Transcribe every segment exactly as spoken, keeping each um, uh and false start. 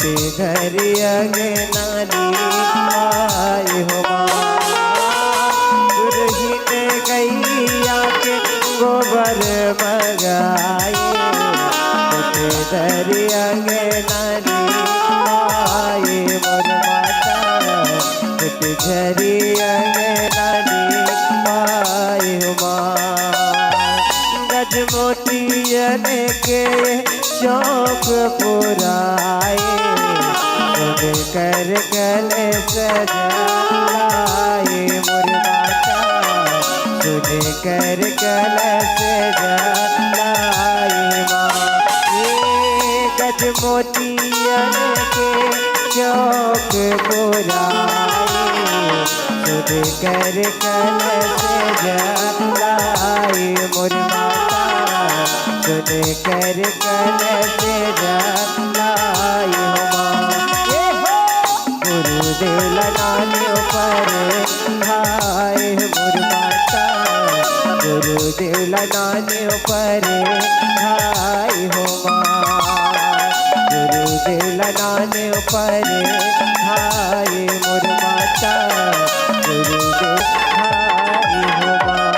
धरी अंगना लीपाए हो माँ। दुलहिन गैया के गोबर मगाए, धरी अंगना लीपाए मोर माता। झरी अंगना लीपाए हो माँ। गज मोतियन के चौक पुराए, सुन कर कलश जलाए मोर माता। सुन कर कलश जलाए माँ। ये गज मोतियन के चौक पुराए, सुन कर कलश जलाए मोर माता। सुन कर कलश जलाए हो माँ। ये हो गुरुदेव ला नाने ऊपर हाय मोर माता। गुरुदेव ला नाने ऊपर हाय हो माँ। गुरुदेव ला नाने ऊपर हाय मोर माता। गुरुदेव हाय हो माँ।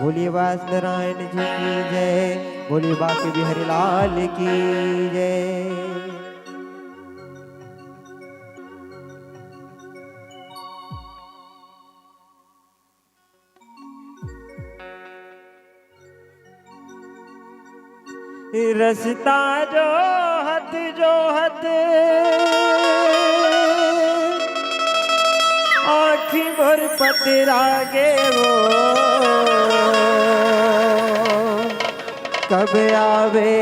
बोलिए बास नारायण जी की जय। बोलिए बांके बिहारी लाल की जय। रस्ता जोहत जोहत आँखी मोर पतरा गे वो। कब आवे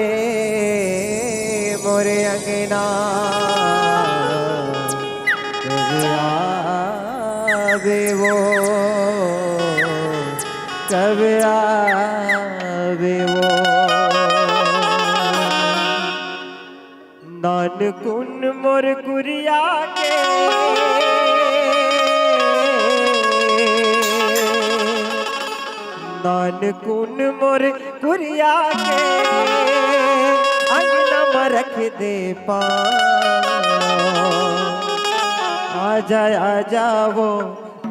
मोर अंगना, कब आवे वो, कब आवे वो। नानकुन मोर कुरिया के, नानकुन मोर कुरिया के, अंगना म रख दे पाँव। आजा, आजा वो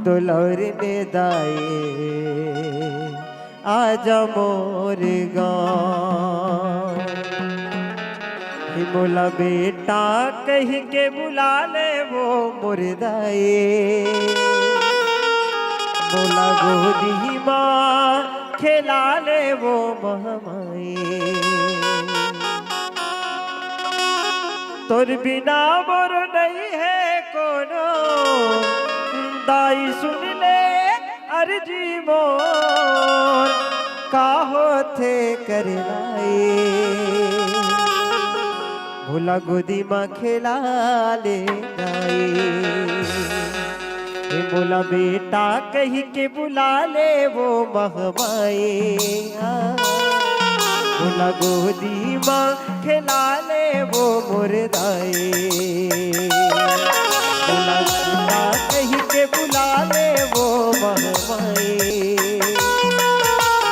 दुलौरी ने दाई, आजा मोर गाँव। हे मोला बेटा कहि के बुला ले वो मोर दाई, मोला गोदी मा खेला ले वो महमाई। तोर बिना मोर नइ हे कोनो, दाई सुन ले अरजी मोर, का होथे करना ए, मोला गोदी म खेला ले दाई। ए मोला बेटा कहि के बुला ले वो महमाई, आ, मोला गोदी म खेला ले वो मोर दाई। मोला बेटा कहि के बुला ले वो महमाई,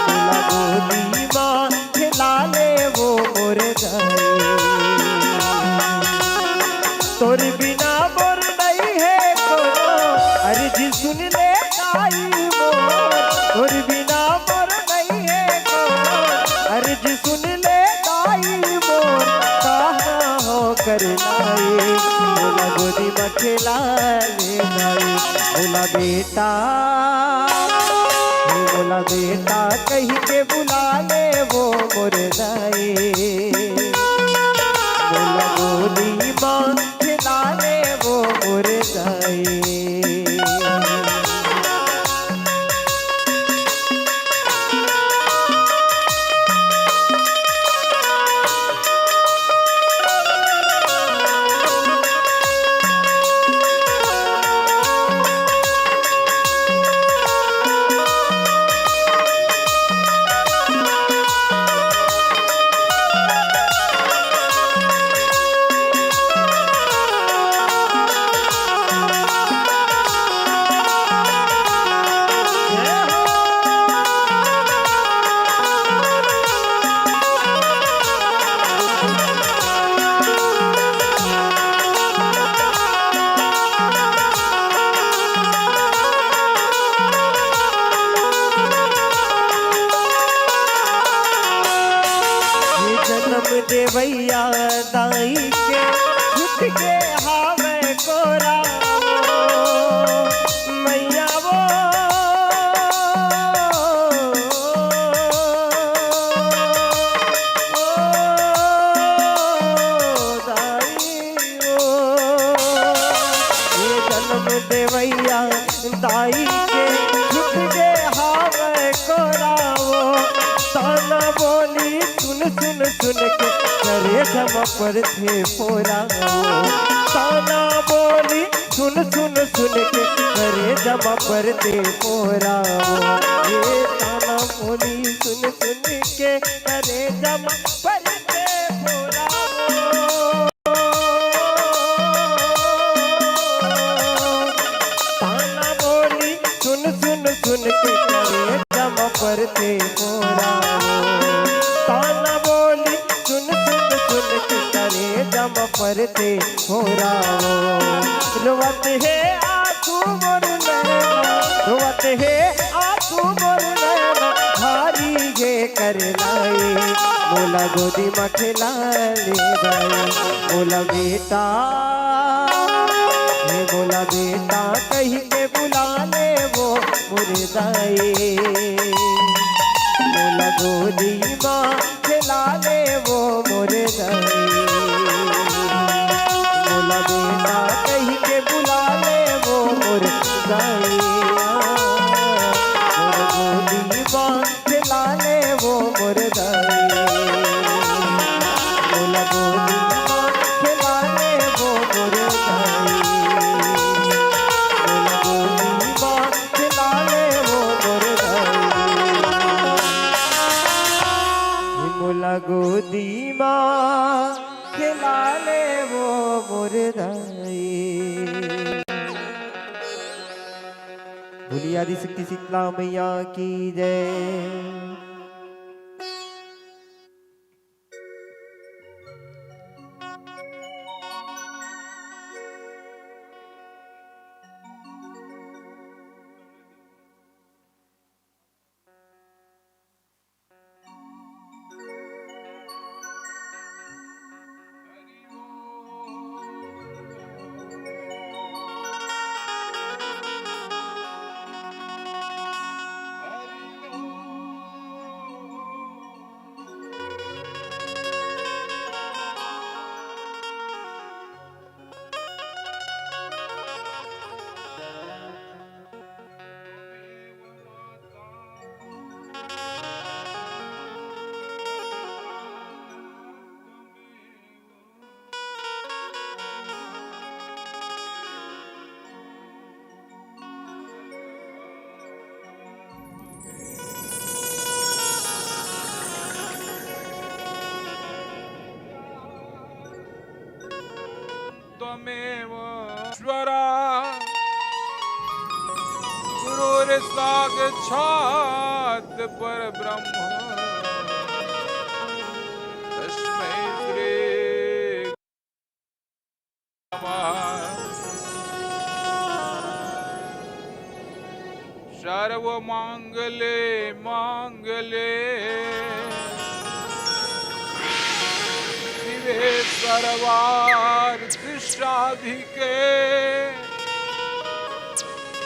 मोला गोदी म खेला ले वो मोर दाई। तोर बिना मोर नइ हे कोनो, अरजी सुन ले दाई मोर। तोर बिना मोर नइ हे कोनो, अरजी सुन ले दाई मोर। कहाँ हो करना ए, मोला गोदी म खेला ले दाई। मोला बेटा, मोला बेटा कहि के बुला ले वो मोर दाई। मोला गोदी म खेला ले वो मोर दाई। जनम देवइया दाई के छूट गे हावय कोरा वो, मइया वो। ओ दाई वो, ये जनम देवइया दाई के छूट गे हावय कोरा वो। ताना बोली सुन सुन सुन के करेजा म परथे फोरा वो। ताना बोली सुन सुन सुन के करेजा म परथे फोरा वो। ये ताना बोली सुन सुन के करेजा म परथे फोरा वो। ताना बोली सुन सुन सुन के करेजा म परथे फोरा वो। ताना बोली सुन सुन सुन के करेजा म परथे फोरा वो। रोवत हे आंसू मोर नैना, रोवत हे आंसू मोर नैना, भारी गे कर लाई, मोला गोदी म खेला ले दाई, मोला बेटा, हे मोला बेटा कहि के बुला ले वो मोर दाई, मोला गोदी म खेला ले वो मोर दाई, मोला बेटा कहि के बुला ले वो मोर दाई, मोर गोदी म खेला ले वो मोर दाई, मोला गोदी म खेला ले वो मोर दाई, मोला गोदी म खेला ले वो मोर दाई, मोला गोदी म खेला ले वो मोर दाई। बोलिए आदिशक्ति शीतला मैया की जय। त्वमेव ईश्वरा गुरुर्साक्षात् परब्रह्म तस्मै श्री नमः। सर्वमांगल्ये मांगल्ये शिवे सर्वार्थ साधिके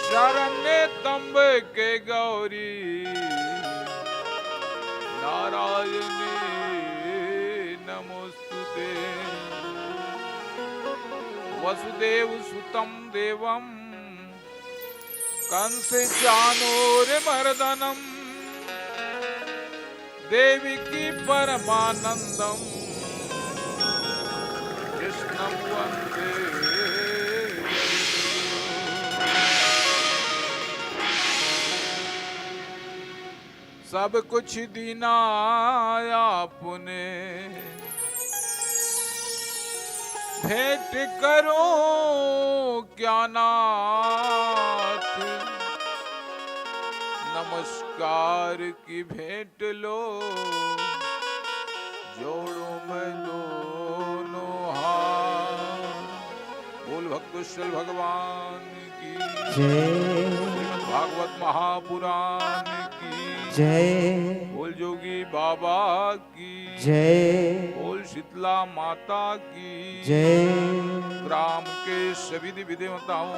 शरण्ये त्र्यंबके गौरी नारायणी नमोस्तुते। वसुदेव सुतं देवं कंस चाणूरमर्दनम देवकी परमानंदम कृष्णम वंदे जगद्गुरु। सब कुछ दीना आपने भेंट करूं क्या नाथ, नमस्कार की भेंट लो जोड़ूं मैं दोनों हाथ। बोल भक्तवत्सल भगवान की जय। श्रीमद् भागवत महापुराण की जय। बोल जोगी बाबा की जय। बोल शीतला माता की जय। ग्राम के सभी देवी देवताओं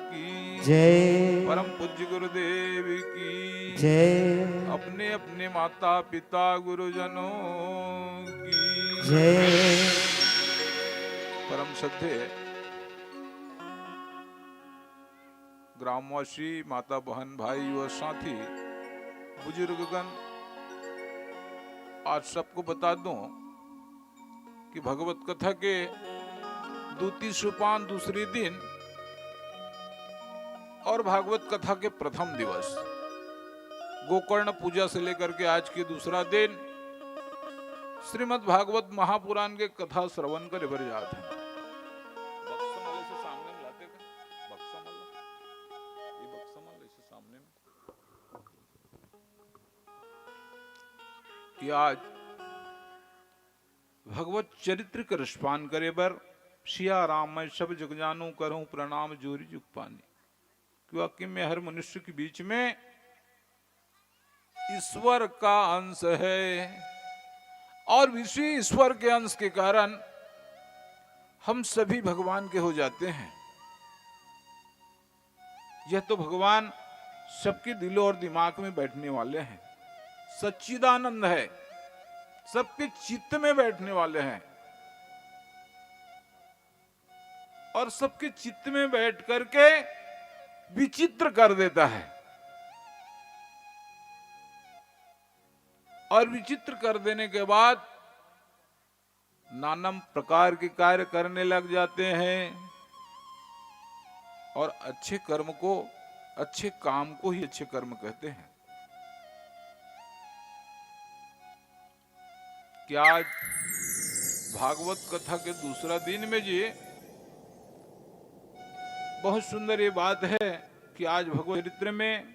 की जय। परम पूज्य गुरुदेव की जय। अपने अपने माता पिता गुरुजनों की जय। परम श्रद्धे ग्रामवासी, माता, बहन, भाई, युवा साथी, बुजुर्गगण, आज सबको बता दूं कि भगवत कथा के द्वितीय सोपान दूसरे दिन और भागवत कथा के प्रथम दिवस, गोकर्ण पूजा से लेकर के आज के दूसरा दिन, श्रीमद् भागवत महापुराण के कथा श्रवण करे बर जात हे। बक्सा मन ल ऐसे सामने में लाते का? बक्सा मन ल, ये बक्सा मन ल ऐसे सामने में। कि आज भगवत चरित्र के रसपान करे बर सिया राम मैं सब जग जानू, करूं प्रणाम जोरी जुग पानी। कि वाकई में हर मनुष्य के बीच में ईश्वर का अंश है और इसी ईश्वर के अंश के कारण हम सभी भगवान के हो जाते हैं। यह तो भगवान सबके दिलों और दिमाग में बैठने वाले हैं, सच्चिदानंद है, सबके चित्त में बैठने वाले हैं और सबके चित्त में बैठ करके विचित्र कर देता है। और विचित्र कर देने के बाद नाना प्रकार के कार्य करने लग जाते हैं और अच्छे कर्म को, अच्छे काम को ही अच्छे कर्म कहते हैं। कि आज भागवत कथा के दूसरा दिन में जी बहुत सुंदर ये बात है कि आज भगवत चरित्र में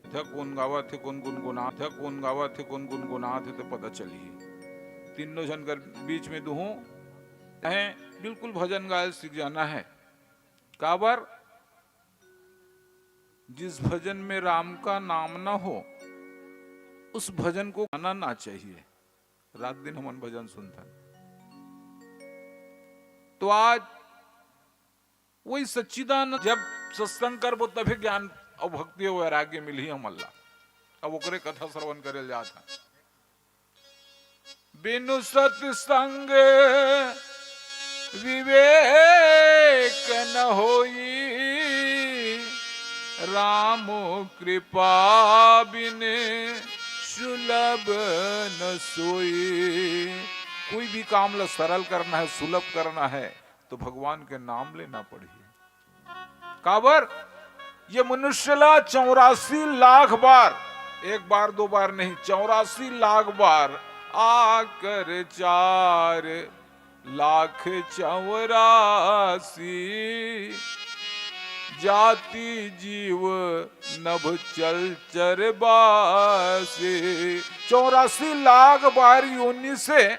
थे कोन गावत हे, कोन गुनगुनात हे, कोन गावत हे, कोन गुनगुनात हे, तो पता चलही। तीनों झन कर बीच में दुहूं हैं, बिल्कुल भजन गाए सीख जाना है। काबर? जिस भजन में राम का नाम ना हो, उस भजन को गाना ना चाहिए। रात दिन हमन भजन सुनथन। तो आज वही सच्चिदानंद, जब सत्संग करबो तभी ज्ञान और भक्ति और वैराग्य मिलही हमन ला। अब ओकरे कथा श्रवण करे ल जात हन। बिनु सत्संग विवेक न होई, राम कृपा बिन सुलभ न सोई। कोई भी काम ला सरल करना है, सुलभ करना है, तो भगवान के नाम लेना पड़ही। काबर? ये मनुष्य ला चौरासी लाख बार, एक बार दो बार नहीं, चौरासी लाख बार आकर चार लाख चौरासी जाति जीव नभ चल चर बासी। चौरासी लाख बार योनि से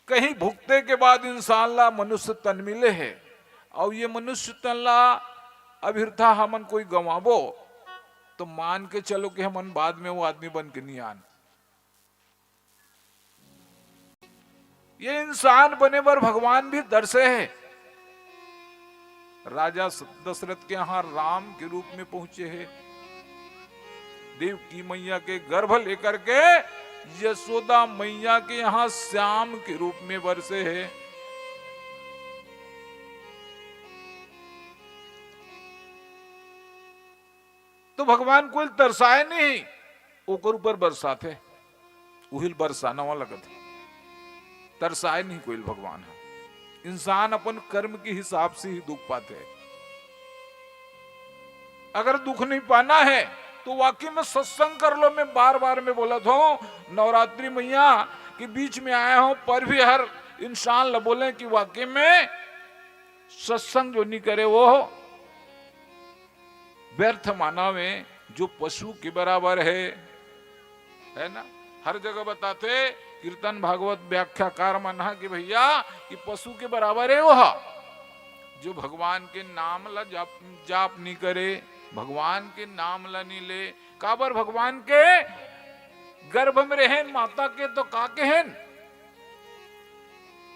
कहीं भुगते के बाद इंसान ला मनुष्य तन मिले हे, और ये मनुष्य तन ला अभिरथा हमन कोई गंवाबो, तो मान के चलो कि हमन बाद में वो आदमी बन के नहीं आन। ये इंसान बने बर भगवान भी तरसे हे। राजा स-, दशरथ के यहाँ राम के रूप में पहुंचे हे, देवकी मैया के गर्भ लेकर के यशोदा मैया के यहाँ श्याम के रूप में बरसे हे। तो भगवान कोई तरसाए नहीं, ओकर ऊपर बरसाथे, उहिल बरसाना वाला कथे। तरसाए नहीं कोई भगवान ह। इंसान अपन कर्म के हिसाब से ही दुख पाथे। अगर दुख नहीं पाना है तो वाकई में सत्संग कर लो। मैं बार बार में बोलत हूँ, नवरात्रि मैया के बीच में आए हो, पर भी हर इंसान ल बोले कि वाकई में सत्संग जो नहीं करे वो व्यर्थ मानव हे, जो पशु के बराबर हे, है ना? हर जगह बताथे कीर्तन भागवत व्याख्याकार मन ह कि भैया, कि पशु के बराबर हे वो ह, जो भगवान के नाम ला जाप, जाप नहीं करे, भगवान के नाम ला नहीं ले। काबर? भगवान के गर्भ में रहेन माता के तो का कहेन?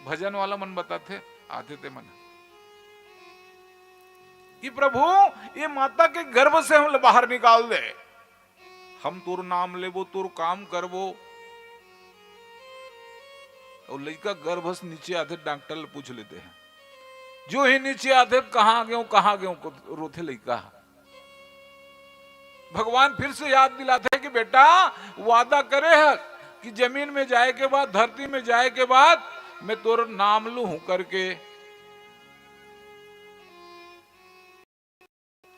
भजन वाला मन बताथे, आथे ते मन कि प्रभु, ये माता के गर्भ से हमला बाहर निकाल दे, हम तोर नाम लेबो, तोर काम करबो। अउ लइका गर्भ से नीचे आथे, डॉक्टर ले पूछ लेते हैं, जो ही नीचे आथे, "कहाँ गेंव, कहाँ गेंव?" को रोथे लइका। भगवान फिर से याद दिलाथे कि बेटा, वादा करे हस कि जमीन में जाए के बाद, धरती में जाए के बाद मैं तोर नाम लूहूं करके।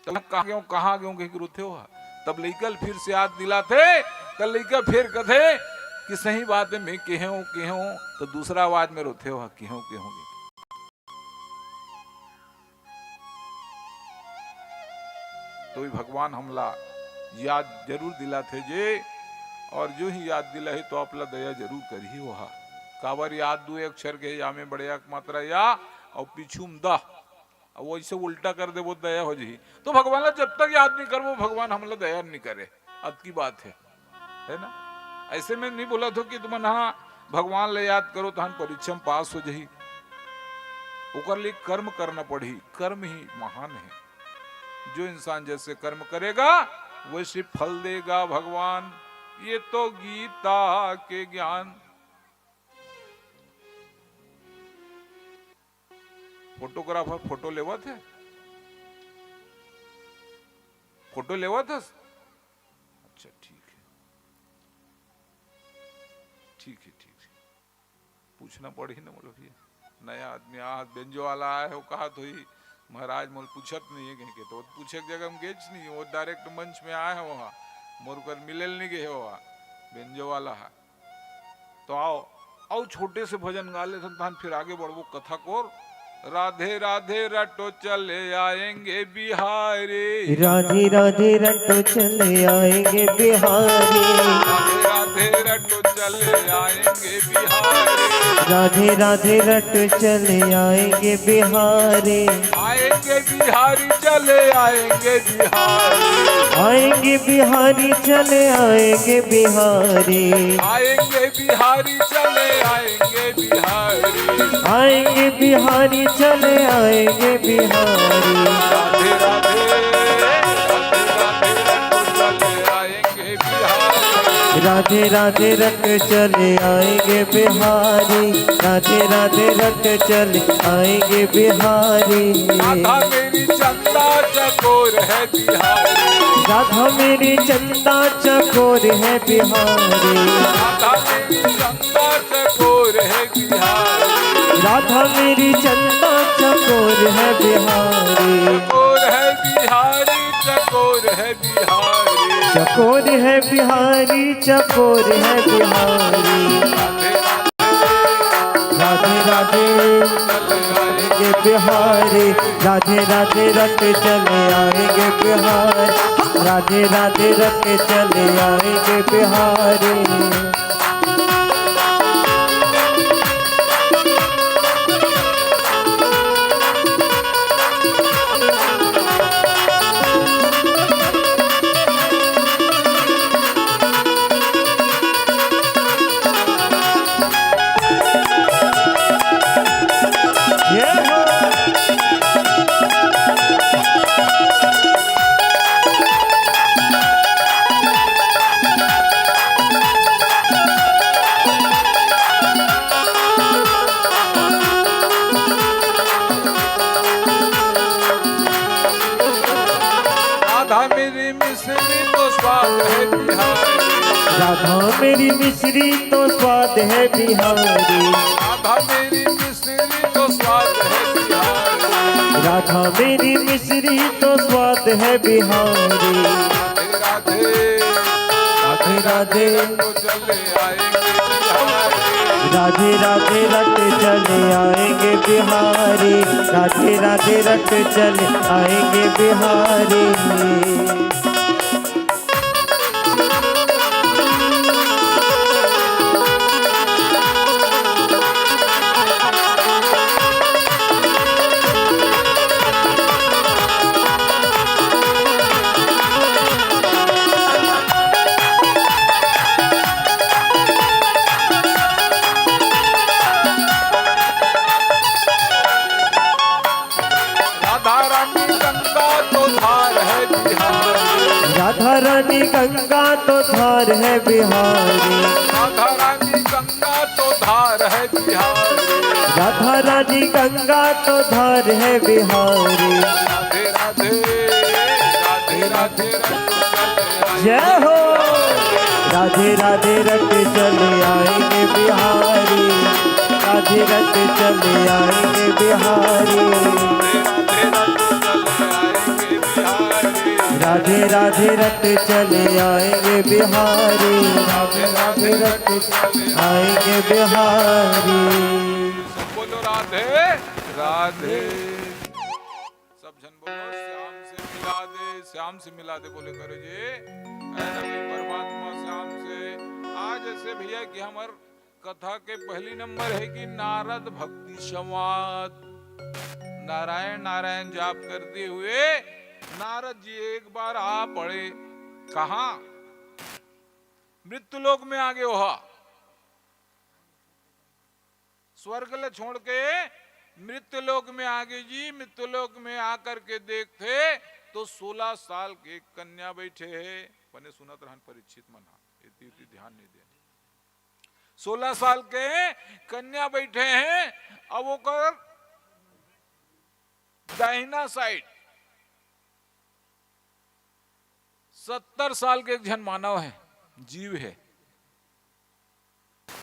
तब कहाँ गेंव, कहाँ गेंव कहिके रोथे हो। तब लइका ल फिर से याद दिलाथे, तब लइका फिर कथे कि सही बात है, मैं केहेंव, केहेंव, तो दूसरा आवाज में रोथे हो, केहेंव, केहेंव। तो भी भगवान हमला याद जरूर दिलाथे जे, और जो ही याद दिलाही तो आपला दया जरूर करही ओहा। काबर याद दू अक्षर के, या में बड़े अक मात्रा या, और पीछू में द, अब वैसे उल्टा कर देबो, दया हो जही। तो भगवान ला जब तक याद नहीं करबो, भगवान हमला दया नहीं करे, अतकी बात है, है ना? ऐसे में नहीं बोलत हों कि तुमन हा भगवान ला याद करो, तहन परीक्षा में पास हो जही। ओकर लिए कर्म करना पड़ही, कर्म ही महान है। जो इंसान जैसे कर्म करेगा, वैसे फल देगा भगवान। ये तो गीता के ज्ञान। फोटोग्राफर फोटो लेवत है, फोटो लेवत हस? अच्छा, ठीक है, ठीक है, ठीक है। पूछना पड़ही ना, बोलो भैया, नया आदमी आ, बेंजो वाला आए हो, कहा तो ही महाराज मोल पूछत नहीं है कहिके, तो पूछे के जगह हम गेच नहीं, वो डायरेक्ट मंच में आए हो वहाँ, मोर कर मिले नहीं गए हो वहाँ, बेंजो वाला है। तो आओ, आओ छोटे से भजन गा लेथन, तहन फिर आगे बढ़बो कथा कोर। राधे राधे रटो चले आएंगे बिहारी। राधे राधे रटो चले आएंगे बिहारी। राधे राधे रटो चले आएंगे बिहारी। राधे राधे रटो चले आएंगे बिहारी। आएंगे बिहारी चले आएंगे बिहारी। आएंगे बिहारी चले आएंगे बिहारी। आएंगे बिहारी चले आएंगे बिहारी। आएंगे बिहारी चले आएंगे बिहारी। राधे राधे, राधे राधे रटो चले आएंगे बिहारी। राधे राधे रट चले आएंगे बिहारी। राधे राधे रट चले आएंगे बिहारी। राधा मेरी चंदा चकोर है बिहारी। राधा मेरी चंदा चकोर है बिहारी। राधा मेरी चंदा चकोर है बिहारी। राधा मेरी चंदा चकोर है बिहारी। चकोर है बिहारी, चकोर है बिहारी। चकोर है बिहारी, चकोर है बिहारी। राधे राधे, चले आएंगे बिहारी। राधे राधे रट चले आएंगे बिहारी। राधे राधे रट चले आएंगे बिहारी। राधा मेरी मिश्री तो स्वाद है बिहारी। राधा मेरी मिश्री तो स्वाद है बिहारी। राधा मेरी मिश्री तो स्वाद है बिहारी। राधा मेरी मिश्री तो स्वाद है बिहारी। राधे राधे, राधे राधे, तो चले आएंगे बिहारी। राधे राधे रट चले आएंगे बिहारी। राधे राधे रट चले आएंगे बिहारी। रानी गंगा तो धार है बिहारी। राधा रानी गंगा तो धार है बिहारी। राधा रानी गंगा तो धार है बिहारी। राधे राधे, राधे राधे, राधे। जय हो। राधे राधे रट चले आएंगे बिहारी। राधे रट चले आएंगे बिहारी। राधे राधे रट चले आएंगे बिहारी। राधे राधे रट चले आएंगे बिहारी। राधे राधे रट चले आएंगे बिहारी। सब बोलो राधे राधे। सब झन बोलो, श्याम से मिला दे, श्याम से मिला दे बोले करो जी। ऐ ना भाई परमात्मा श्याम से। आज ऐसे भैया कि हमर कथा के पहली नंबर है कि नारद भक्ति संवाद। नारायण नारायण जाप करते हुए नारद जी एक बार आ पड़े। कहाँ? मृत्यु लोक में आगे वहा। स्वर्ग ले छोड़ के मृत्यु लोक में आगे जी। मृत्यु लोक में आकर के देखते तो सोलह साल के एक कन्या बैठे है। बने सुनत रहन परीक्षित मन हा, इतनी, इतनी ध्यान नहीं देना। सोलह साल के कन्या बैठे हैं। अब ओकर दाहिना साइड सत्तर साल के एक झन मानव है, जीव है,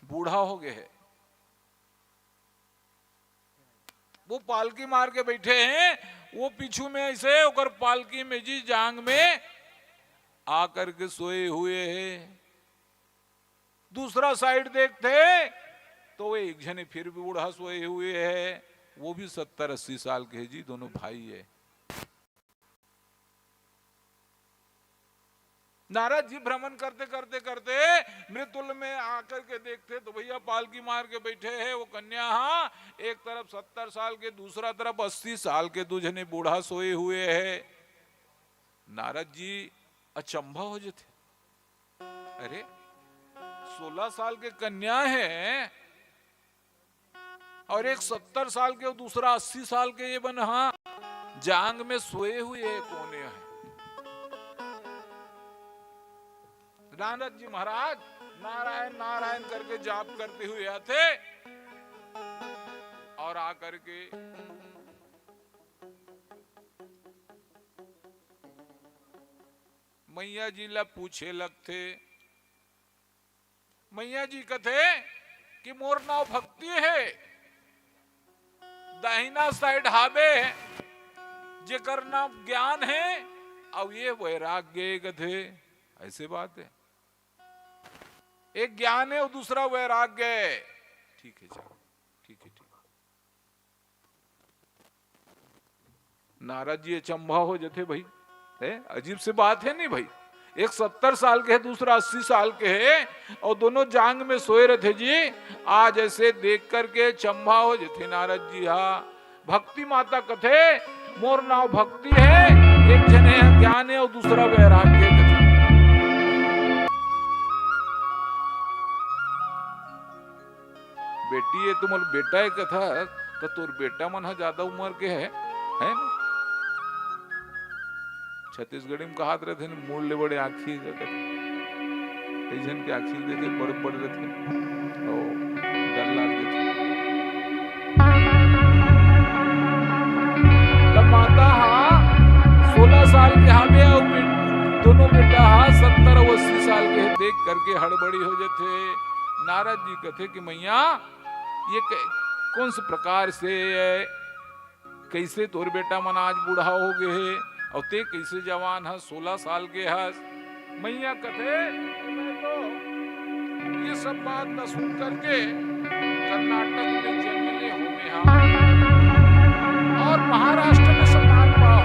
बूढ़ा हो गए है। वो पालकी मार के बैठे हैं, वो पीछू में ऐसे ओकर पालकी में जी जांग में आकर के सोए हुए हैं। दूसरा साइड देखते तो वो एक झने फिर भी बूढ़ा सोए हुए है, वो भी सत्तर अस्सी साल के है जी, दोनों भाई है। नारद जी भ्रमण करते करते करते मृत्युल में आकर के देखते तो भैया पालकी मार के बैठे हैं वो कन्या। हाँ, एक तरफ सत्तर साल के, दूसरा तरफ अस्सी साल के दो झने बूढ़ा सोए हुए हैं। नारद जी अचंभा हो जाते, अरे, सोलह साल के कन्या है और एक सत्तर साल के और दूसरा अस्सी साल के, ये बन, हाँ, जांग में सोए हुए है, कौन है? नारद जी महाराज नारायण नारायण करके जाप करते हुए आते और आकर के मैया जी ला पूछे लगथे। मैया जी कथे कि मोर नाव भक्ति है, दाहिना साइड हाबे, जेकर नाम ज्ञान है, अउ ये वैराग्य कथे। ऐसे बात है, एक ज्ञान है और दूसरा वैराग्य है। ठीक है, चलो, ठीक है, ठीक। नारद जी अचंभा हो जथे भाई, है अजीब सी बात है नहीं भाई। एक सत्तर साल के है, दूसरा अस्सी साल के है और दोनों जांग में सोए रथे जी। आज ऐसे देख करके अचंभा हो जथे नारद जी। हाँ, भक्ति माता कथे मोर नाव भक्ति है, एक झने ज्ञान है और दूसरा वैराग्य कथे। बेटी ये तुम बेटा है कथा, तो तोर बेटा मन ह ज्यादा उम्र के है, है ना? छत्तीसगढ़ी में कहात रहते हैं, "मुड़ ले बड़े आँखी" कथे। कई झन के आँखी देखे बड़ बड़ रहते, ओ, डर लाग देथे। तब माता हा सोलह साल के हावे अउ बे-, दोनों बेटा हा सत्तर अउ अस्सी साल के देख करके हड़बड़ी हो जथे। नारद जी कथे कि मैया, ये कै-, कौन से प्रकार से है? कैसे तोर बेटा मन आज बूढ़ा हो गए हे अउ ते कैसे जवान हस, सोलह साल के हस? मैया कथे कि मैं तो ये सब बात न सुन करके कर्नाटक में जन्म ले हो मैं हा और महाराष्ट्र में सम्मान पाओ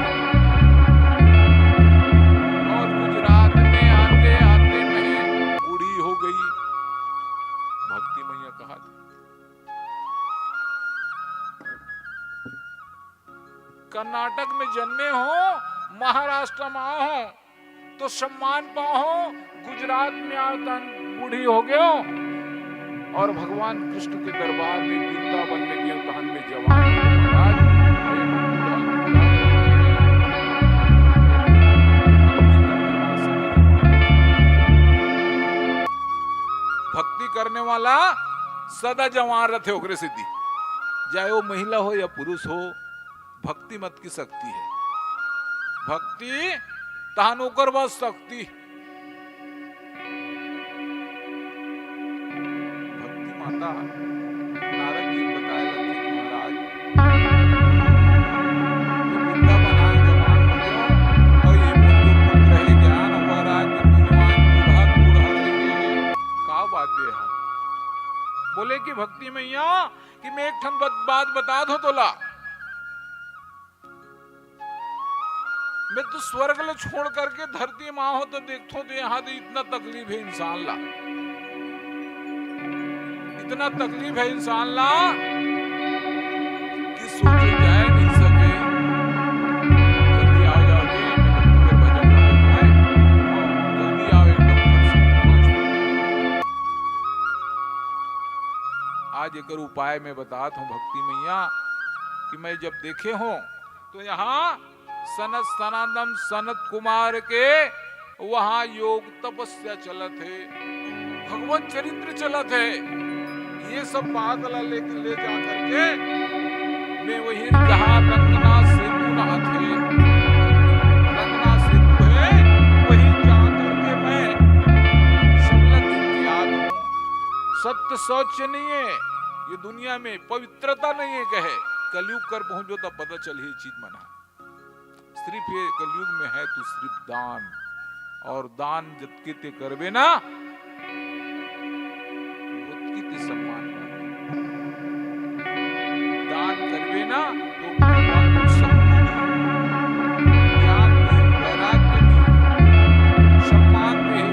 और गुजरात में आते आते मैं बूढ़ी हो गई। भक्ति मैया कहा थी। कर्नाटक में जन्मे हो, महाराष्ट्र में आए हो, तो सम्मान पाओ हो, गुजरात में आओ तन बूढ़ी हो गए हो, और भगवान कृष्ण के दरबार में वृंदावन में गए हो, तहन में जवान हो महाराज। ये बूढ़ा, बूढ़ा, बूढ़ा, बूढ़ा, बूढ़ा, बूढ़ा, बूढ़ा, बूढ़ा, करने वाला सदा जवान रथे, ओकरे सेती। चाहे वो महिला हो या पुरुष हो, भक्ति मत की शक्ति है। भक्ति तहन ओकर बाद शक्ति। भक्ति माता नारद जी बताए लगथे कि महाराज, ये वृंदावन आए जवान हो गया और ये मोर जो पुत्र है ज्ञान हुआ राज के गुणवान बूढ़ा बूढ़ा रह गए। का बात है? बोले कि भक्ति मैया कि मैं एक ठन बत-, बात बता दो तोला। मैं तो स्वर्ग ले छोड़ करके धरती माँ हो तो देखथो तो यहाँ तो इतना तकलीफ है इंसान ला, इतना तकलीफ है इंसान ला कि सोचे जाए नहीं सके। जल्दी आओ, जाओ जी, मैं तो तुम्हें भजन गा देता है। आओ, जल्दी आओ, एकदम फट से। आज एकर उपाय मैं बतात हूँ भक्ति मैया कि मैं जब देखे हूँ तो यहाँ सनत सनातन सनत कुमार के वहाँ योग तपस्या चलत है, भगवत चरित्र चलत है। ये सब बात ला लेके ले जा करके मैं वही जहाँ रंगना सेतु नहाथे, रंगना सेतु है, वही जा करके मैं सबलक इम्तियाज हूँ। सत्य शौच नहीं है, ये दुनिया में पवित्रता नहीं है कहे, कलयुग कर पहुंचो तब पता चलही चीज मना। सिर्फ ये कलयुग में है तो सिर्फ दान, और दान जतके ते करबे ना, ओतकी ते सम्मान पाबे। दान करबे ना, तो भगवान को शक्ति दे, ज्ञान दे, वैराग्य दे, सम्मान दे।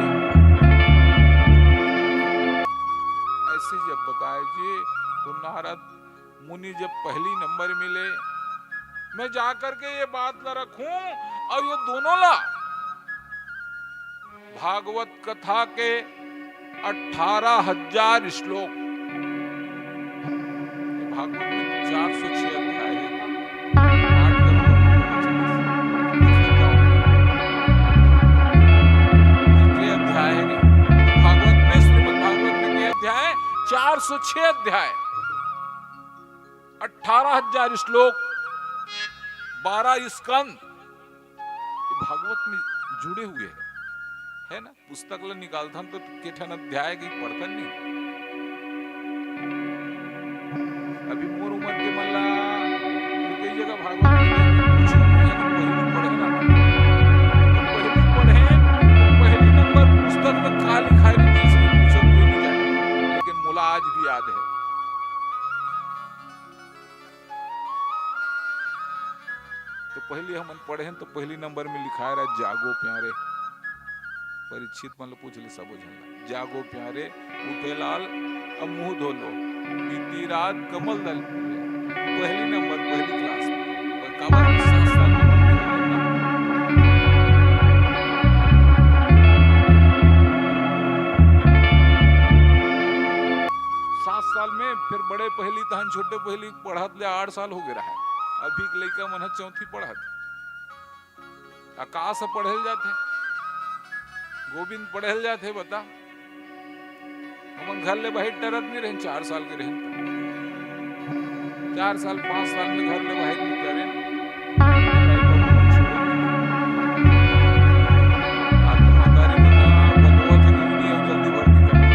ऐसे जब बताए जी, तो नारद मुनि जब पहली नंबर मिले, मैं जाकर के ये बात ला रखूं और ये दोनों ला भागवत कथा के अठारह हजार श्लोक, ये भागवत में चार सौ छह अध्याय है, पाठ करो, कितने अध्याय है? भागवत में, श्रीमद् भागवत में के अध्याय? चार सौ छह अध्याय, अठारह हजार श्लोक, बारह स्कंद, ये भागवत में जुड़े हुए हैं, है ना? पुस्तक ला निकालथन तो के ठन अध्याय के पढ़थन नहीं। अभी मोर उम्र के मन ला कई जगह भागवत में पूछे हुए हैं, तो पहली पढ़े ना मन। तो पहली पढ़े, तो पहली नंबर पुस्तक में का लिखाए रहिथे, इसे पूछे कोई नहीं जाने। लेकिन मोला आज भी याद है। तो पहली हमन पढ़े हन, तो पहली नंबर में लिखाए रहा, "जागो प्यारे।" परीक्षित मन ला पूछ ले, सबो झन ला, "जागो प्यारे, उठे लाल, अब मुंह धो लो, बीती रात कमल दल फूले।" पहली नंबर, पहली क्लास में। पर काबर हम सात साल में सात साल में फिर बड़े पहली, तहन छोटे पहली, पढ़त ले आठ साल हो गे रहा है। अभी के लइका मन ह चौथी पढ़त। आकाश ह पढ़े ल जाथे, गोविंद पढ़े ल जाथे, बता। हमन घर ले बाहिर टरत नहीं रहेन, चार साल के रहेन त। चार साल, पाँच साल में घर ले बाहिर नहीं टरेन। आज तो महतारी मन ह बतोवत हे कि नहीं, अब जल्दी भर्ती कर देथे।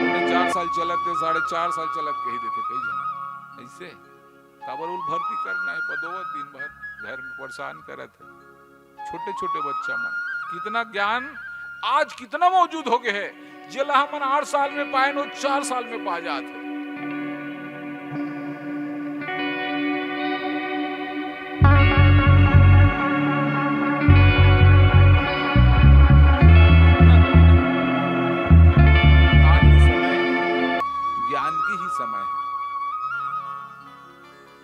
ओने चार साल चलत हे, साढ़े चार साल चलत कही देथे कई झन। ऐसे काबर ओला भर्ती करना है, बदोवत दिन भर घर में परेशान करत है। छोटे छोटे बच्चा मन, कितना ज्ञान आज कितना मौजूद हो गए है, जेला हमन आठ साल में पाए न, चार साल में पा जात है। आज के समय ज्ञान की ही समय है।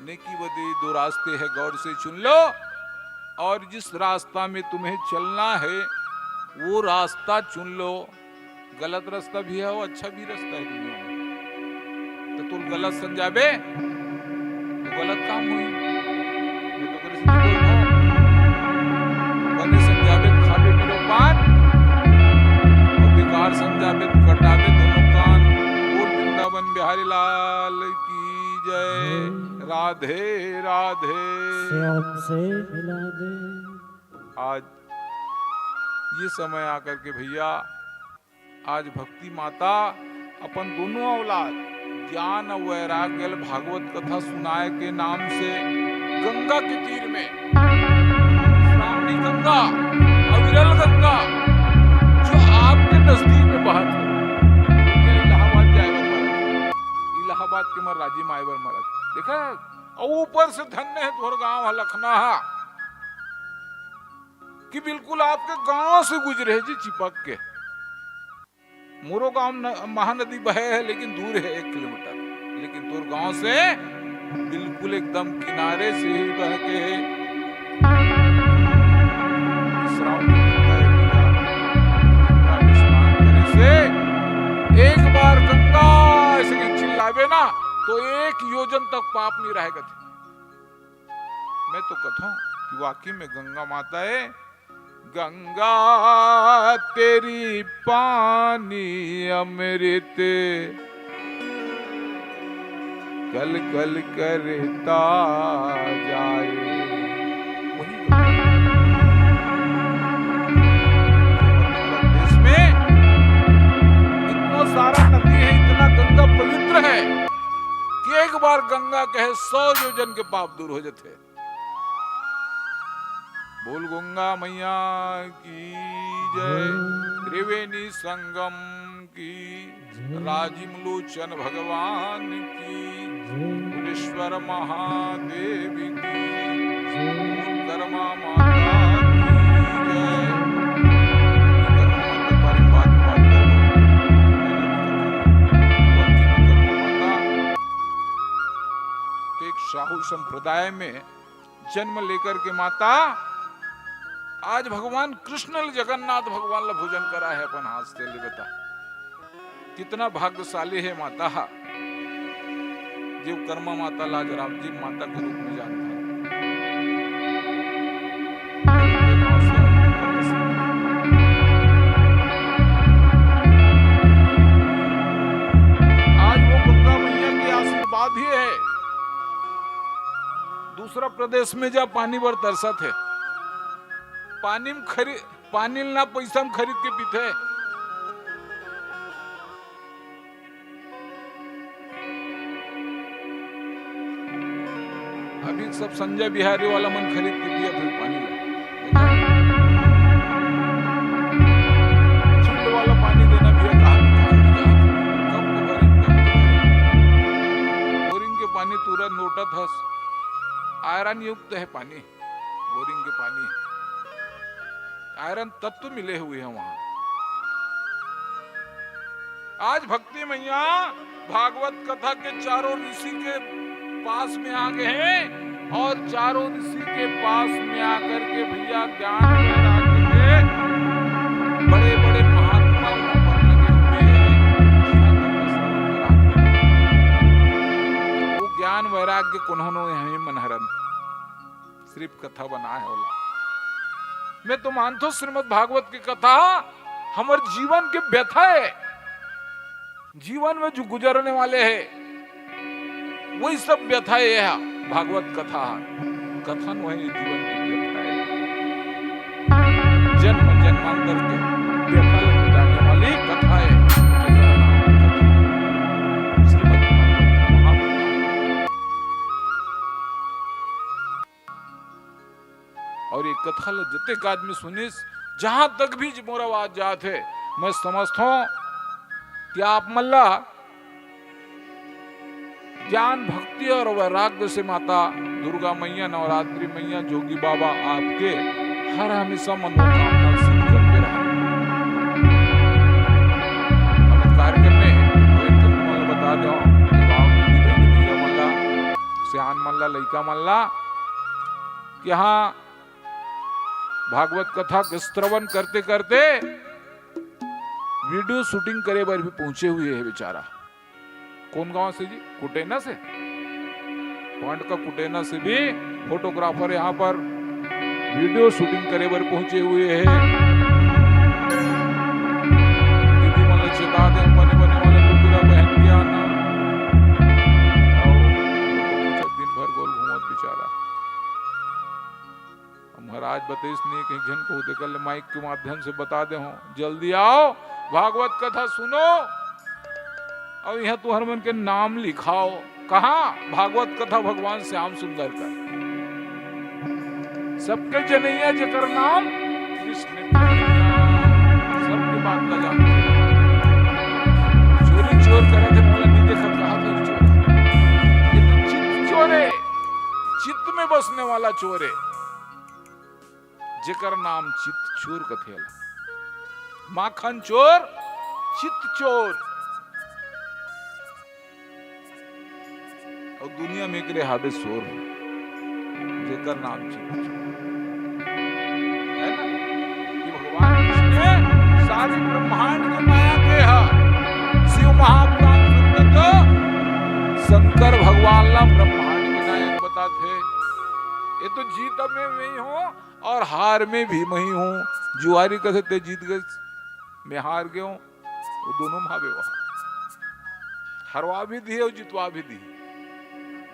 नेकी बदी दो रास्ते हैं, गौर से चुन लो, और जिस रास्ता में तुम्हें चलना है, वो रास्ता चुन लो। गलत रास्ता भी है, वो अच्छा भी रास्ता है दुनिया में। तो तुम गलत संग जाबे, तो गलत काम होई। मैं तो करे से बोलता हूँ, बने संग जाबे, खाबे पीबे पान, और बेकार संग जाबे, कटाबे दोनों लाल की जय। राधे राधे। श्याम से मिला दे। आज ये समय आकर के भैया, आज भक्ति माता अपन दोनों औलाद ज्ञान अउ वैराग्य ल भागवत कथा सुनाए के नाम से गंगा के तीर में, श्रावणी गंगा, अविरल गंगा, जो आपके नजदीक में बहत हे, इलाहाबाद जाए बर मरत, इलाहाबाद के मर राजी माए बर मरत। देखा, अउ ऊपर से धन्य हे तोर गांव ह लखना ह, कि बिल्कुल आपके गांव से गुजरे हे जी, चिपक के। मोरो गांव न-, महानदी बहे हे, लेकिन दूर हे एक किलोमीटर, लेकिन तोर गांव से बिल्कुल एकदम किनारे से ही बह के हे। श्रावणी गंगा हे भैया, गंगा में स्नान करे से एक बार गंगा ऐसे के चिल्लावे ना, तो एक योजन तक पाप नहीं रहेगा। मैं तो कथों कि वाकई में गंगा माता हे। गंगा तेरी पानी अमृत, कल कल करता जाए। वही गंगा। भारत देश में इतना सारा नदी हे, इतना गंगा पवित्र हे कि एक बार गंगा कहे, सौ योजन के पाप दूर हो जाथे। बोल गंगा मैया की जय, त्रिवेणी संगम की, राजीव लोचन भगवान की, कुलेश्वर महादेव की, मूल कर्मा माता की जय। ये कर्मा माता के बारे में बाद में बात करबो। पहले भी कथा में, कर्मा माता तो एक साहू संप्रदाय में जन्म लेकर के माता आज भगवान कृष्ण ल, जगन्नाथ भगवान ल भोजन करा हे अपन हाथ से। ले बता, कितना भाग्यशाली हे माता, जो कर्मा माता ल आज राम जी माता के रूप में जानता। आज वो गंगा मैया के आशीर्वाद ही हे। दूसरा प्रदेश में जा, पानी बर तरसत हे, पानी में खरी-, पानी ल ना पैसा में खरीद के पीथे। अभी सब संजय बिहारी वाला मन खरीद के पियत हे पानी ला। चिल्ड वाला पानी देना भी एक आदमी काम में जात हे। कब तो भरे, कब तो भरे। बोरिंग के पानी तुरंत नोटत हस। आयरन युक्त हे पानी, बोरिंग के पानी। आयरन तत्व मिले हुए हैं वहां। आज भक्ति मैया भागवत कथा के चारों ऋषि के पास में आ गए हैं और चारों ऋषि के पास में आकर के भैया ज्ञान वैराग्य के बड़े बड़े महात्मा वहां पर लगे हुए हैं। वो ज्ञान वैराग्य कोनो नहीं हे मनहरन, सिर्फ कथा बनाए हे ओला। मैं तो मानथों श्रीमद् भागवत के कथा हमर जीवन के व्यथा हे, जीवन में जो गुजरने वाले हे वही सब व्यथा हे। यह भागवत कथा हे, कथा नोहे, ये जीवन के व्यथा हे, जन्म जन्मांतर के व्यथा ल मिटाने वाली कथा हे। श्रीमद् भागवत महापुराण। और ये कथा ल जतेक आदमी सुनिस, जहां तक भी मोर आवाज जात हे, मैं समझथों कि आप मन ला ज्ञान, भक्ति और वैराग्य से माता दुर्गा मैया, नवरात्रि मैया, जोगी बाबा आपके हर हमेशा मनोकामना सिद्ध करते रहे। अब कार्यक्रम में और एक ठन तुमन ला बता देवं, गांव के दीदी बहिनी भैया मन ला, सियान मन ला, लइका मन ला, कि यहां भागवत कथा के श्रवण करते करते वीडियो शूटिंग करे बर भी पहुंचे हुए हे बेचारा। कौन गांव से जी? कुटेना से। पॉइंट का कुटेना से भी फोटोग्राफर यहां पर वीडियो शूटिंग करे बर पहुंचे हुए हे। दीदी मन ला चेता दे, बने बने वाले लुगरा पहन के आना। बेचारा। अब महाराज बतइस नहीं, कहीं झन कहू, तेकर ले माइक के माध्यम से बता दे हो, जल्दी आओ, भागवत कथा सुनो। अउ इहाँ तुहर मन के नाम लिखाओ। कहाँ? भागवत कथा भगवान श्याम सुंदर का। सबके जनैया जेकर नाम कृष्ण कन्हैया। सबके बात ला जानथे। चोरी चोर करत हे, मोला नहीं देखत, कहा था चोर। ये तो चित चोर हे, चित्त में बसने वाला चोर हे। जेकर नाम चित चोर कथे ला। माखन चोर, चित चोर। अउ दुनिया में एकरे हाबे शोर, जेकर नाम चित चोर। है ना? कि भगवान कृष्ण सारे ब्रह्मांड के माया के हा। शिव महापुराण सुनबे तो शंकर भगवान ला ब्रह्मांड के नायक बताथे। ये तो जीत में मैं ही हूँ और हार में भी मैं ही हूँ। जुआरी कथे ते जीत गए, मैं हार गयो। वो दोनों महाबे वहाँ। हरवा भी दिए और जितवा भी दिए।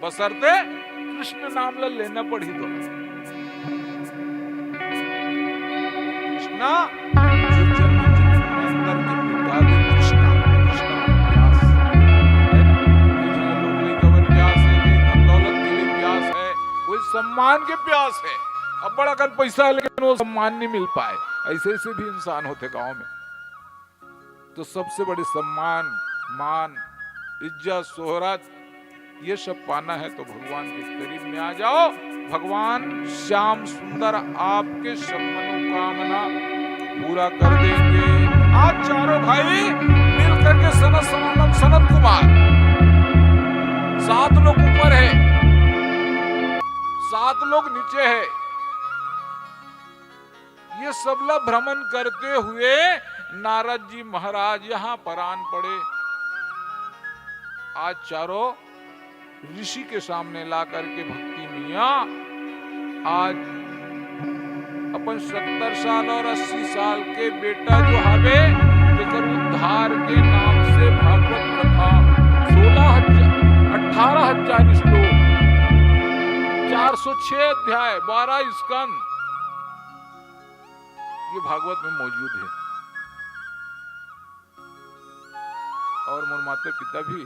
बशर्ते कृष्ण नाम ला लेना पड़ी तो। कृष्णा, जो जन्म जन्मांतर के मिटा दे कृष्णा, कृष्णा प्यास। है ना? ये जो लोग नहीं कबर प्यास है, ये धन दौलत के लिए प्यास है, वो सम्मान के प्यास है। अब बड़ा कर पैसा है, लेकिन वो सम्मान नहीं मिल पाए। ऐसे ऐसे भी इंसान होते गांव में। तो सबसे बड़े सम्मान, मान, इज्जत, शोहरत, ये सब पाना है तो भगवान के करीब में आ जाओ। भगवान श्याम सुंदर आपके सब मनोकामना पूरा कर देंगे। आज चारों भाई मिल करके सनत सनातन सनत कुमार, सात लोग ऊपर है, सात लोग नीचे है। ये सबला भ्रमण करते हुए नारद जी महाराज यहाँ परान पड़े। आज चारों ऋषि के सामने ला करके भक्ति मिया आज अपन सत्तर साल और अस्सी साल के बेटा जो हवे, जेकर उद्धार के नाम से भागवत कथा सोलह हजार, अठारह हजार श्लोक, चार सौ छह अध्याय, बारह स्कंद, ये भागवत में मौजूद है। और मोर माता पिता भी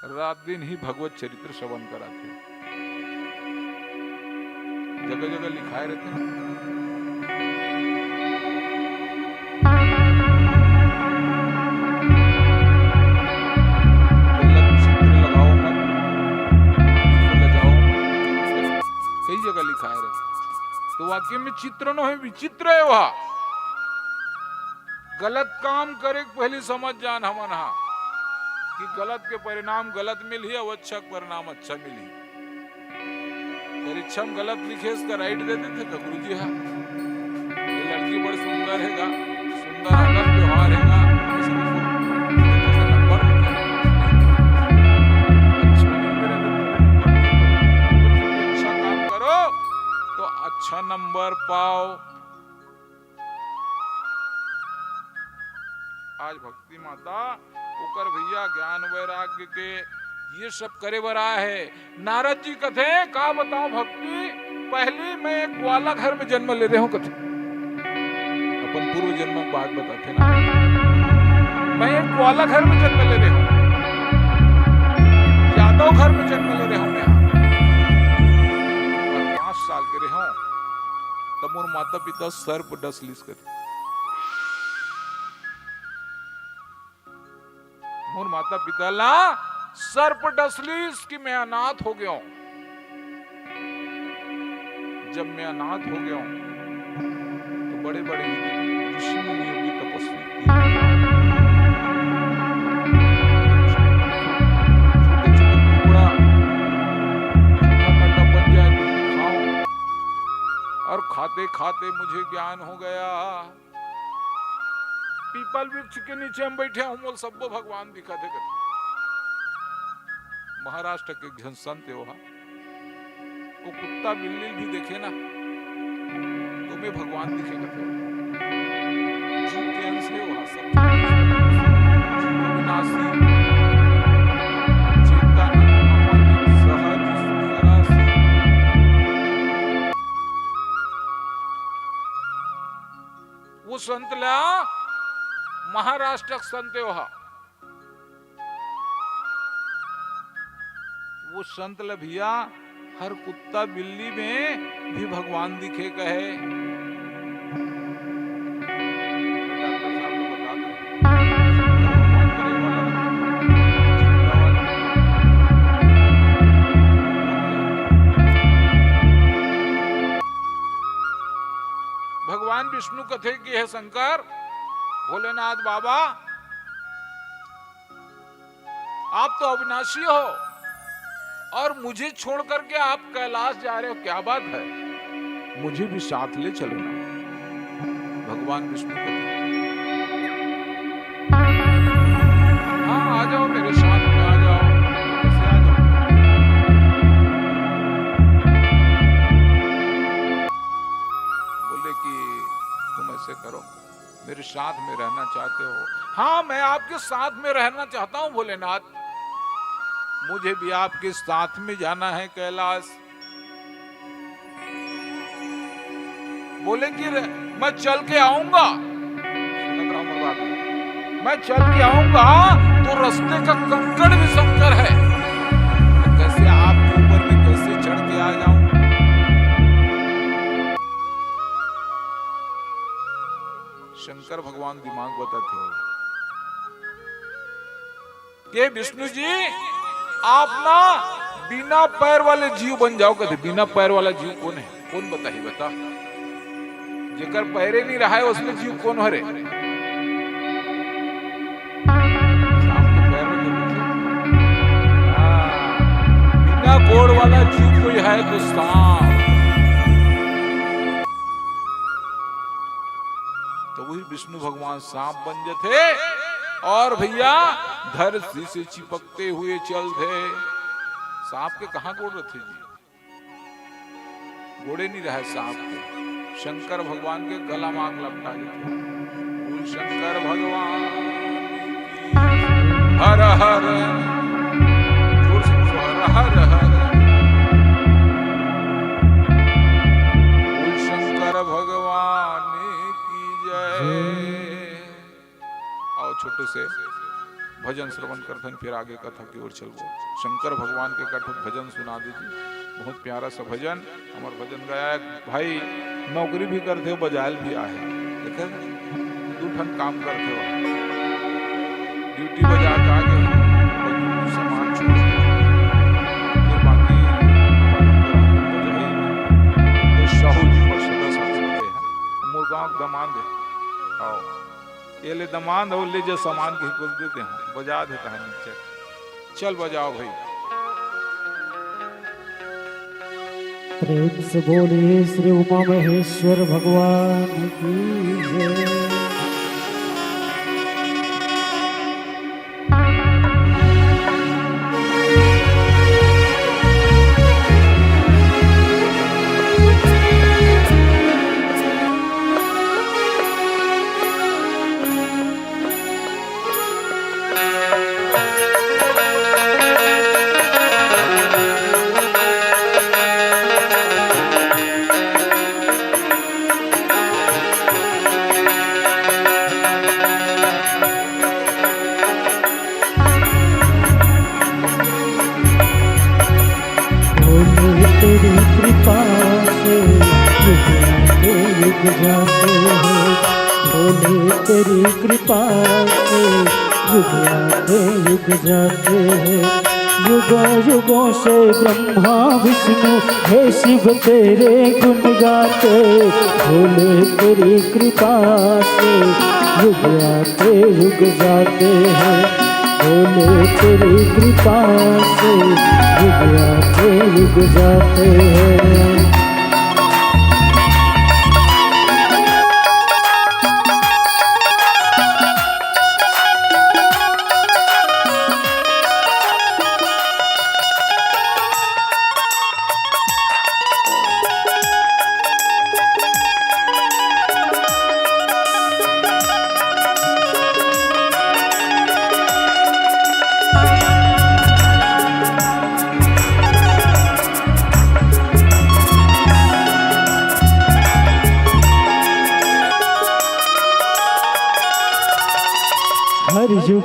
रात दिन ही भगवत चरित्र श्रवण कराथे, जगह जगह लिखाए रहथे। गलत चित्र लगाओ मत, इसको ले जाओ मत, कई जगह लिखाए रहथे। तो वाक्य में चित्र न हो, विचित्र है वह। गलत काम करे के पहली समझ जान हमन हा कि गलत के परिणाम गलत मिलही अउ अच्छा के परिणाम अच्छा मिलही। परीक्षा में गलत लिखे, इसका राइट दे देथे का गुरुजी हा? ये लड़की बड़ी सुंदर है गा, सुंदर आदत व्यवहार है गा, इसको नंबर देते हैं। अच्छा नहीं मेरा नंबर नहीं दो। अच्छा काम करो तो अच्छा नंबर पाओ। आज भक्ति माता, ओकर भैया ज्ञान वैराग्य के ये सब करे बर आए हे। नारद जी कथे, का बताओ भक्ति, पहली मैं एक ग्वाला घर में जन्म ले रहे हूँ कथे। अपन पूर्व जन्म के बात बताथे ना, मैं एक ग्वाला घर में जन्म ले रहे हूँ, यादव घर में जन्म ले रहे हूँ मैं। और पाँच साल के रहे हूँ, तब मोर माता पिता सर्प डस लिस कथे। मोर माता पिता ला सर्प डस लिस कि मैं अनाथ हो गया हूँ। जब मैं अनाथ हो गया हूँ, तो बड़े बड़े ऋषि मुनियों की तपस्वी की। छोटे छोटे टुकड़ा, छोटा मोटा बन जाए तो खाओ। और खाते खाते मुझे ज्ञान हो गया। पीपल वृक्ष के नीचे हम बैठे हूँ, मोल सब्बो भगवान दिखा दे करके। महाराष्ट्र के एक झन संत हे, वहाँ वो कुत्ता बिल्ली भी देखे ना, तो मैं भगवान दिखे करके। जीव के अंश है वहाँ सब। जीव अविनाशी, चेतन, अमलिन, सहज, सुखराशि। संत ला, महाराष्ट्र के संत हे ओहा। वो संत ला भैया, हर कुत्ता बिल्ली में भी भगवान दिखे कहे। डॉक्टर साहब को बता दो। भगवान विष्णु कथे कि हे शंकर, भोलेनाथ बाबा, आप तो अविनाशी हो और मुझे छोड़ करके आप कैलाश जा रहे हो, क्या बात है? मुझे भी साथ ले चलो ना। भगवान विष्णु कहते, हाँ, आ जाओ मेरे साथ में, आ जाओ। कैसे आ जाओ? बोले कि तुम ऐसे करो, मेरे साथ में रहना चाहते हो? हाँ, मैं आपके साथ में रहना चाहता हूँ भोलेनाथ, मुझे भी आपके साथ में जाना है कैलाश। बोले कि रे, मैं चल के आऊंगा, सुनत रहो मोर बात, मैं चल के आऊंगा तो रास्ते का कंकड़ भी शंकर है, तो कैसे आपके ऊपर में कैसे चढ़ के आ जाऊं? शंकर भगवान दिमाग बताते हो, ये विष्णु जी, आप ना बिना पैर वाले जीव बन जाओ। कहते, बिना पैर वाला जीव कौन है? कौन बताही, बता। जेकर पैरे नहीं रहा है, उसमें जीव कौन हरे? सांप के पैर में तो नहीं है। हाँ, बिना गोड़ वाला जीव कोई है तो सांप। तो वही विष्णु भगवान सांप बन जथे और भैया धरती से चिपकते हुए चलथे। सांप के कहाँ गोड़ रथे जी? गोड़े नहीं रहे सांप के। शंकर भगवान के गला में आग लपटा देथे। बोल शंकर भगवान की। हर हर। जोर से बोलो, हर हर हर। बोल शंकर भगवान की जय। आओ, छोटे से भजन श्रवण करथन, फिर आगे कथा की ओर चलबो। शंकर भगवान के कठो भजन सुना दीजिए, बहुत प्यारा सा भजन। हमर भजन गायक भाई नौकरी भी करथे, बजायल भी आहे। देखे, दू ठन काम करथे, वो ड्यूटी बजा के आगे, और सामान छोड़ के, फिर बाकी बजाई में। ये साहू जी पर सदा साथ रहते हैं। मुरगांव के दमांद है। आओ। ये ले दमांद हो, ले जा सामान के कुछ दे दे, बजा दे कहानी। चल, चल बजाओ भाई। प्रेम से बोलिए श्री उमा महेश्वर भगवान की जय। भोले तेरी कृपा से युग आते युग जाते हैं। भोले तेरी कृपा से युग आते युग जाते हैं। युगों युगों से ब्रह्मा विष्णु हे शिव तेरे गुण गाते। भोले तेरी कृपा से युग आते युग जाते हैं। भोले तेरी कृपा से युग आते युग जाते हैं।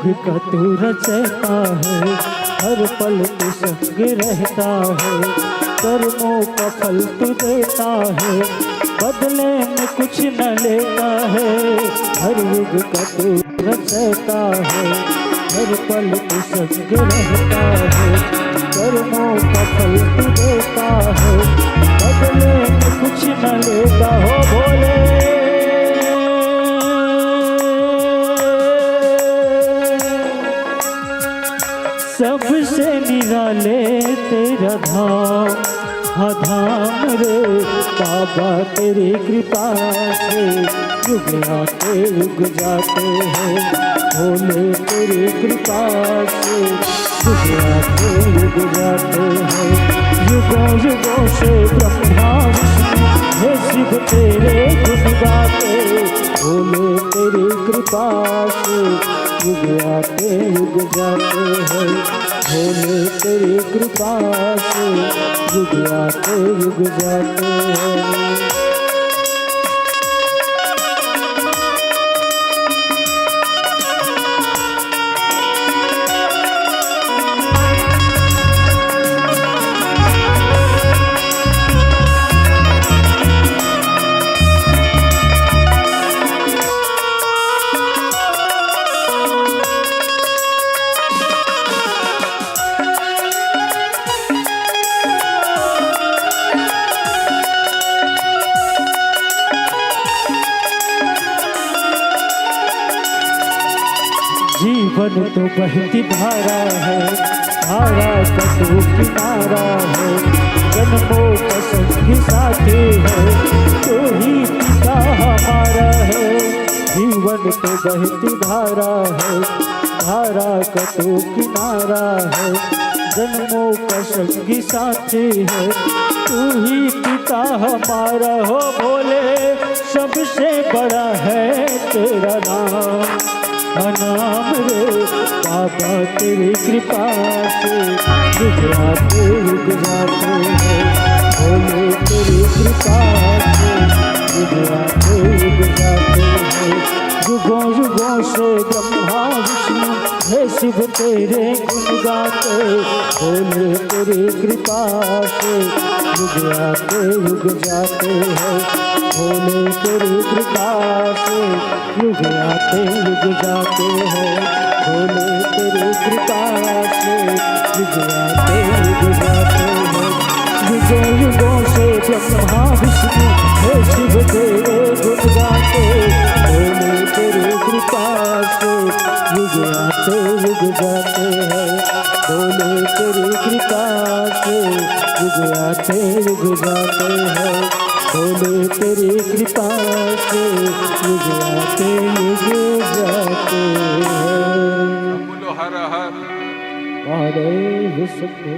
का तू रचता है, हर पल तू संग रहता है, कर्मों का फल तू देता है, बदले में कुछ न लेता है। हर युग का तू रचता है, हर पल तू संग रहता है, कर्मों का फल तू देता है, बदले में कुछ न लेता हो भोले। सबसे निराले तेरा धाम, हाँ धाम रे बाबा, तेरी कृपा से युग आते युग जाते हैं, भोले तेरी कृपा से युग आते युग जाते हैं। युगों युगों से ब्रह्मा विष्णु हे शिव तेरे गुण गाते, भोले तेरी कृपा से युग आते युग जाते हैं, भोले तेरी कृपा से युग आते युग जाते हैं। जीवन तो बहती धारा है, धारा का तू किनारा है, जन्मों का संगी साथी है, तू ही पिता हमारा है। जीवन तो बहती धारा है, धारा का तू किनारा है, जन्मों का संगी साथी है, तू ही पिता हमारा हो भोले। सबसे बड़ा है तेरा नाम, नाम रे बाबा, तेरी कृपा से युग आते युग जाते हैं, भोले तेरी कृपा से युग आते युग जाते हैं। युगों युगों से ब्रह्मा विष्णु हे शिव तेरे गुण गाते, भोले तेरी कृपा से युग आते युग जाते हैं, भोले तेरी कृपा से युग आते युग जाते हैं, भोले तेरी कृपा से युग आते युग जाते हैं। युगों युगों से ब्रह्मा विष्णु हे शिव तेरे गुण गाते, भोले तेरी कृपा से युग आते युग जाते हैं, भोले तेरी कृपा से युग आते युग जाते हैं, भोले तेरी कृपा से युग आते युग जाते हैं। बोलो हर हर महादेव शंभो।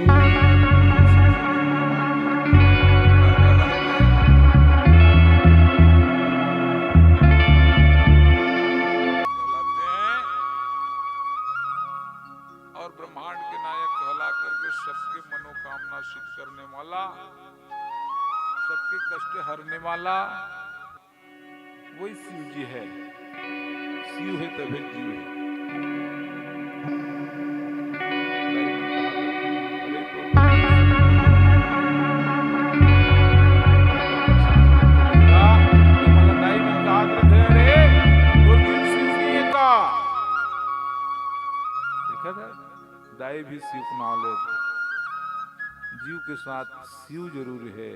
कहलाते हैं और ब्रह्मांड के नायक कहला करके सबके मनोकामना सिद्ध करने वाला, सबके कष्ट हरने वाला वही शिव जी है। शिव है तभी जीव है। मला नाही मी का आग्रह रे, तो जीव शिव जी है का? देखा था, दाई भी शिव को नाम लेते। जीव के साथ शिव जरूर है।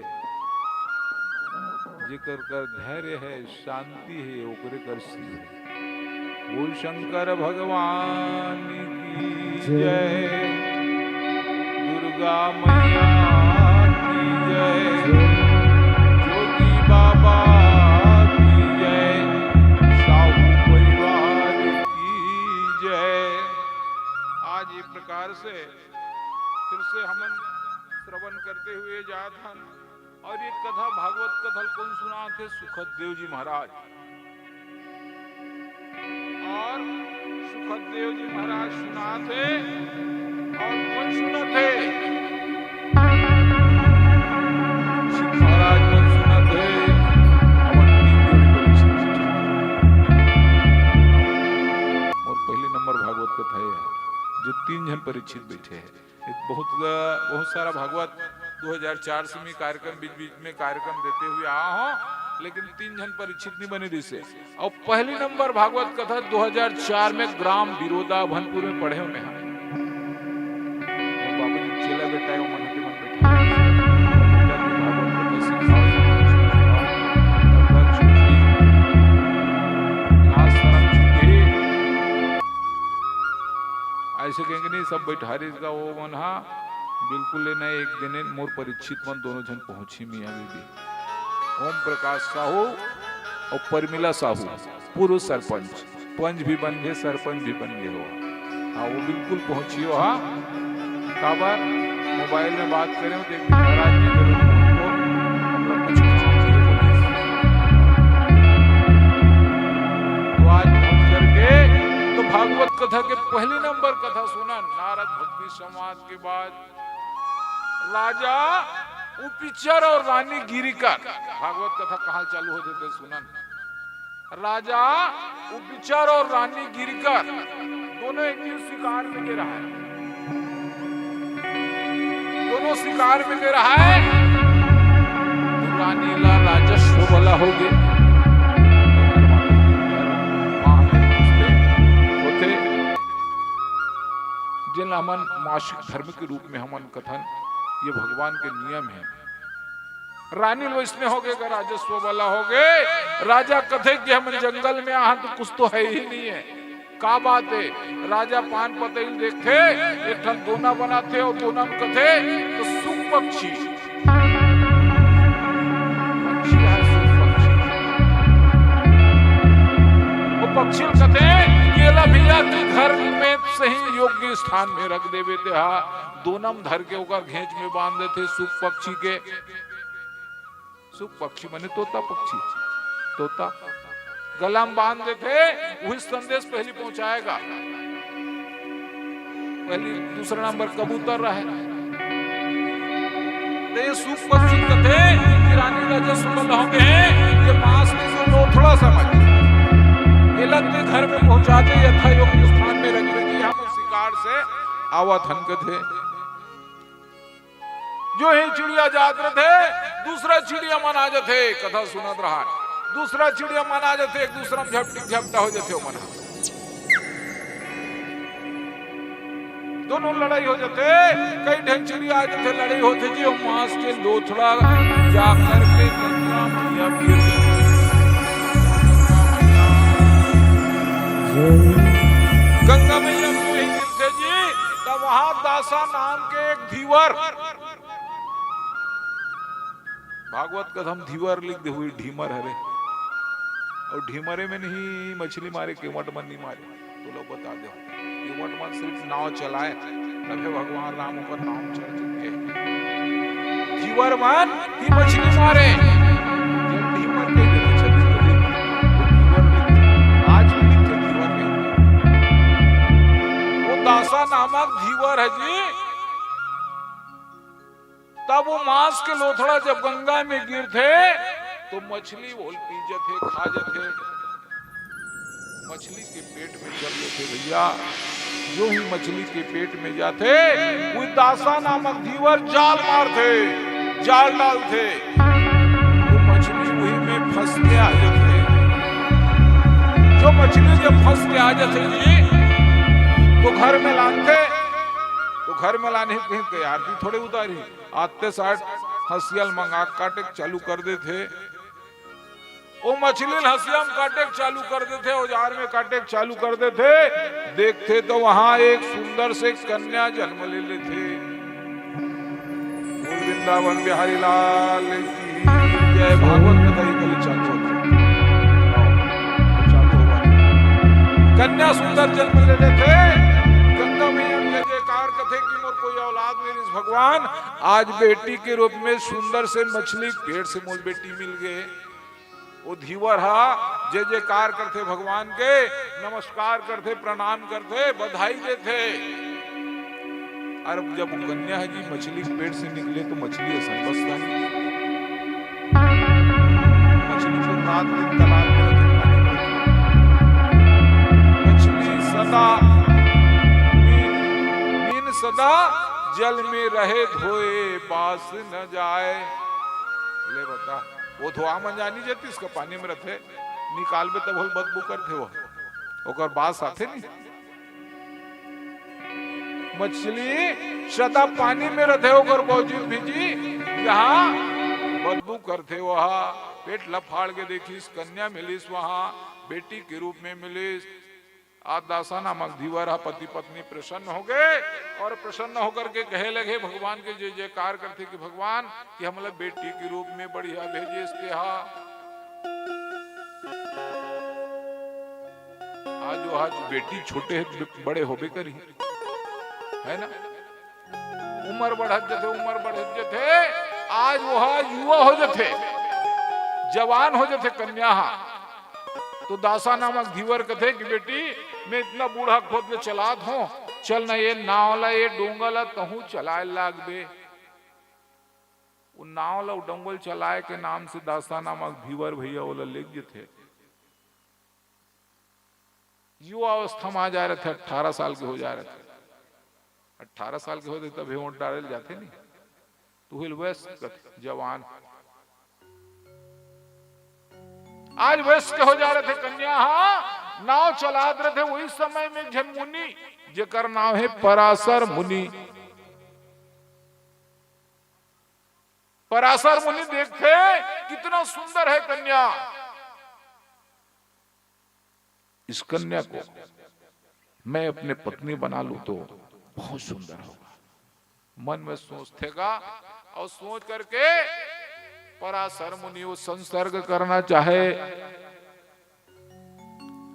जेकर कर धैर्य है, शांति है, ओकरे कर शिव है। बोल शंकर भगवान की जय। जय, दुर्गा मैया की जय, जय, जोगी बाबा की जय, साहू परिवार की जय। आज ये प्रकार से फिर से हमन श्रवण करते हुए जात हन। और ये कथा, भागवत कथा ल कोन सुनाथे? सुखदेव जी महाराज। और सुखदेव जी महाराज सुनाथे। और कोन सुनाथे? परीक्षित महाराज मन सुनाथे। हमन तीन जोड़ी परीक्षित। मोर पहली नंबर भागवत कथा। परीक्षित बैठे हे। बहुत, बहुत सारा भागवत दो हज़ार चार से मैं कार्यक्रम, बीच बीच में कार्यक्रम देते हुए आया हूँ, लेकिन तीन झन परीक्षित नहीं बने रिहिसे। और पहली नंबर भागवत कथा दो हज़ार चार में ग्राम बिरोदा भनपुर में पढ़े हूँ मैं। हाँ। बाबू जी चेला बेटा है, वो मन के मन बैठा है। भागवत कथा सिखाओ, लगभग छुट्टी, लाज शरम छुट्टी। ऐसे कहेंगे नहीं, सब बैठारिस गा वो मन हा, बिल्कुल ले नहीं। एक दिन मोर परीक्षित मन दोनों झन पहुंची मियाँ बीबी, ओम प्रकाश साहू और परमिला साहू, पूर्व सरपंच, पंच भी बन गए, सरपंच भी बन गए हो। हाँ, वो बिल्कुल पहुंची हो। हाँ, काबर मोबाइल में बात करें तो एक महाराज जी जरूर पहुंचो, हम लोग कुछ काम भी बोले। तो आज पहुंच करके तो भागवत कथा के पहली नंबर कथा सुना, नारद भक्ति संवाद के बाद राजा उपिचर और रानी गिरिकर। भागवत कथा कहाँ चालू हो जाते सुनन। राजा उपिचर और रानी गिरिकर दोनों एक दिन शिकार में गे रहा है। दोनों शिकार में गे रहा है। तो रानी ला राजस्व वाला हो गए। जिन हमन मासिक धर्म के रूप में हमन कथन, ये भगवान के नियम है। रानी वैसने हो गए, राजस्व वाला हो गए। राजा कथे कि हम जंगल में आहन तो कुछ तो है ही नहीं है, का बात है? राजा पान पतैल देखथे, एक ठन दोना बनाथे और दोना में कथे तो सुख पक्षी। पक्षी है सुख पक्षी। वो पक्षी कथे कि एला भैया के घर में सही योग्य स्थान में रख देवे ते हा। दोना में धर के ओकर घेंच में बांध देथे सुख पक्षी के। सुख पक्षी माने तोता पक्षी, तोता गला में बांध देथे, वही संदेश पहली पहुंचाएगा। पहली दूसरा नंबर कबूतर रहे। तो ये सुख पक्षी कथे कि रानी राजस्व वाला हो गए, ये मांस के जो लोथड़ा समझ, ये लगते घर में पहुंचाते यथा योग्य स्थान में रख देते, हम शिकार से आवत हन कथे। जो ही चिड़िया जात रथे, दूसरा चिड़िया मन आ जथे, कथा सुनत रहा। दूसरा चिड़िया मन आ जथे, एक दूसरा में झपटी झपटा हो जथे, ओमन दोनों लड़ाई हो जथे। कई ठन चिड़िया आ जथे, लड़ाई होथे जी, ओ मांस के लोथड़ा जा करके गंगा मैया गिर जथे। गंगा मैया में गिरथे जी, तब वहां दासा नाम के एक धीवर, भागवत कथा में धीवर लिख दे हुई, ढीमर हरे। और ढीमरे में नहीं मछली मारे, केवट मन नहीं मारे। तो लोग बता दे, केवट मन सिर्फ नाव चलाए, तभे भगवान राम ऊपर नाम चढ़ चुके हैं। धीवर मन ही मछली मारे। जब ढीमर के देते छत्तीसगढ़ी, वो धीवर लिखते, आज भी लिखते धीवर के। वो दासा नामक धीवर है जी, तब वो मांस के लोथड़ा जब गंगा में गिरथे, तो मछली ओल पी जथे, खा जथे। मछली के पेट में चल लेथे भैया। जो ही मछली के पेट में जाथे, वो दासा नामक धीवर जाल मारथे, जाल डालथे। वो मछली वही में फंस के आ जाथे। जो मछली जब फंस के आ जाथे जी, तो घर में लानथे, तो घर में लाने के कहीं तैयार भी थोड़े उतारी। आते साठ हंसिया ल मंगा के काटे के चालू कर देथे। ओ मछली ल हंसिया म काटे के चालू कर देथे, औजार में काटे के चालू कर देथे। देखथे तो वहां एक सुंदर से कन्या जन्म ले लेथे। बोल वृंदावन बिहारी लाल की जय। भागवत कथा ही कल चालू होथे। चालू होवत हे। कन्या सुंदर जन्म ले लेथे। गंगा मैया जय जयकार कथे कि मोर कोई औलाद नहीं रिहिस भगवान, आज बेटी के रूप में सुंदर से मछली पेट से मोल बेटी मिल गए। वो धीवर हा जय जयकार करथे भगवान के, नमस्कार करथे, प्रणाम करथे, बधाई देथे। अरे जब वो कन्या है जी मछली के पेट से निकले तो मछली असन बस जाए। मछली तो रात दिन तालाब में रहती, पानी में रहती। मछली सदा मीन, मीन ना जल में रहे धोए बास न जाए। ले बता, वो धोआ मन जानी जातिस का पानी में रथे, निकालबे तब होल बदबू करथे वो, ओकर बास आथे नहीं। मछली सदा पानी में रथे, ओकर बावजूद भी जी यहाँ बदबू करथे। वहा पेट ल फाड़ के देखिस, कन्या मिलिस, वहा बेटी के रूप में मिलिस। आज दासा नामक धीवर ह पति पत्नी प्रसन्न हो गए और प्रसन्न होकर के कहे लगे, भगवान के जय जयकार करथे कि भगवान कि हमला बेटी के रूप में बढ़िया भेजे इसके हा। आज वो आज बेटी छोटे है, बड़े होबे करी, है ना? उम्र बढ़त जथे, उम्र बढ़त जथे, आज वो युवा हो जथे, जवान हो जथे कन्या हा। तो दासा नामक धीवर कथे कि बेटी, मैं इतना बूढ़ा खोद ले चलात हूँ, चल ना ये नाव ला, ये डोंगा ला तहूँ चलाए लागबे। वो नाव ला, वो डोंगा ल चलाए के नाम से दासा नामक धीवर भैया ओला लेग जथे। युवा अवस्था में आ जा रहे थे, अठारह साल के हो जा रहे थे। अठारह साल के होते तब हेवट डाले जाते नहीं, तो हिल वयस्क कथे, जवान। आज वयस्क हो जा रहे थे कन्या, हाँ, नाव चलात रहे थे। वही समय में एक झन मुनि, जेकर नाव है पराशर मुनि। पराशर मुनि देखते, कितना सुंदर है कन्या। इस कन्या को मैं अपने पत्नी बना लूं तो बहुत सुंदर होगा। मन में सोचते का, और सोच करके पराशर मुनि वो संसर्ग करना चाहे,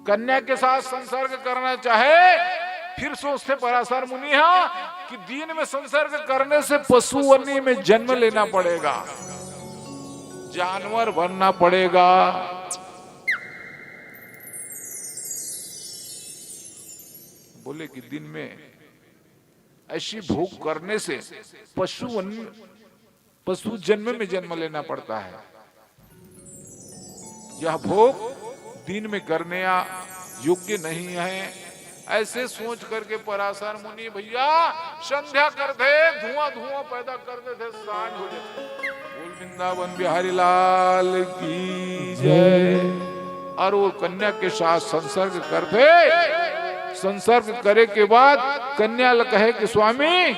कन्या के साथ संसर्ग करना चाहे। फिर सोचते पराशर मुनि, हाँ, कि दिन में संसर्ग करने से पशु योनि में जन्म लेना पड़ेगा, जानवर बनना पड़ेगा। बोले कि दिन में ऐसी भोग करने से पशु वन-, पशु जन्म में जन्म लेना पड़ता है। यह भोग दिन में करने योग्य नहीं है। ऐसे सोच करके पराशर मुनि भैया संध्या कर दे, धुआं धुआं पैदा कर दे थे, सांझ हो जाए। बोल वृंदावन बिहारी लाल की जय। और वो कन्या के साथ संसर्ग कर दे। संसर्ग करे के बाद कन्या ल कहे कि स्वामी,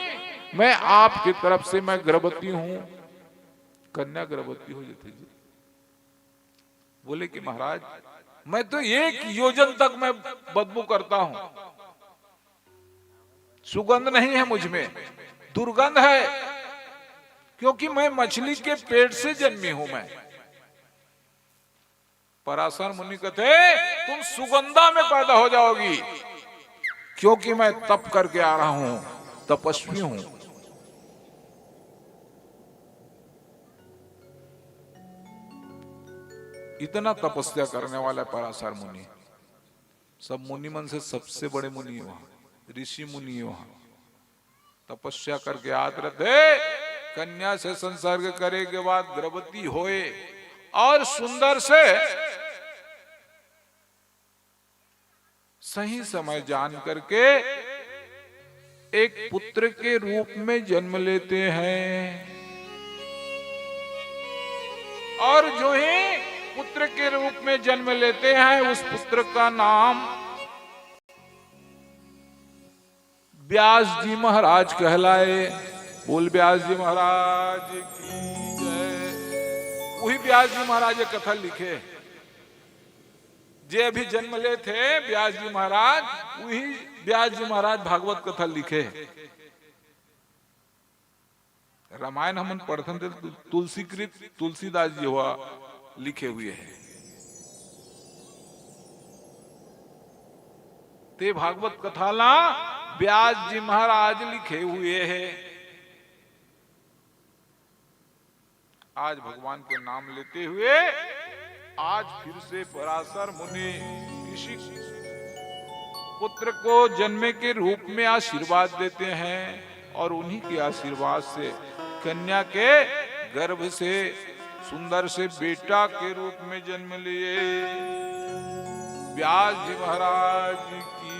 मैं आपकी तरफ से मैं गर्भवती हूँ। कन्या गर्भवती हो जाती जी। बोले कि महाराज, मैं तो एक योजन तक मैं बदबू करता हूं, सुगंध नहीं है मुझ में, दुर्गंध है, क्योंकि मैं मछली के पेट से जन्मी हूं। मैं पराशर मुनि कहते, तुम सुगंधा में पैदा हो जाओगी, क्योंकि मैं तप करके आ रहा हूं, तपस्वी हूं। इतना तपस्या करने वाला पराशर मुनि, सब मुनि मन से सबसे बड़े मुनि वहां, ऋषि मुनि वहां। तपस्या करके आत रथे, कन्या से संसर्ग करे के बाद गर्भवती होए और सुंदर से सही समय जान करके एक पुत्र के रूप में जन्म लेते हैं। और जो ही पुत्र के रूप में जन्म लेते हैं, उस पुत्र का नाम व्यास जी महाराज कहलाए। बोल व्यास जी महाराज की जय। वही व्यास जी महाराज ये कथा लिखे, जे अभी जन्म लेथे व्यास जी महाराज, वही व्यास जी महाराज भागवत कथा लिखे। रामायण हमन पढ़थन ते तु-, तुलसीकृत तुलसीदास जी हुआ लिखे हुए हैं। ते भागवत कथा ला व्यास जी महाराज लिखे हुए हैं। आज भगवान के नाम लेते हुए आज फिर से पराशर मुनि किसी पुत्र को जन्म के रूप में आशीर्वाद देते हैं और उन्हीं के आशीर्वाद से कन्या के गर्भ से सुंदर से बेटा के रूप में जन्म लिए। व्यास जी महाराज की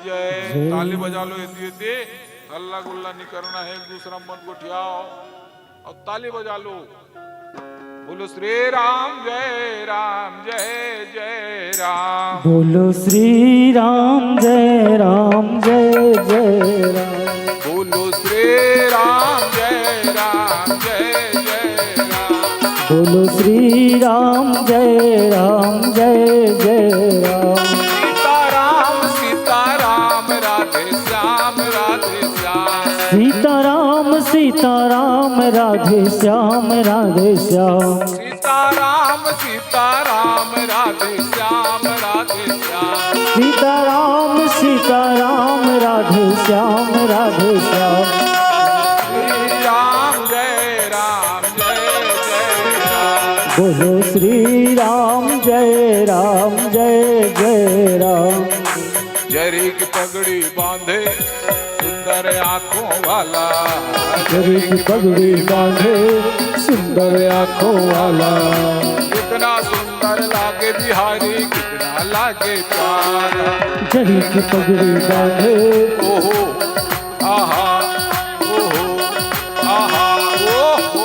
जय। ताली बजा लो, ये दिए थे। हल्ला गुल्ला नहीं करना है, एक दूसरा मत गोठियाओ और ताली बजा लो। बोलो श्री राम जय राम जय जय राम। बोलो श्री राम जय राम जय जय राम। बोलो श्री राम जय राम जय जय राम। बोलो श्री राम जय राम जय जय राम। सीताराम सीताराम राधे श्याम राधे श्याम। सीताराम सीताराम राधे श्याम राधे श्याम। सीताराम सीताराम राधे श्याम राधे श्याम। सीताराम सीताराम राधे श्याम राधे श्याम। श्री राम जय राम जय जय राम। बोलो श्री राम जय राम जय जय राम। जरी की पगड़ी बांधे सुंदर आंखों वाला। जरी की पगड़ी बांधे सुंदर आंखों वाला। कितना सुंदर लागे बिहारी, कितना लागे प्यारा। जरी की पगड़ी बांधे। ओहो, आहा, ओहो, आहा, ओहो।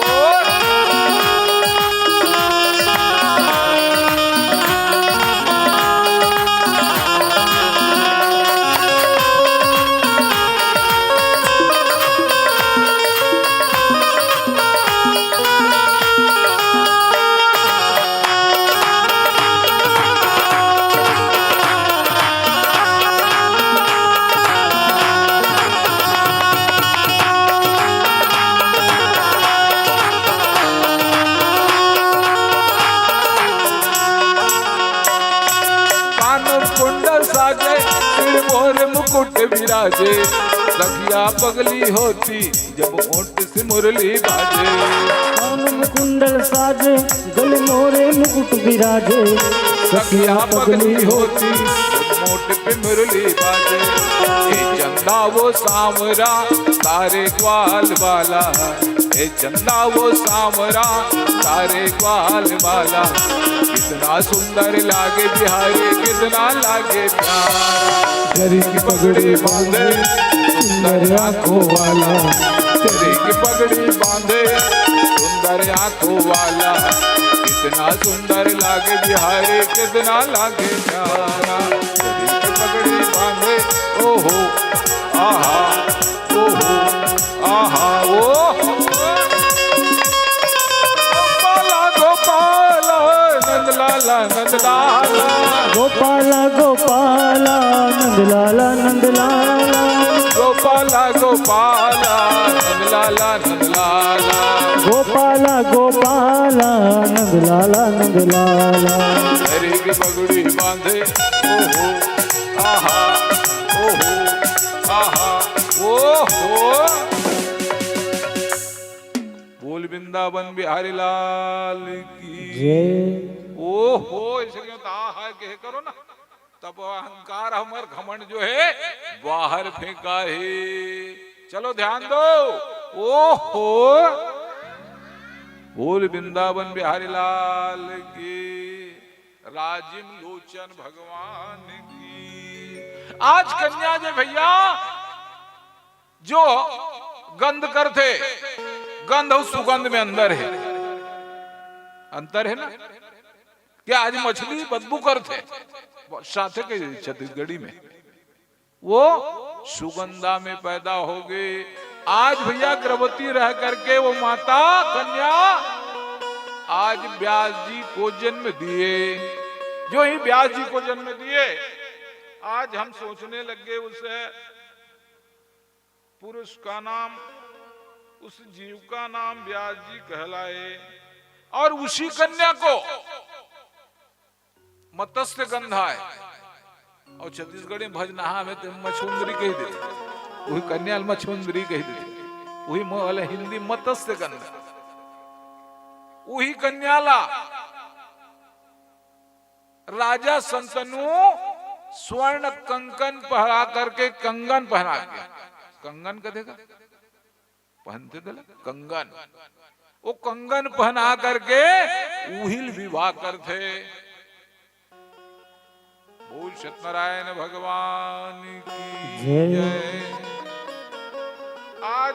कान कुंडल साजे, सिर मोर मुकुट विराजे, सखिया पगली होती जब ओंठ से मुरली बाजे। कान में कुंडल साजे, गले मोरे मुकुट विराजे, सखिया पगली होती जब ओंठ पे मुरली बाजे। ए चंदा वो सांवरा, तारे ग्वाल वाला। ए चंदा वो सांवरा, तारे ग्वाल वाला। कितना सुंदर लागे बिहारी, कितना लागे प्यारा। जरी की पगड़ी बांधे सुंदर आंखों वाला। जरी की पगड़ी बांधे सुंदर आंखों वाला। कितना सुंदर लागे बिहारी, कितना लागे प्यारा। जरी की पगड़ी बांधे, ओहो, आहा, ओहो, आहा, ओहो। गोपाला, गोपाला, नंदलाला, नंदलाला। गोपाला, गोपाला, नंदलाला, नंदलाला। गोपाला, गोपाला, नंदलाला, नंदलाला। गोपाला, गोपाला, नंदलाला, नंदलाला। हरी की पगड़ी बांधे, ओहो, आहा, ओहो, आहा, ओहो। बोल वृंदावन बिहारी लाल की जय। ओहो, ऐसे क्यों तो आहा कहे करो ना, तब अहंकार हमर घमंड जो है बाहर फेंका है। चलो ध्यान दो, ओहो, बोल वृंदावन बिहारी लाल की, राजिम लोचन भगवान की। आज कन्या जे भैया जो गंध करथे, गंध अउ सुगंध में अंतर हे, अंतर हे ना? क्या आज मछली बदबू करथे? साथे के छत्तीसगढ़ी में वो सुगंधा में पैदा हो गए। आज भैया गर्भवती रह करके वो माता कन्या आज व्यास जी को जन्म दिए। जो ही व्यास जी को जन्म दिए, आज हम सोचने लग गए उसे पुरुष का नाम, उस जीव का नाम व्यास जी कहलाए। और उसी कन्या को मत्स्य गंधा है, और छत्तीसगढ़ी में भजनहा में तो मछुंदरी कह देथे, वही कन्या ल मछुंदरी कह देथे, वही म-, वाला हिंदी मत्स्य गंधा, वही कन्या ला राजा संतनु स्वर्ण कंकन पहरा करके, कंगन पहना के, कंगन का देखा, पहनथे तेला कंगन, वो कंगन पहना करके उहिल विवाह करथे। बोल सत्यनारायण भगवान की जय। जय।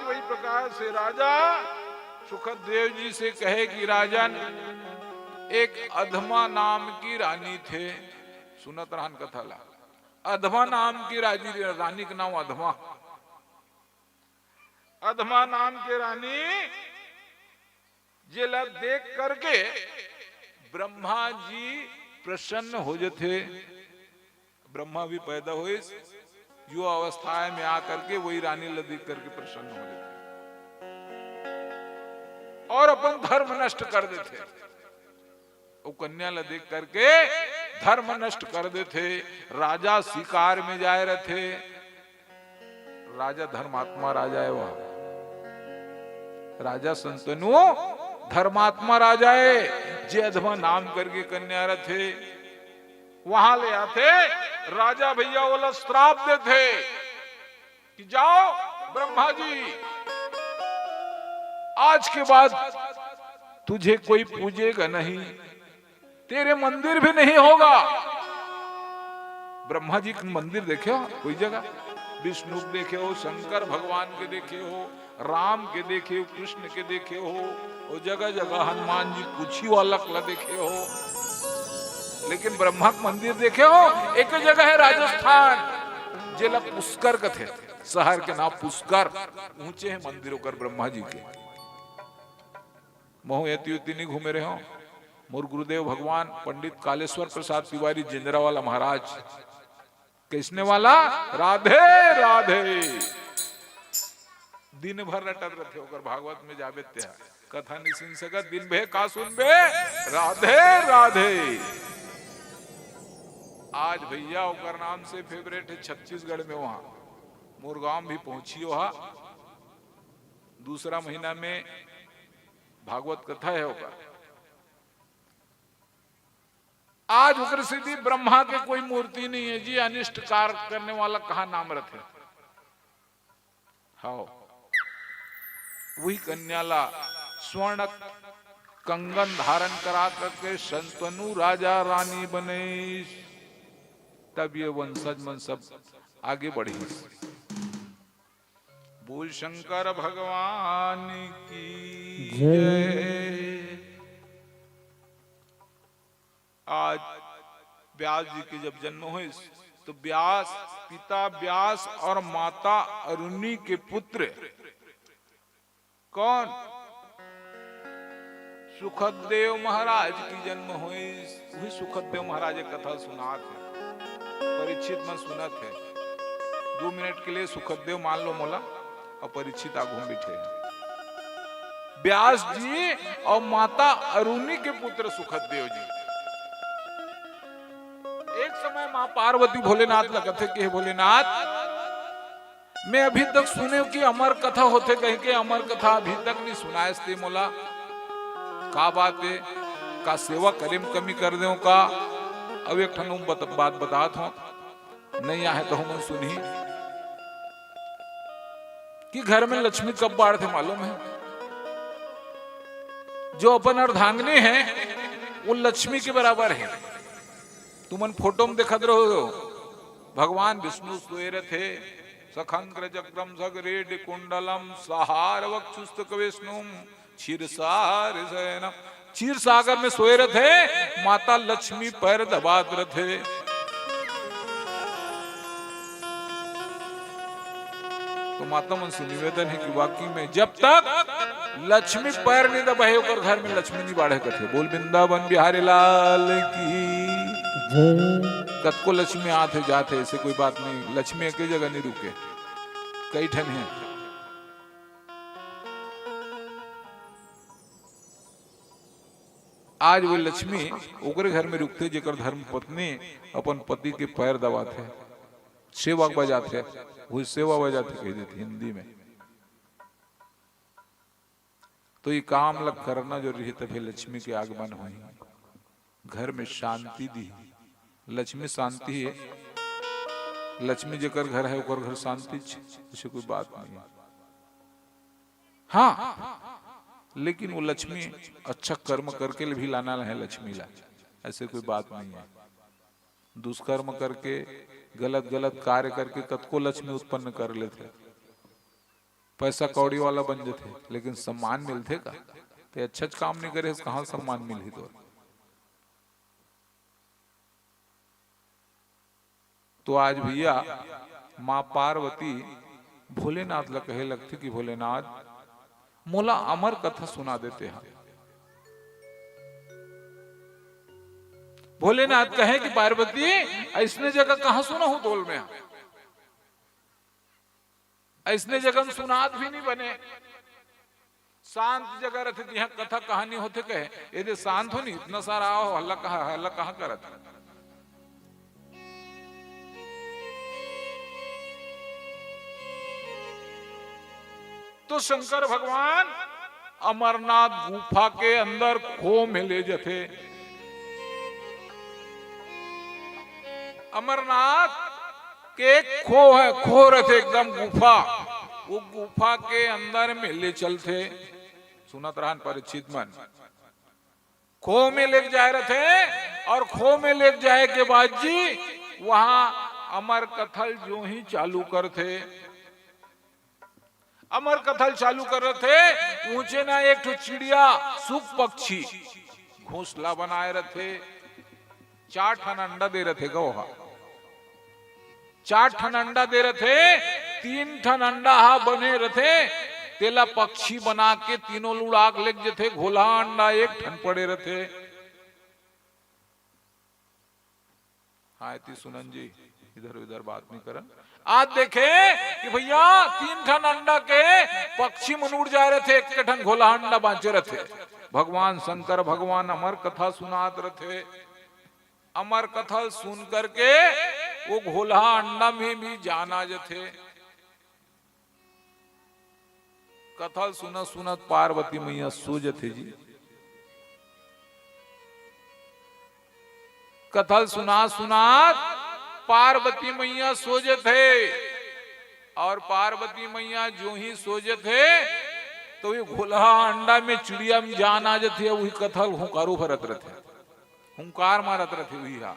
वही प्रकार से राजा सुखदेव जी से कहे कि राजन, एक अधमा नाम की रानी थे, सुनत रहन कथा ला, अधमा नाम की राजी, रानी के नाम अधमा, अधमा नाम के रानी, जेला देख करके ब्रह्मा जी प्रसन्न हो जथे। ब्रह्मा भी पैदा होइस, युवा अवस्था में आकर के वही रानी ला देख करके प्रसन्न हो जथे और अपन धर्म नष्ट कर देथे। वो कन्या ला देख करके धर्म नष्ट कर देथे। राजा शिकार में जाए रथे, राजा धर्मात्मा राजा है वह। राजा संतनु धर्मात्मा राजा है, जे अधमा नाम करके कन्या रथे, वहां ले आथे। राजा भैया ओला श्राप देथे कि जाओ ब्रह्मा जी, आज के बाद तुझे कोई पूजेगा नहीं, तेरे मंदिर भी नहीं होगा। ब्रह्मा जी के मंदिर देखे हो कोई जगह? विष्णु के देखे हो, शंकर भगवान के देखे हो, राम के देखे हो, कृष्ण के देखे हो, वो जगह जगह हनुमान जी पूछी वाला ला देखे हो, लेकिन ब्रह्मा के मंदिर देखे हो? एक जगह है राजस्थान, जेला पुष्कर कथे, शहर के नाम पुष्कर, ऊंचे हैं मंदिर ओकर ब्रह्मा जी के। महू एती उती नहीं घूमे रहे हो। मोर गुरुदेव भगवान पंडित कालेश्वर प्रसाद तिवारी जिंजरावाला महाराज कइसने वाला? राधे राधे। दिन भर रटत रथे, ओकर भागवत में जाबे ते ह, कथा नहीं सुन सकत, दिन भर का सुनबे? राधे राधे। आज भैया ओकर नाम से फेवरेट है छत्तीसगढ़ में, वहां मोर गांव भी पहुंची ओहा। दूसरा महीना में भागवत कथा है ओकर। आज ओकर सेती ब्रह्मा के कोई मूर्ति नहीं है जी। अनिष्ट कार्य करने वाला कहाँ नाम रथे? हाव, वही कन्या ला स्वर्ण कंगन धारण करा करके शंतनु राजा रानी बने, तब ये वंशज मन सब आगे बढ़ी। बोल शंकर भगवान की जय। जय। आज व्यास जी के जब जन्म होइस, तो व्यास, पिता व्यास और माता अरुणी के पुत्र कौन? सुखदेव महाराज की जन्म होइस। वही सुखदेव महाराज एक कथा सुनात हे, परीक्षित मन सुनत हे। दो मिनट के लिए सुखदेव मान लो मोला, और परीक्षित आगू में बैठे हैं। व्यास जी और माता अरुणी के पुत्र सुखदेव जी। एक समय माँ पार्वती भोलेनाथ ला कथे कि हे भोलेनाथ, मैं अभी तक सुने कि अमर कथा होथे कहिके, अमर कथा अभी तक नहीं सुनायस ते मोला। का बात है? का सेवा करे में कमी कर देव का? अब एक ठन बत-, बात बतात हूँ, नहीं आहे तो हमन सुनही कि घर में लक्ष्मी कब बाढ़थे मालूम है? जो अपन अर्धांगिनी है, वो लक्ष्मी के बराबर है। तुमन फोटो में देखत रहो, भगवान विष्णु सोए रथे, सखंक्र चक्रम सगरेड कुंडलम सहार वक्षुस्तक विष्णुम क्षीरसार शयनम। क्षीर सागर में सोए रथे, माता लक्ष्मी पैर दबात रथे। तो माता मन से निवेदन है कि वाकई में जब तक लक्ष्मी पैर नहीं दबाए, ओकर घर में लक्ष्मी नहीं बाढ़े कथे। बोल वृंदावन बिहारी लाल की जय। कतको लक्ष्मी आत हे, जात हे, ऐसे कोई बात नहीं। लक्ष्मी एक जगह नहीं रुके, कई ठन है। आज वो लक्ष्मी ओकरे घर में रुकथे, जेकर धर्म पत्नी अपन पति के पैर दबाथे, सेवा बजाथे, वही सेवा बजाथे कह देथे हिंदी में। तो ये काम ला करना जरूरी है, तभी लक्ष्मी के आगमन होही, घर में शांति दी। लक्ष्मी शांति है, लक्ष्मी जेकर घर है ओकर घर शांति छे, ऐसे कोई बात नहीं है। हाँ, लेकिन वो लक्ष्मी अच्छा कर्म करके भी लाना है लक्ष्मी ला, ऐसे कोई बात नहीं है। दुष्कर्म करके, गलत गलत कार्य करके कतको लक्ष्मी उत्पन्न कर लेथे। पैसा कौड़ी वाला बन जथे, लेकिन सम्मान मिलथे का? ते अच्छा काम नहीं करे, कहाँ सम्मान मिलही तोर? तो आज भैया, माँ पार्वती भोलेनाथ ला कहे लगथे कि भोलेनाथ, मोला अमर कथा सुना देते हैं। भोलेनाथ कहे कि पार्वती, अइसने जगह कहाँ सुनाहूं तोला मैं? अइसने जगह में सुनात भी नहीं बने। शांत जगह रथे, जिहाँ कथा कहानी होथे कहे, ये दे शांत हो नहीं, इतना सारा आओ, हल्ला कहाँ, हल्ला कहाँ करत? तो शंकर भगवान अमरनाथ गुफा के अंदर खो में ले जथे। अमरनाथ के एक खो है, खो रथे एकदम गुफा, वो गुफा के अंदर में ले चलथे। सुनत रहन परीक्षित मन, खो में लेके जाए रथे, और खो में लेके जाए के बाद जी, वहां अमर कथा ल जो ही चालू करथे, अमर कथा ल चालू करथे, ऊंचे ना एक ठो चिड़िया, सुख पक्षी, घोंसला बनाए रथे, चार ठन अंडा दे रथे गा ओहा। चार ठन अंडा दे रथे, तीन ठन अंडा हा बने रथे, तेला पक्षी बना के तीनों ल उड़ा के लेग जथे, घोलहा अंडा एक ठन पड़े रथे। हाँ, एती सुनन जी, इधर उधर बात नहीं करन। आज देखे कि भैया, तीन ठन अंडा के पक्षी मन उड़ जाए रथे, एक ठन घोलहा अंडा बांचे रथे। भगवान शंकर भगवान अमर कथा सुनात रथे। अमर कथा सुन करके वो घोलहा अंडा में भी जान आ जथे। कथा ल सुनत सुनत पार्वती मैया सो जथे जी। कथा ल सुनात सुनात पार्वती मैया सो जथे, और पार्वती मैया जो ही सो जथे, तो ये घोलहा अंडा में चिड़िया में जान आ जथे, वही कथा ल हुंकारो भरत रथे, हुंकार मारत रथे वही हा।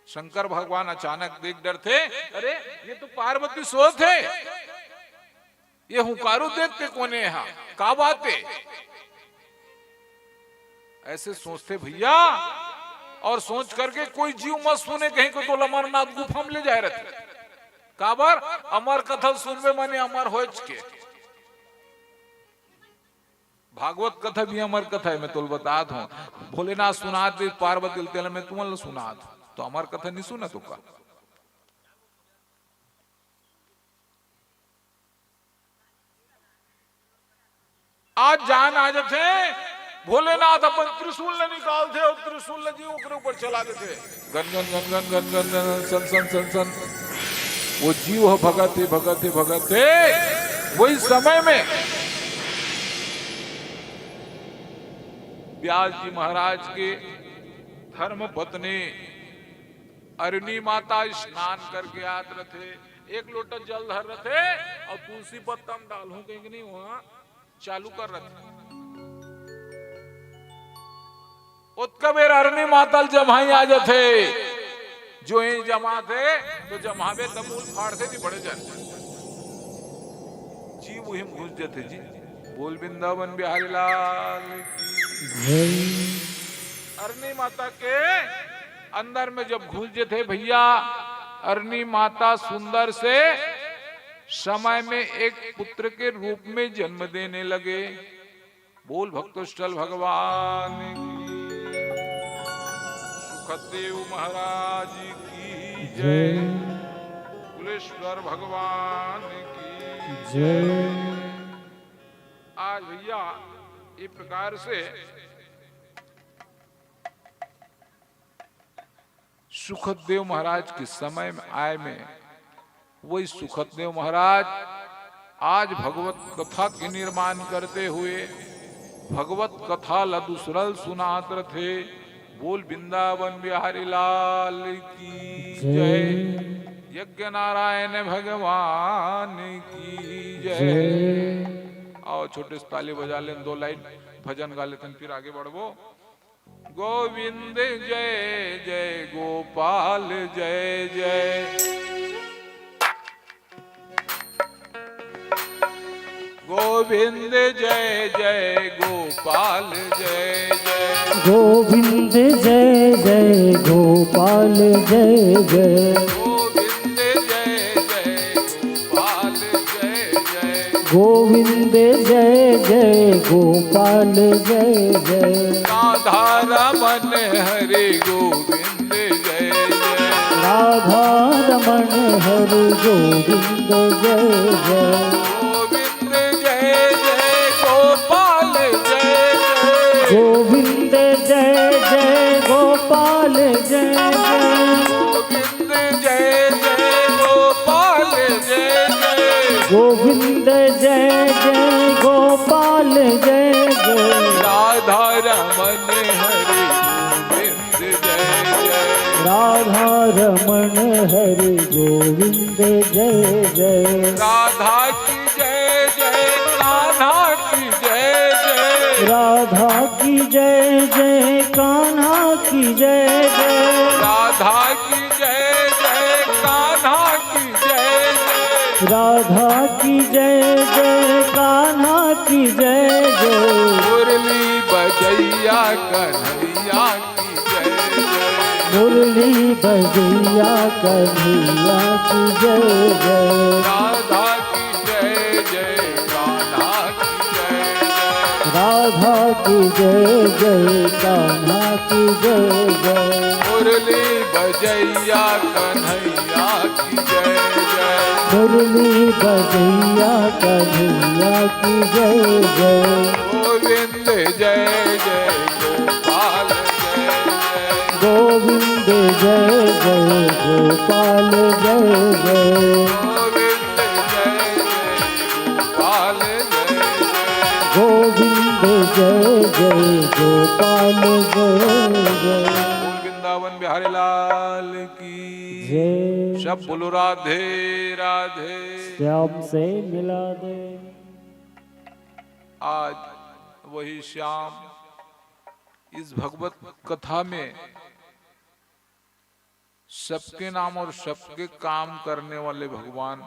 शंकर भगवान अचानक देख डरथे, "अरे, ये तो पार्वती सोत हे, ये हुंकारू देत के कोने हा, का बात हे?" ऐसे सोचथे भैया, और सोच करके कोई जीव मत सुने, कहीं को तो अमरनाथ गुफा में ले जाए रथे। काबर? अमर कथा सुनबे माने अमर होच के। भागवत कथा भी अमर कथा हे, मैं तोला बतात हूँ। भोलेनाथ सुनात हे पार्वती ल, तेला मैं तुमन ल सुनात हूँ। तो अमर कथा नहीं सुनत हो का? आज जान आ जथे, भोलेनाथ अपन त्रिशूल ल निकालथे और त्रिशूल ल जी ओकरे ऊपर चला देथे। गन, गन, गन, गन, गन, गन, गन, सन, सन, सन, सन। वो जीव ह भगत हे, भगत हे, भगत हे। वही समय में व्यास जी महाराज के धर्म पत्नी अरुणी माता स्नान करके आत रथे, एक लोटा जल धर रथे और तुलसी पत्ता म डालहूं कहिके नहीं, वहां चालू कर रथे। ओतका बेर अरुणी माता ल जम्हाई आ जथे। जो ही जमाथे, तो जम्हाबे त मूल फाड़थे जी बड़े जन। जीव उही म घुस जथे जी। बोल वृंदावन बिहारी लाल की। जय। अरुणी माता के अंदर में जब घुस जथे भैया, अरुणी माता सुंदर से समय में एक पुत्र के रूप में जन्म देने लगे। बोल भक्तोत्सल भगवान की, सुखदेव महाराज की जय। जय। कुलेश्वर भगवान की जय। आज भैया, ये प्रकार से सुखदेव महाराज के समय में आए में, वही सुखदेव महाराज आज भगवत कथा के निर्माण करते हुए भगवत कथा ला दूसरा ल सुनात रथे। बोल वृंदावन बिहारी लाल की जय। जय। यज्ञ नारायण भगवान की जय। जय। आओ, छोटे से ताली बजा लेन, दो लाइन भजन गा लेथन, फिर आगे बढ़बो। गोविंद जय जय, गोपाल जय जय। गोविंद जय जय गोपाल जय जय। गोविंद जय जय गोपाल जय जय। गोविंद जय जय गोपाल जय जय। गोविंद जय जय गोपाल जय जय। राधा रमन हरे गोविंद जय जय। राधा रमन हरे गोविंद जय जय। गोविंद जय जय गोपाल जय जय। गोविंद जय जय गोपाल जय जय। गोविंद जय जय गोपाल जय जय। गोविंद जय जय गोपाल जय जय। राधा रमन हरे गोविंद जय जय। राधा रमन हरे गोविंद जय जय। राधा की जय जय कान्हा की जय जय। राधा की जय जय कान्हा की जय जय। राधा की जय जय कान्हा की जय जय। राधा की जय जय कान्हा की जय जय। मुरली बजैया कन्हैया की जय जय। मुरली बजैया कन्हैया की जय जय। राधा की जय जय कान्हा की जय जय। राधा की जय जय कान्हा की जय जय। मुरली बजैया कन्हैया की जय जय। मुरली बजैया कन्हैया की जय जय। गोविंद जय जय गोपाल जय जय। गोविंद जय जय गोपाल जय जय। गोविंद जय जय गोपाल जय जय। गोविंद जय जय गोपाल जय जय। बोल वृंदावन बिहारी लाल की जय। सब बोलो राधे राधे। श्याम से मिला दे। आज वही श्याम इस भगवत कथा में सबके नाम और सबके काम करने वाले भगवान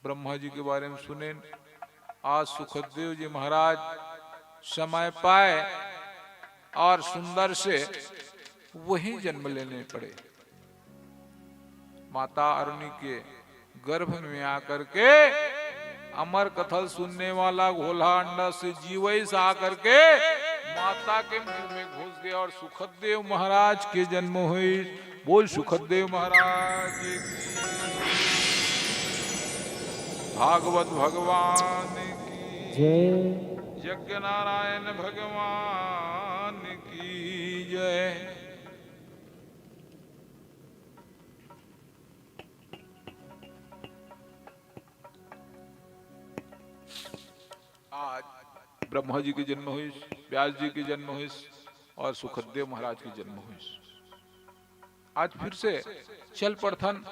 ब्रह्मा जी के बारे में सुनेन। आज सुखदेव जी महाराज समय पाए और सुंदर से वहीं जन्म लेने पड़े। माता अरुणी के गर्भ में आकर के अमर कथा सुनने वाला घोला अंडा से जीवई से आकर के माता के मुंह में घुस गया और सुखदेव महाराज के जन्म हुई। बोल सुखदेव महाराज की। भागवत भगवान की जय। यज्ञ नारायण भगवान की जय। आज ब्रह्मा जी के जन्म हुई, व्यास जी के जन्म हुई और सुखदेव महाराज के जन्म हुई। आज फिर से चल पड़थन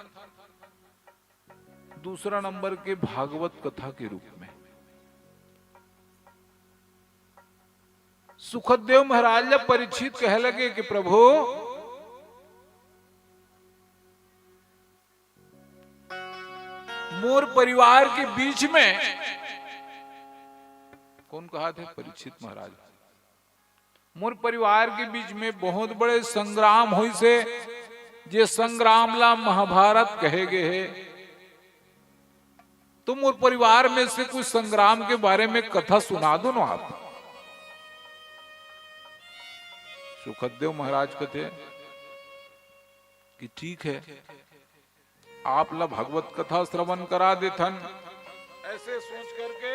दूसरा नंबर के भागवत कथा के रूप में। सुखदेव महाराज ला परीक्षित कहे लगे कि प्रभु, मोर परिवार के बीच में, कौन कहा थे? परीक्षित महाराज। मोर परिवार के बीच में बहुत बड़े संग्राम होइसे, जे संग्राम ला महाभारत कहे गए हे। तो मोर परिवार में से कुछ संग्राम के बारे में कथा सुना दो ना आप। सुखदेव महाराज कहते कि ठीक है, आप ला भगवत कथा श्रवण करा देथन। ऐसे सोच करके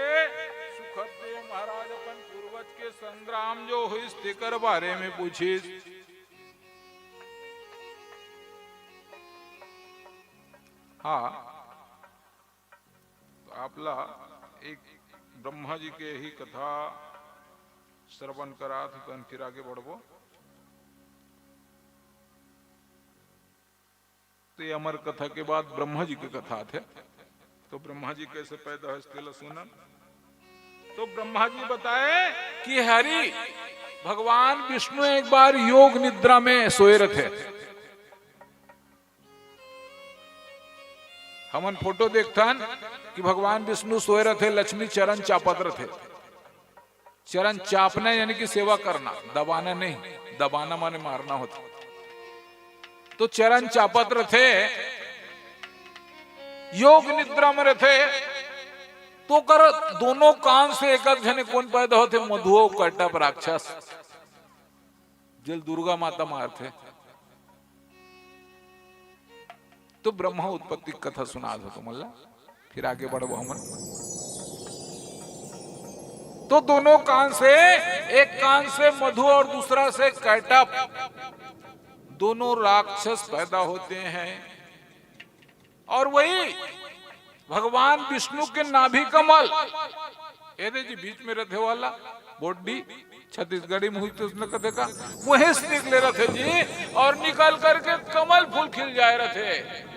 सुखदेव महाराज अपन पूर्वज के संग्राम जो होइस तेकर बारे में पूछिस। हाँ, तो आप ला एक ब्रह्मा जी के ही कथा श्रवण करा, तो फिर आगे बढ़बो। तो ये अमर कथा के बाद ब्रह्मा जी के कथा आथे। तो ब्रह्मा जी कैसे पैदा होइस तेला सुनन। तो ब्रह्मा जी बताए कि हरि भगवान विष्णु एक बार योग निद्रा में सोए रथे। हमन फोटो देखथन कि भगवान विष्णु सोए रथे, लक्ष्मी चरण चापत रथे। चरण चापना यानी कि सेवा करना, दबाना नहीं। दबाना माने मारना होथे। तो चरण चापत रथे, योग निद्रा में रथे, तो ओकर दोनों कान से एक एक झने कोन पैदा होथे? मधु अउ कटप राक्षस, जेल दुर्गा माता मारथे। तो ब्रह्मा उत्पत्ति कथा सुनात हों तुमन ला, फिर आगे बढ़बो हमन। तो दोनों कान से, एक कान से मधु और दूसरा से कैटप, दोनों राक्षस पैदा होते हैं। और वही भगवान विष्णु के नाभि कमल, ये दे जी बीच में रथे वाला बोड्डी, छत्तीसगढ़ी में हुई तो उसने कथे का, वहीं से निकले रथे जी, और निकल करके कमल फूल खिल जाए रथे।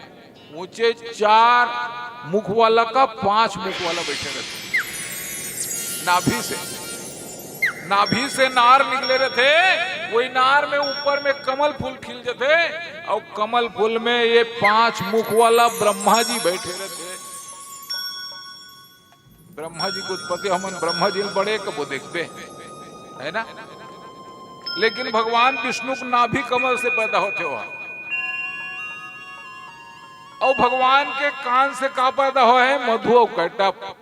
ऊंचे चार मुख वाला का पांच मुख वाला बैठे रथे नाभि से। नाभि से नार निकले रथे, वही नार में ऊपर में कमल फूल खिल जथे, और कमल फूल में ये पांच मुख वाला ब्रह्मा जी बैठे रथे। ब्रह्मा जी के उत्पत्ति, हमन ब्रह्मा जी बड़े कबो देखबे, है ना? लेकिन भगवान विष्णु के नाभि कमल से पैदा होथे हो। और भगवान के कान से का पैदा होहे? मधु और कैटप।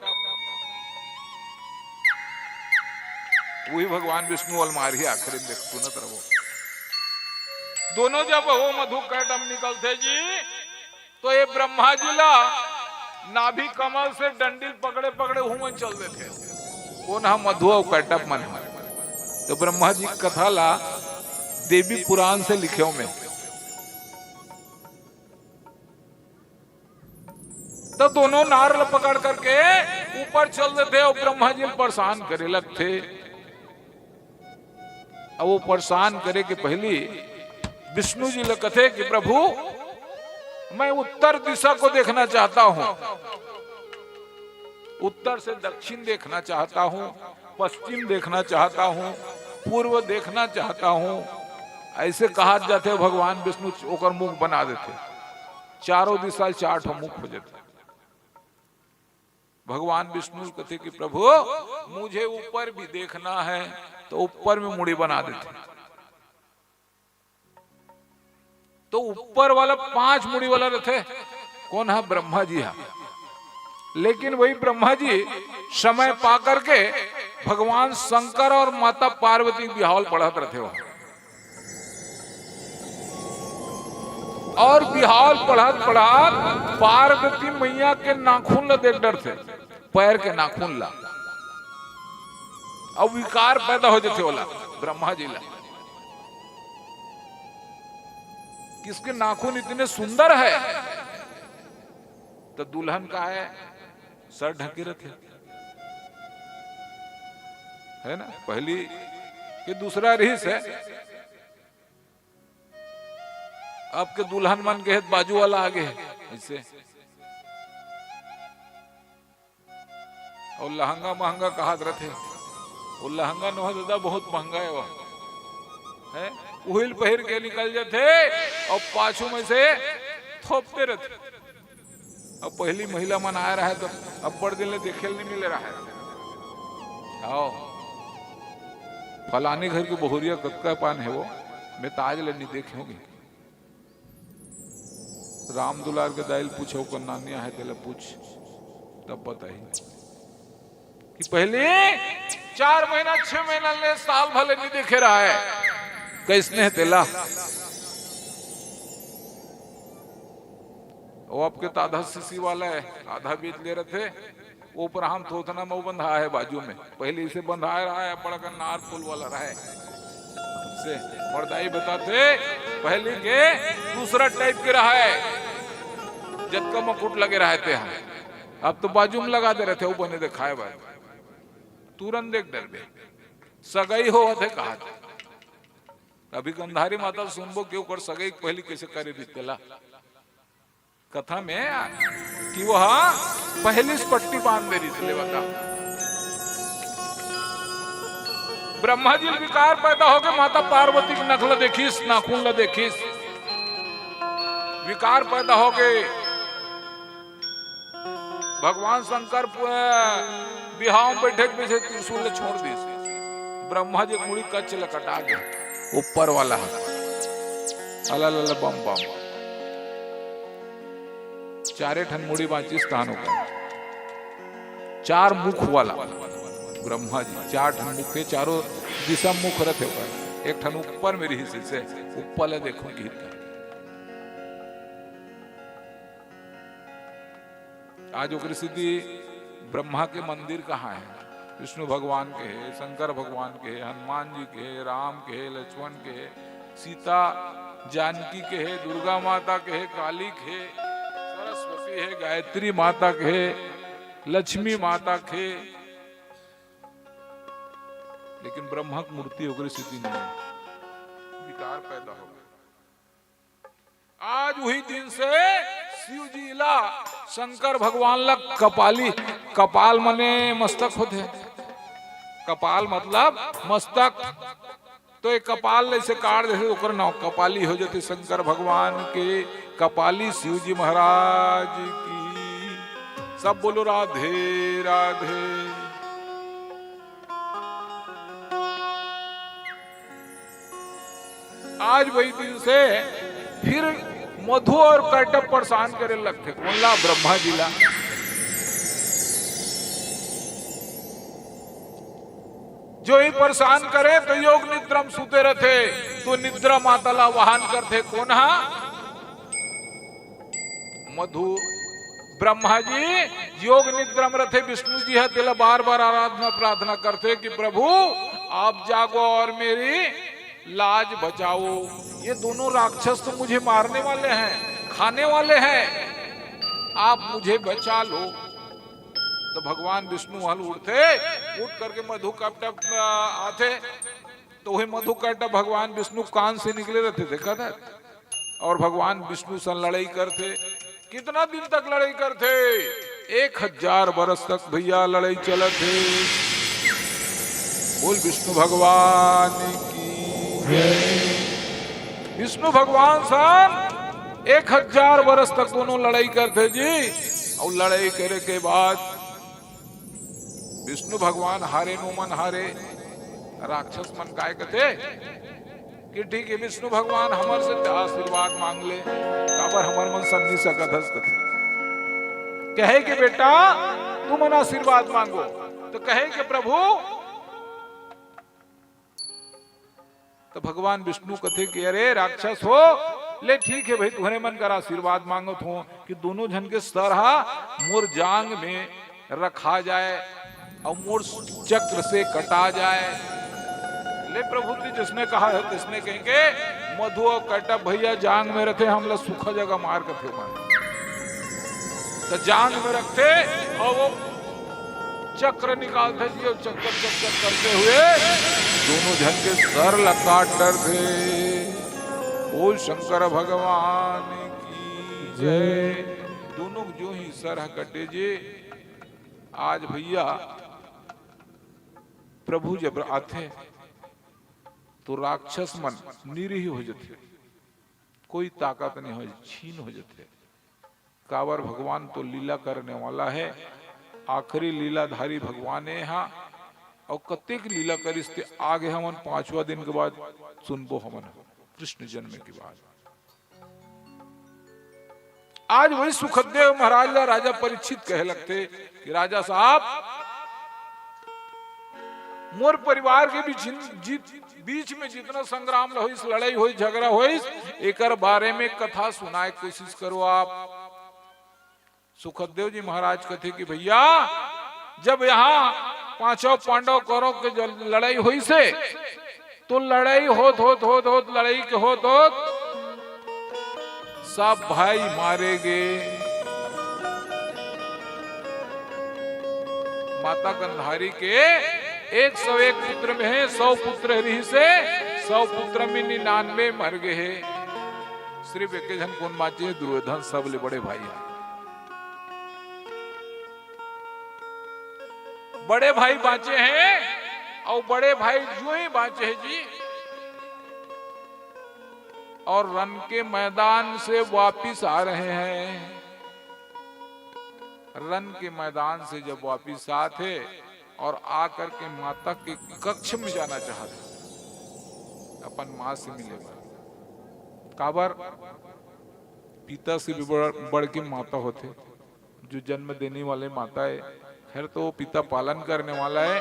वही भगवान विष्णु अलमारी आखिरी में देख सुनत रहो। दोनों जब वो मधु कैटप निकलथे जी, तो ये ब्रह्मा जी ला नाभि कमल से डंडिल पकड़े पकड़े हुमन चल देथे। कोन हा? मधु अउ कैटप मन हा। तो ब्रह्मा जी कथा ला देवी पुराण से लिखे में, तो दोनों नार ला पकड़ करके ऊपर चल देथे और ब्रह्मा जी परेशान करे लगथे। अब वो परेशान करे के पहली विष्णु जी ल कथे कि प्रभु, मैं उत्तर दिशा को देखना चाहता हूं, उत्तर से दक्षिण देखना चाहता हूं, पश्चिम देखना चाहता हूं, पूर्व देखना चाहता हूं। ऐसे कहा जाथे, भगवान विष्णु ओकर मुख बना देथे, चारों दिशा चार ठो मुख हो जाथे। भगवान विष्णु कथे कि प्रभु, मुझे ऊपर भी देखना है, तो ऊपर में मुड़ी बना देथे। तो ऊपर वाला पांच मुड़ी वाला रथे, कोन हा? ब्रह्मा जी हा। लेकिन वही ब्रह्मा जी समय पा करके भगवान शंकर और माता पार्वती के बिहाव ल पढ़त रथे हो। और बिहाव ल पढ़त पढ़त पार्वती मैया के नाखून ला देख डरथे, पैर के नाखून ला। अब विकार पैदा हो जाथे ओला, ब्रह्मा जी ला, किसके नाखून इतने सुंदर है। तो दुल्हन का है, सर ढके रथे, है ना? पहली के दूसरा रिहिस हे, अब के दुल्हन मन के हे, बाजू वाला आगे हे, ऐसे। और लहंगा महंगा कहात रथे, वो लहंगा नोहे दादा, बहुत महंगा हे वो, है? उहिल पहिर के निकल जाथे और पाछू में से थोपते रथे। अब पहली महिला मन आए रहे तो अब्बड़ दिन ले देखे ल नहीं मिले रहे। आओ, फलानी घर के बहुरिया कतका पान हे वो, मैं तो आज ले नहीं देखे होंगे। राम दुलार के दाई ल पूछो, ओकर नानी आहे तेला पूछ, तब बताही कि पहले चार महीना, छह महीना ले, साल भले नहीं देखे रहा है, कैसने हे तेला। वो आपके तो आधा सीसी वाला है, आधा बेच ले रहे थे। वो पर हम थोथना में वो बंधा है बाजू में, पहले इसे बंधा रहा है, बड़ा का नार फूल वाला रहा है। से मर्दाई बताते, पहले के दूसरा टाइप के रहा है, जतका मुकुट लगे रहे थे हम। अब तो बाजू में लगा दे रहे थे, वो बने दिखाए भाई, तुरंत देख डरबे, सगाई होवत हे कहा थे। अभी गंधारी माता सुनबो कि ओकर सगाई पहली कैसे करे रिहिस तेला। कथा में कि वो पहली से पट्टी बांध दे रिहिस, ले बता। ब्रह्मा जी ल विकार पैदा होके माता पार्वती के नख ल देखिस, नाखून ल देखिस, विकार पैदा होके भगवान शंकर पु-, बिहाव में बैठे के पीछे त्रिशूल ल छोड़ दिस। ब्रह्मा जी के मुड़ी कच्च ल कटा गया, ऊपर वाला ह। अला ला ला बम बम। चारे ठन मुड़ी बांचिस तहान ओकर। चार मुख वाला ब्रह्मा जी, चार ठन मुख हे, चारों दिशा मुख रथे ओकर। एक ठन ऊपर में रिहिस, इसे ऊपर ले देखो गीत। आज ओकरे सेती ब्रह्मा के मंदिर कहाँ हे? विष्णु भगवान के हे, शंकर भगवान के हे, हनुमान जी के हे, राम के हे, लक्ष्मण के हे, सीता जानकी के हे, दुर्गा माता के हे, काली के हे, सरस्वती हे, गायत्री माता के हे, लक्ष्मी माता के हे। लेकिन ब्रह्मा के मूर्ति ओकरे सेती नहीं हे। विकार पैदा हो गया। आज उही दिन से शिव जी ला, शंकर भगवान ला कपाली, कपाल मने मस्तक होथे, कपाल मतलब मस्तक, तो ये कपाल ला ऐसे काट देथे, ओकर नाव कपाली हो जाथे। शंकर भगवान के कपाली शिव जी महाराज की। सब बोलो राधे राधे। आज वही दिन से फिर मधु और कटब परेशान करे लगथे। कोन ला? ब्रह्मा जी ला। जो ही परेशान करे तो योग निद्रा म सुते रथे, तो निद्रा माता ला आवाहन करथे। कोन हा? मधु। ब्रह्मा जी योग निद्रा में रथे, विष्णु जी ह तेला बार बार आराधना प्रार्थना करथे कि प्रभु, आप जागो और मेरी लाज बचाओ। ये दोनों राक्षस तो मुझे मारने वाले हैं, खाने वाले हैं, आप मुझे बचा लो। तो भगवान विष्णु वहां उठथे, उठ करके मधु कटब आथे, तो वही मधु कटब भगवान विष्णु कान से निकले रथे, देखा था। और भगवान विष्णु से लड़ाई करथे। कितना दिन तक लड़ाई करथे? एक हजार बरस तक भैया लड़ाई चलत हे। बोल विष्णु भगवान की जय। विष्णु भगवान सन एक हजार बरस तक दोनों लड़ाई करथे जी। और लड़ाई करे के बाद विष्णु भगवान हारे, नो मन हारे। राक्षस मन काय कथे कि ठीक है, विष्णु भगवान हमर से आशीर्वाद मांग ले, काबर हमर मन सन्नी सकत हस कथे। कहे कि बेटा, तुमन आशीर्वाद मांगो, तो कहे कि प्रभु, तो भगवान विष्णु कथे कि अरे राक्षस हो, ले ठीक है भाई, तुहरे मन कर आशीर्वाद मांगत हो कि दोनों झन के सर हा मोर जांग में रखा जाए और मोर चक्र से कटा जाए। ले प्रभु जी जिसने कहा है तिसने कहेंगे, मधु और कटब भैया जांग में रथे, हमला सूखा जगह मार के फेंका। तो जांग में रखथे और वो चक्र निकालथे जी, और चक्कर चक्कर करते हुए दोनों झन के सर ला काट डरथे। बोल शंकर भगवान की जय। दोनों जो ही सर ह कटे जी। आज भैया प्रभु जब आथे तो राक्षस मन निरीह हो जथे, कोई ताकत नहीं हो, छीन हो जथे। काबर भगवान तो लीला करने वाला है, आखिरी लीलाधारी भगवान ए हा। और कतेक लीला करिस ते आगे हमन पांचवा दिन के बाद सुनबो हमन कृष्ण जन्म के बाद। आज वही सुखदेव महाराज ला राजा परीक्षित कहे लगथे कि राजा साहब, मोर परिवार के बीच, जीत, बीच में जितना संग्राम होइस, लड़ाई होइस, झगड़ा होइस, एकर बारे में कथा सुनाए कोशिश करो आप। सुखदेव जी महाराज कथे कि भैया, जब यहाँ पांचों पांडव कौरव के जल-, लड़ाई होइसे, तो लड़ाई होत, होत, होत, होत, लड़ाई के होत, होत सब भाई मारे गे। माता गंधारी के एक सौ एक पुत्र में हे, सौ पुत्र रिहिसे, सौ पुत्र में निन्यानवे मर गे हे। सिर्फ एक झन कोन बांचे हे? दुर्योधन सबले बड़े भाई हे। बड़े भाई बांचे हे, अउ बड़े भाई जो ही बांचे हे जी, और रण के मैदान से वापिस आ रहे हैं। रन के मैदान से जब वापिस आत हे और आकर के माता के कक्ष में जाना चाहत हे, अपन माँ से मिले बर। काबर? पिता से भी बड़, बढ़ के माता होथे, जो जन्म देने वाले माता हे। खैर, तो वो पिता पालन करने वाला हे।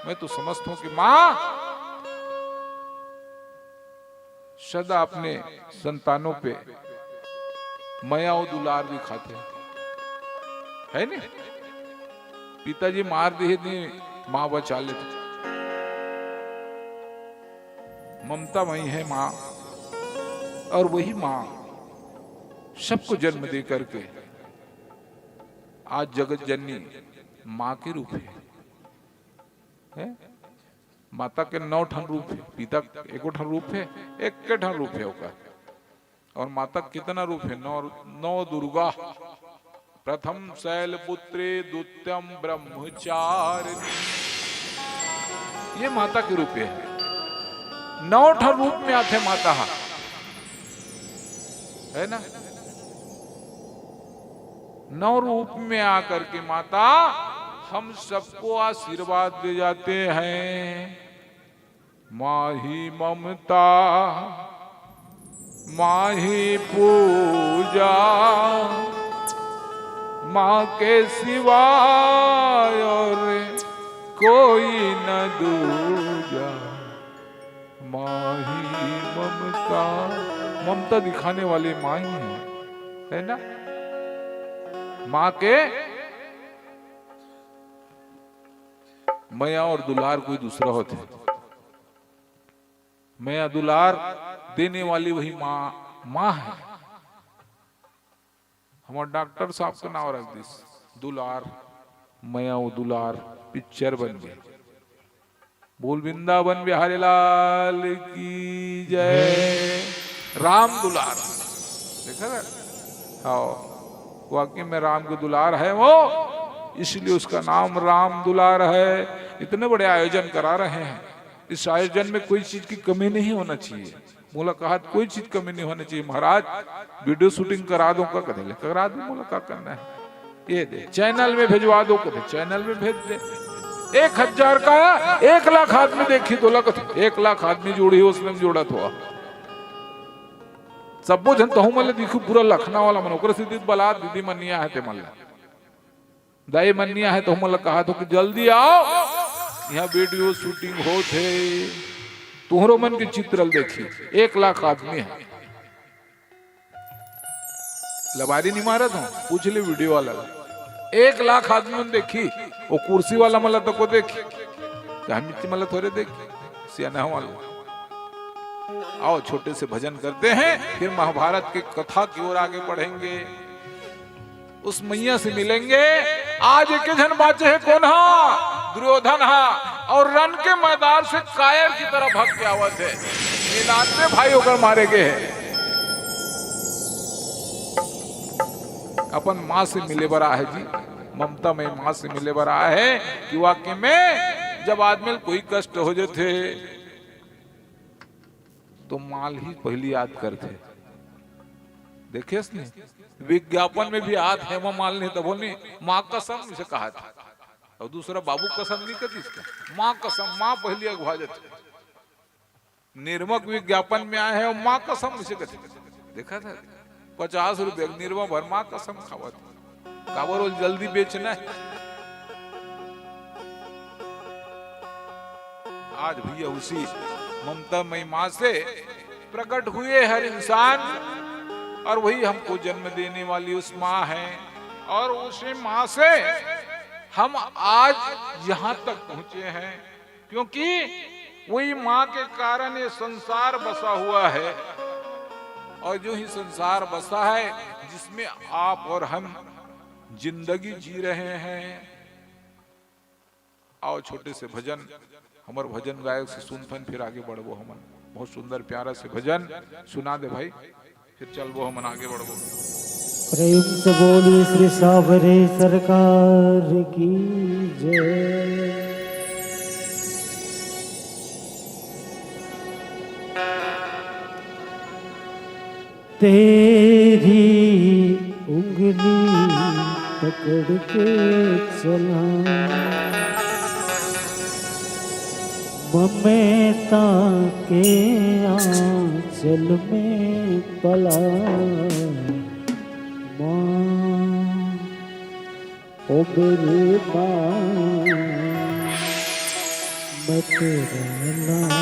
मैं तो समझता हूँ कि माँ सदा अपने संतानों पे मया अउ दुलार दिखाथे, हे नी? पिताजी मार दिए थे, माँ बचा लेथे। ममता मई हे माँ, और वही माँ सबको जन्म दे करके आज जगत जननी माँ के रूप हे, हे? माता के नौ ठन रूप हे, पिता के एको ठन रूप हे, एक के ठन रूप हे ओकर। और माता के कितना रूप हे? नौ, नौ दुर्गा। प्रथम शैलपुत्री, द्वितीयम ब्रह्मचारिणी। ये माता के रूप हे। नौ ठन रूप में आथे माता हा, हे ना? नौ रूप में आकर के माता हम सबको आशीर्वाद दे जाते हैं। माँ ही ममता, माँ ही पूजा, माँ के सिवाय और कोई न दूजा। माँ ही ममता, ममता दिखाने वाली माँ ही हे, हे ना? माँ के मया और दुलार कोई दूसरा होथे। मया दुलार देने वाली वही माँ, माँ हे। हमर डॉक्टर साहब के नाम रख दिस, दुलार, मया अउ दुलार पिक्चर बन गे। बोल वृंदावन बिहारी लाल की जय। राम दुलार, देखा ना? हाँ, वाकई में राम के दुलार हे वो, इसलिए उसका नाम राम दुलार हे। इतने बड़े आयोजन करा रहे हैं, इस आयोजन में कोई चीज की कमी नहीं होना चाहिए। मोला कहा कोई चीज कमी नहीं होना चाहिए महाराज, वीडियो शूटिंग करा दो का? कथे ले करा दे, मोला का करना हे? ये दे, चैनल में भेजवा दो, कथे चैनल में भेज दे। एक हजार का एक लाख आदमी देखी तो लगत, एक लाख आदमी जोड़ी, उसने जोड़ा तो सब्बो झन तहु मन ले दिखू, पूरा लखनऊ वाला मन, ओकरे सेती बला दीदी मन नइ आहे ते मन ला। दाई मन नइ आहे तो हमन ला कहा तो कि जल्दी आओ, यहाँ वीडियो शूटिंग होत हे, तुहरो मन के चित्र ल देखी। एक लाख आदमी हे, लबारी नइ मारत हों, पूछ ले वीडियो वाला ला। एक लाख आदमी मन देखी, वो कुर्सी वाला मन ला तको देखी, तो हम इतने मन ला थोड़े देखी, सियाना वाला। आओ, छोटे से भजन करते हैं, फिर महाभारत की कथा की ओर आगे बढ़ेंगे, उस मैया से मिलेंगे। आज एक झन बाचे हे, कोन हा? दुर्योधन हा। और रन के मैदान से कायर की तरह भाग के आवत हे, मिलाते भाई ओकर मारे गे हे। अपन माँ से मिले बर आहे जी, ममता में माँ से मिले बर आहे कि वाकई में जब आदमी ल कोई कष्ट हो जाथे तो माँ ल ही पहली याद करथे। देखेस नहीं, विज्ञापन में भी आत हेमा मालिनी तभो नहीं, माँ कसम से कहा था। और दूसरा बाबू कसम नहीं कहती इसका, माँ कसम, माँ पहली अगवा जाती। निरमा के विज्ञापन में आए हे और माँ कसम से कहती। देखा था, पचास रुपया के निरमा भर माँ कसम खावत। काबर वो जल्दी बेचना हे। आज भैया उसी ममता मई माँ से प्रकट हुए हर इंसान, और वही हमको जन्म देने वाली उस माँ है, और उसी माँ से हम आज यहाँ तक पहुँचे हैं, क्योंकि वही माँ के कारण ये संसार बसा हुआ है। और जो ही संसार बसा है, जिसमें आप और हम जिंदगी जी रहे हैं। आओ, छोटे से भजन, हमर भजन गायक से सुनथन, फिर आगे बढ़बो हमन। बहुत सुंदर प्यारा से भजन सुना दे भाई, फिर चलबो हमन, आगे बढ़बो। प्रेम से बोलिए श्री सावरे सरकार की जय। तेरी उंगली पकड़ के चला, ममता के आंचल में पला। माँ, ओ मेरी माँ, मैं तेरा लाल।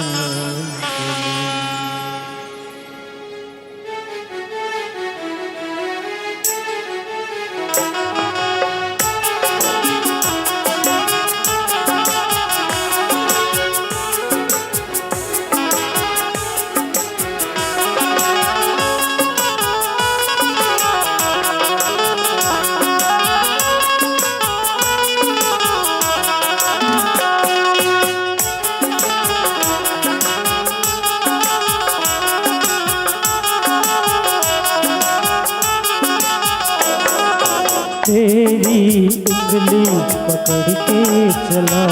तेरी उंगली पकड़ के चला,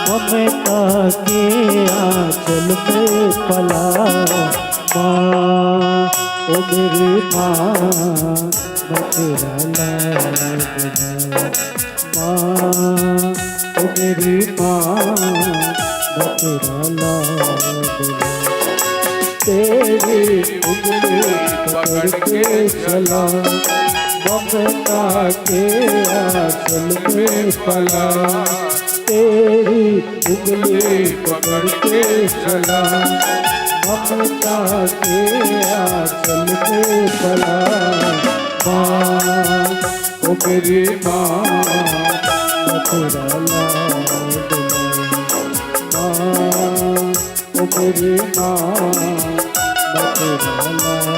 ममता के आंचल में पला। माँ, ओ मेरी माँ, मैं तेरा लाल। माँ, ओ मेरी माँ, मैं तेरा लाल। तेरी उंगली पकड़ के चला, ममता के आंचल में पला। तेरी उंगली पकड़ के चला, ममता के आंचल में पला। माँ, ओ मेरी माँ, मैं तेरा लाडला। माँ, ओ मेरी माँ, मैं तेरा लाडला।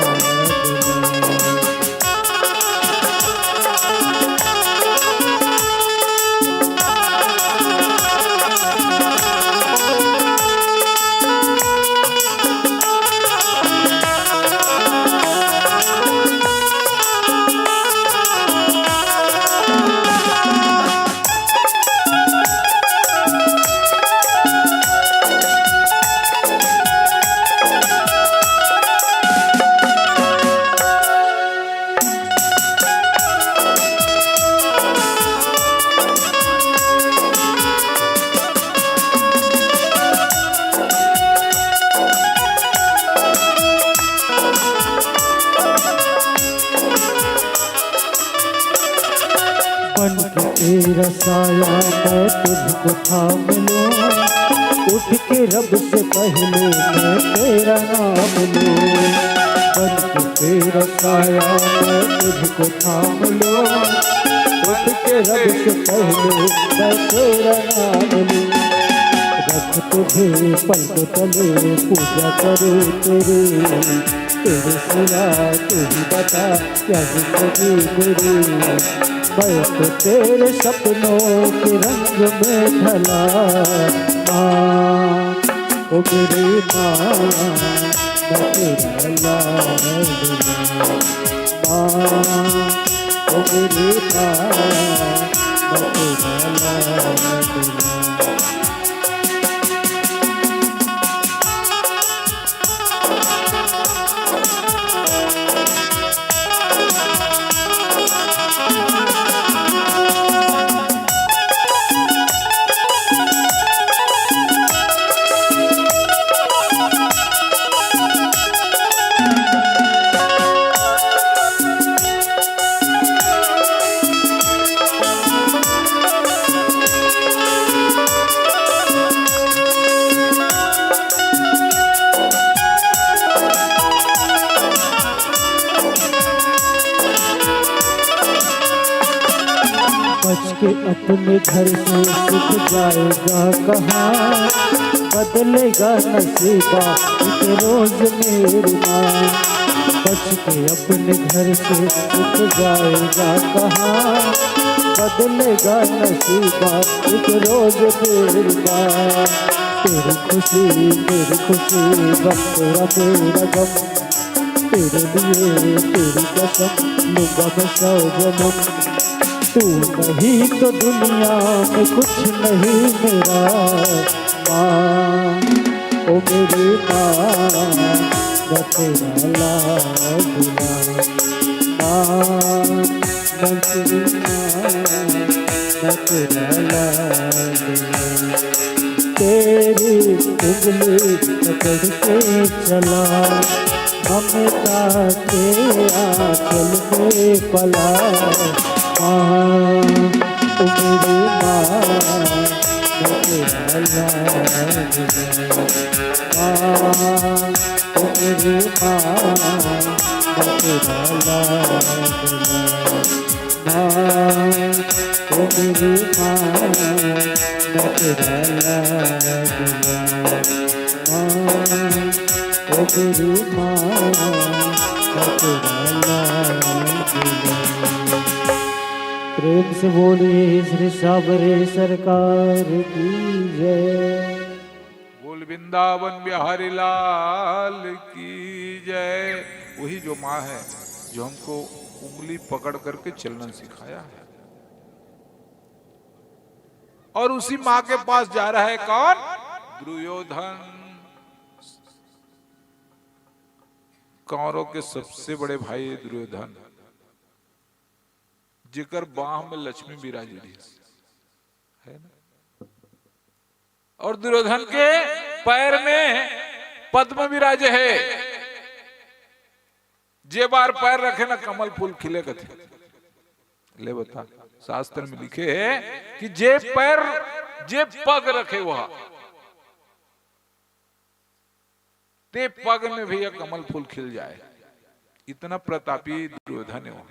बन के तेरा साया मैं तुझको थाम लूं, उठ के रब से पहले मैं तेरा नाम लूं। बन के तेरा साया मैं तुझको थाम लूं, उठ के रब से पहले मैं तेरा नाम लूं। रख तुझे पलकों तले, पूजा करूं तेरी, तेरे सिवा तू ही बता क्या जिंदगी मेरी। मैं तो तेरे सपनों के रंग में ढला। माँ, ओ मेरी माँ, मैं तेरा लाडला। माँ, ओ मेरी माँ, मैं तेरा लाडला। बच के अपने घर से सीख जाएगा कहाँ, बदलेगा नसीबा एक रोज मेरी माँ। बच के अपने घर से सीख जाएगा कहाँ, बदलेगा नसीबा एक रोज मेरी माँ। तेरी खुशी मेरी खुशी, गम तेरा मेरा गम, तेरे लिए तेरी कसम लूंगा मैं सौ जन्म। तू नहीं तो दुनिया में कुछ नहीं मेरा। माँ, ओ मेरी माँ, मैं तेरा लाडला। माँ, मैं तेरी मेरी उंगली पकड़ के चला, ममता के आंचल में पला। माँ, ओ मेरी माँ, मैं तेरा लाडला। माँ, ओ मेरी माँ, मैं तेरा लाडला। माँ, ओ मेरी माँ, मैं तेरा लाडला। माँ, ओ मेरी माँ, मैं तेरा लाडला। प्रेम से बोलिए श्री साबरे सरकार की जय। बोल वृंदावन बिहारी लाल की जय। वही जो माँ है, जो हमको उंगली पकड़ करके चलना सिखाया है। और उसी माँ के पास जा रहा है कौन? दुर्योधन। कौरव के सबसे बड़े भाई दुर्योधन, जेकर बाह में लक्ष्मी विराजी रहिस, है ना? और दुर्योधन के पैर में पद्म विराजे हे। जे बार पैर रखे ना, कमल फूल खिले कथे। ले बता, शास्त्र में लिखे हे कि जे पैर, जे पग रखे वह, ते पग में भैया कमल फूल खिल जाए। इतना प्रतापी दुर्योधन हे वह।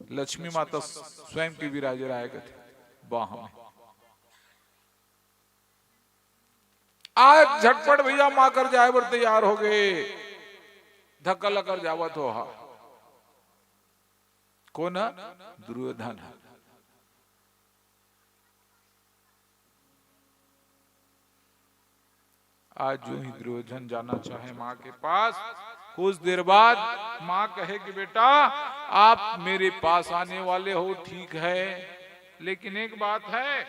लक्ष्मी माता स्वयं के विराजे रहे कथे बाह में। आज झटपट भैया माँ कर जाए बर तैयार हो गए, धक्का लकर जावत हो हा। कोन ह? दुर्योधन ह। आज जो ही दुर्योधन जाना चाहे माँ के पास, कुछ देर बाद माँ कहे कि बेटा, आप मेरे पास आने वाले हो, ठीक है, लेकिन एक बात है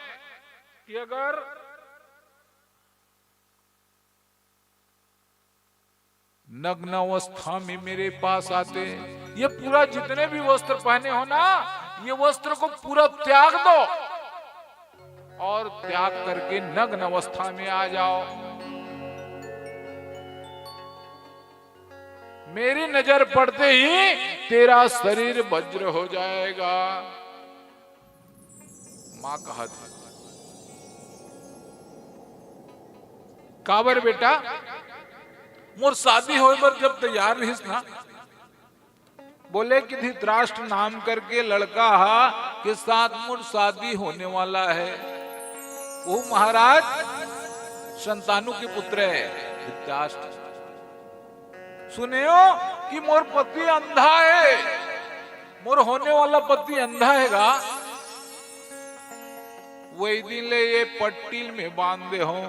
कि अगर नग्न अवस्था में मेरे पास आते, ये पूरा जितने भी वस्त्र पहने हो ना, ये वस्त्र को पूरा त्याग दो और त्याग करके नग्न अवस्था में आ जाओ। मेरी नजर पड़ते ही तेरा शरीर वज्र हो जाएगा। माँ कहत हे, काबर बेटा, मोर शादी होए बर जब तैयार रहिस ना, बोले कि धृतराष्ट्र नाम करके लड़का हा के साथ मोर शादी होने वाला है। वो महाराज शंतनु के पुत्र है धृतराष्ट्र। सुनेव कि मोर पति अंधा है, मोर होने वाला पति अंधा है गा। वही दिन ले ये पट्टील में बांध दे हो,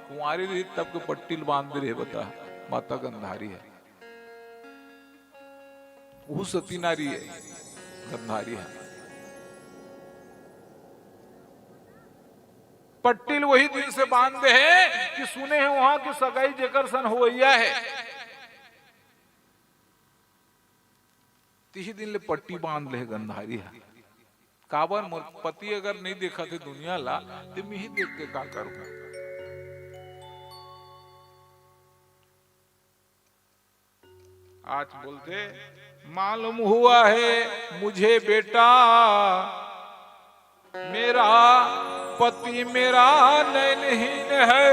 कुंवारी रही तब के पट्टील बांध दे रहे, बता, माता गंधारी है, वो सती नारी है, गंधारी है। पट्टील वही दिन से बांध दे हे कि सुने हे वहां की सगाई जेकर सन होवैया है, तिही दिन ले पट्टी बांध ले गंधारी है। काबर, मोर पति अगर नहीं देखा थे दुनिया ला, तो मैं ही देख के का करूंगा? आज बोलते, मालूम हुआ है मुझे बेटा, मेरा पति मेरा नैनहीन है,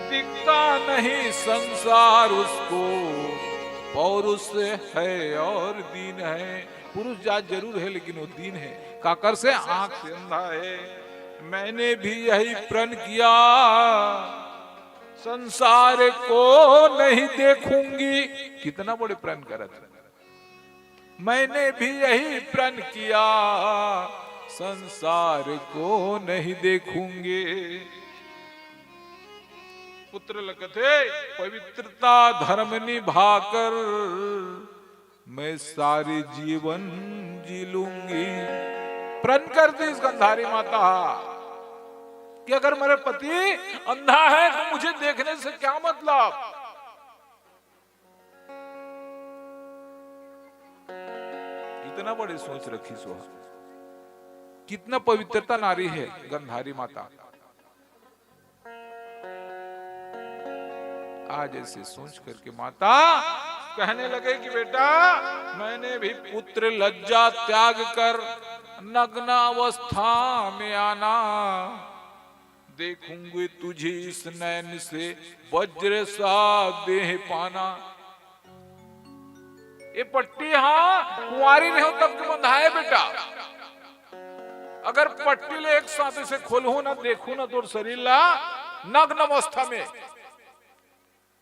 दिखता नहीं संसार उसको, पौरुष है और दीन है। पुरुष जात जरूर है, लेकिन वो दीन है। काकर से? आंख से अंधा है। मैंने भी यही प्रण किया, संसार को नहीं देखूंगी। कितना बड़े प्रण करत हे। मैंने भी यही प्रण किया, संसार को नहीं देखूंगी। पुत्र ल कथे, पवित्रता धर्म निभाकर मैं सारे जीवन जी लूंगी। प्रण कर दिस गंधारी माता कि अगर मेरे पति अंधा है तो मुझे देखने से क्या मतलब। इतना बड़े सोच रखिस हा। कितना पवित्रता नारी है गांधारी माता। आज ऐसे सोच करके माता कहने लगे कि बेटा, मैंने भी पुत्र लज्जा त्याग कर नग्न अवस्था में आना, देखूंगी तुझे इस नैन से वज्र सा देह पाना। ये पट्टी हा कुंवारी रहे हो तब के बंधाए बेटा। अगर पट्टी ले एक साथ इसे खोलहू ना, देखू ना तोर शरीर ला नग्न अवस्था में,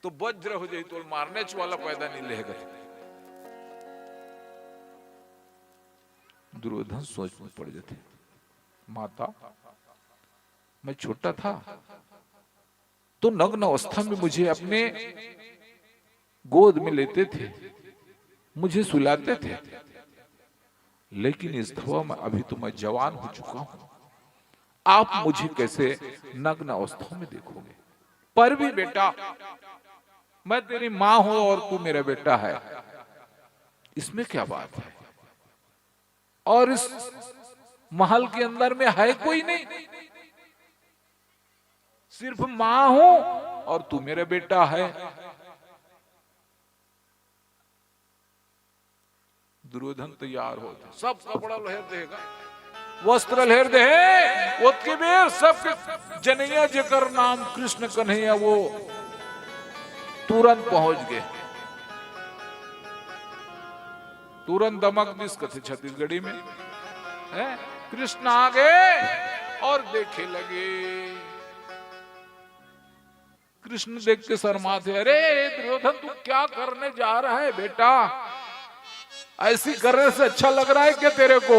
तो वज्र हो जाई, तोर मारने वाला पैदा नहीं लेगा। दुर्योधन सोच में पड़ जाते, माता, मैं छोटा था तो नग्न अवस्था में मुझे अपने गोद में लेते थे, मुझे सुलाते थे, लेकिन इस धवा में अभी तो मैं जवान हो चुका हूं, आप मुझे कैसे नग्न अवस्था में देखोगे? पर भी बेटा, मैं तेरी मां हूं और तू मेरा बेटा है, इसमें क्या बात है? और इस महल के अंदर में है कोई नहीं, सिर्फ मां हूं और तू मेरा बेटा है। दुर्योधन तैयार हो, सब कपड़ा लहेर देगा, वस्त्र लहेर दे। ओतके बेर सबके जनैया जेकर नाम कृष्ण कन्हैया, वो तुरंत पहुंच गए। तुरंत दमक दिस कथे छत्तीसगढ़ी में, है? कृष्ण आ गए और देखे लगे। कृष्ण देख के शर्माते, अरे दुर्योधन, तू क्या करने जा रहा है बेटा? ऐसी करने से अच्छा लग रहा है क्या तेरे को?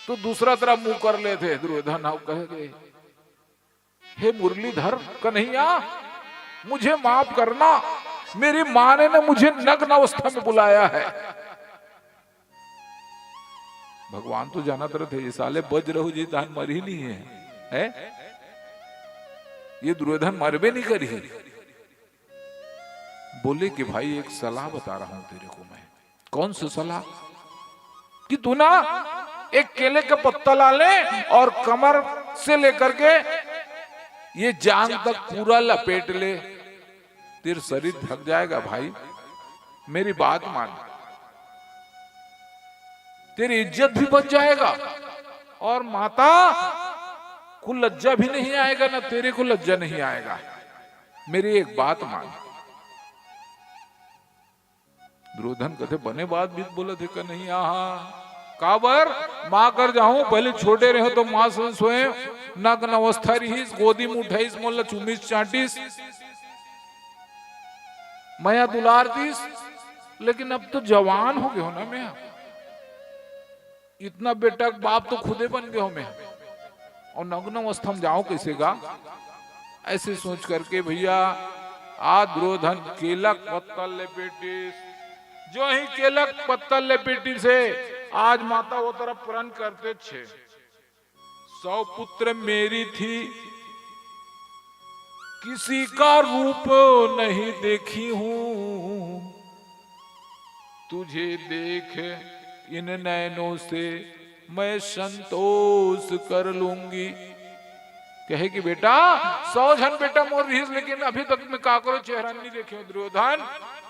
तो दूसरा तरह मुंह कर लेते दुर्योधन, आप कहेंगे, हे मुरलीधर कन्हैया, मुझे माफ करना, मेरी माँ ने ना मुझे नग्न अवस्था में बुलाया है। भगवान तो जानत रथे, ये साले बज रहू जी, तहान मर ही नहीं है, है? ये दुर्योधन मरबे नहीं करी। बोले कि भाई, एक सलाह बता रहा हूं तेरे को मैं। कौन सा सलाह? कि तू ना एक केले का पत्ता ला ले और कमर से लेकर के ये जांग तक पूरा लपेट ले, तेरा शरीर ढक जाएगा भाई। मेरी बात मान, तेरी इज्जत भी बच जाएगा और माता को लज्जा भी नहीं आएगा, ना तेरे को लज्जा नहीं आएगा। मेरी एक बात मान। दुर्योधन कथे, बने बात भी बोलत हे कन्हैया, काबर? माँ कर जाहूं, पहले छोटे रहे तो माँ सन सोए, नग्न अवस्था रहीस, गोदी में उठाईस, मोला चूमिस चाटिस, मया दुलार दिस, लेकिन अब तो जवान हो गए हो ना मैं, इतना बेटा बाप तो खुदे बन गए हो मैं, और नग्न अवस्था में जाओ कैसे गा? ऐसे सोच करके भैया, आ दुर्योधन केलक पत्तल लपेटिस, जो ही केलक पत्तल लपेटिस हे, आज माता वो तरफ प्रण करते छे, सौ पुत्र मेरी थी, किसी का रूप नहीं देखी हूं, तुझे देख इन नैनों से मैं संतोष कर लूंगी। कहे कि बेटा, सौ झन बेटा मोर रहीस, लेकिन अभी तक मैं काकरो चेहरा नहीं देखे हूं दुर्योधन,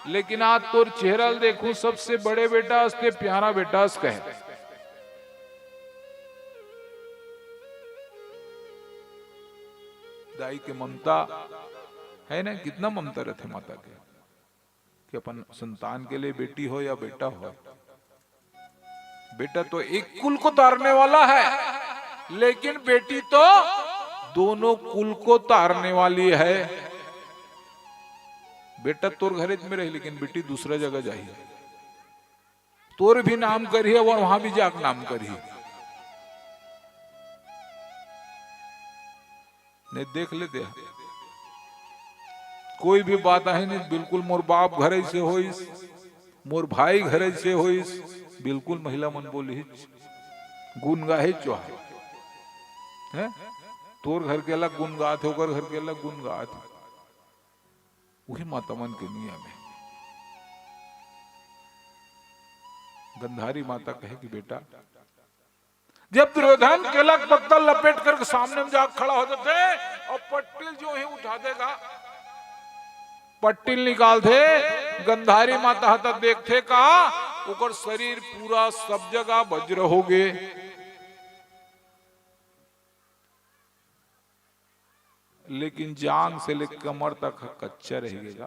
लेकिन आज तोर चेहरा ल देखूं, सबसे बड़े बेटा हस ते, प्यारा बेटा हस कहे। दाई के ममता है ना, कितना ममता रथे माता के, कि अपन संतान के लिए, बेटी हो या बेटा हो, बेटा तो एक कुल को तारने वाला है, लेकिन बेटी तो दोनों कुल को तारने वाली है। बेटा तोर घरेच में रही, लेकिन बेटी दूसरा जगह जाही, तोर भी नाम करिही और वहां भी जाके नाम करिही। नहीं देख लेते हैं। कोई भी बात आहे नहीं, बिल्कुल मोर बाप घरे से होइस, मोर भाई घरे से होइस, बिल्कुल महिला मन बोलिस, गुन गाहे जो है, हैं? तोर घर के अलग गुन गात हे, ओकर घर के अलग गुन गात हे। उही माता मन के नियम हे। गंधारी माता कहे कि बेटा, जब दुर्योधन केला के पत्ता लपेट करके सामने में जाके खड़ा हो जाथे अउ पट्टिल जो ही उठा देगा, पट्टिल निकालथे, गंधारी माता ह त देखथे का ओकर शरीर पूरा सब जगह वज्र होगे, लेकिन जांग से लेके कमर तक ह कच्चा रह गेगा।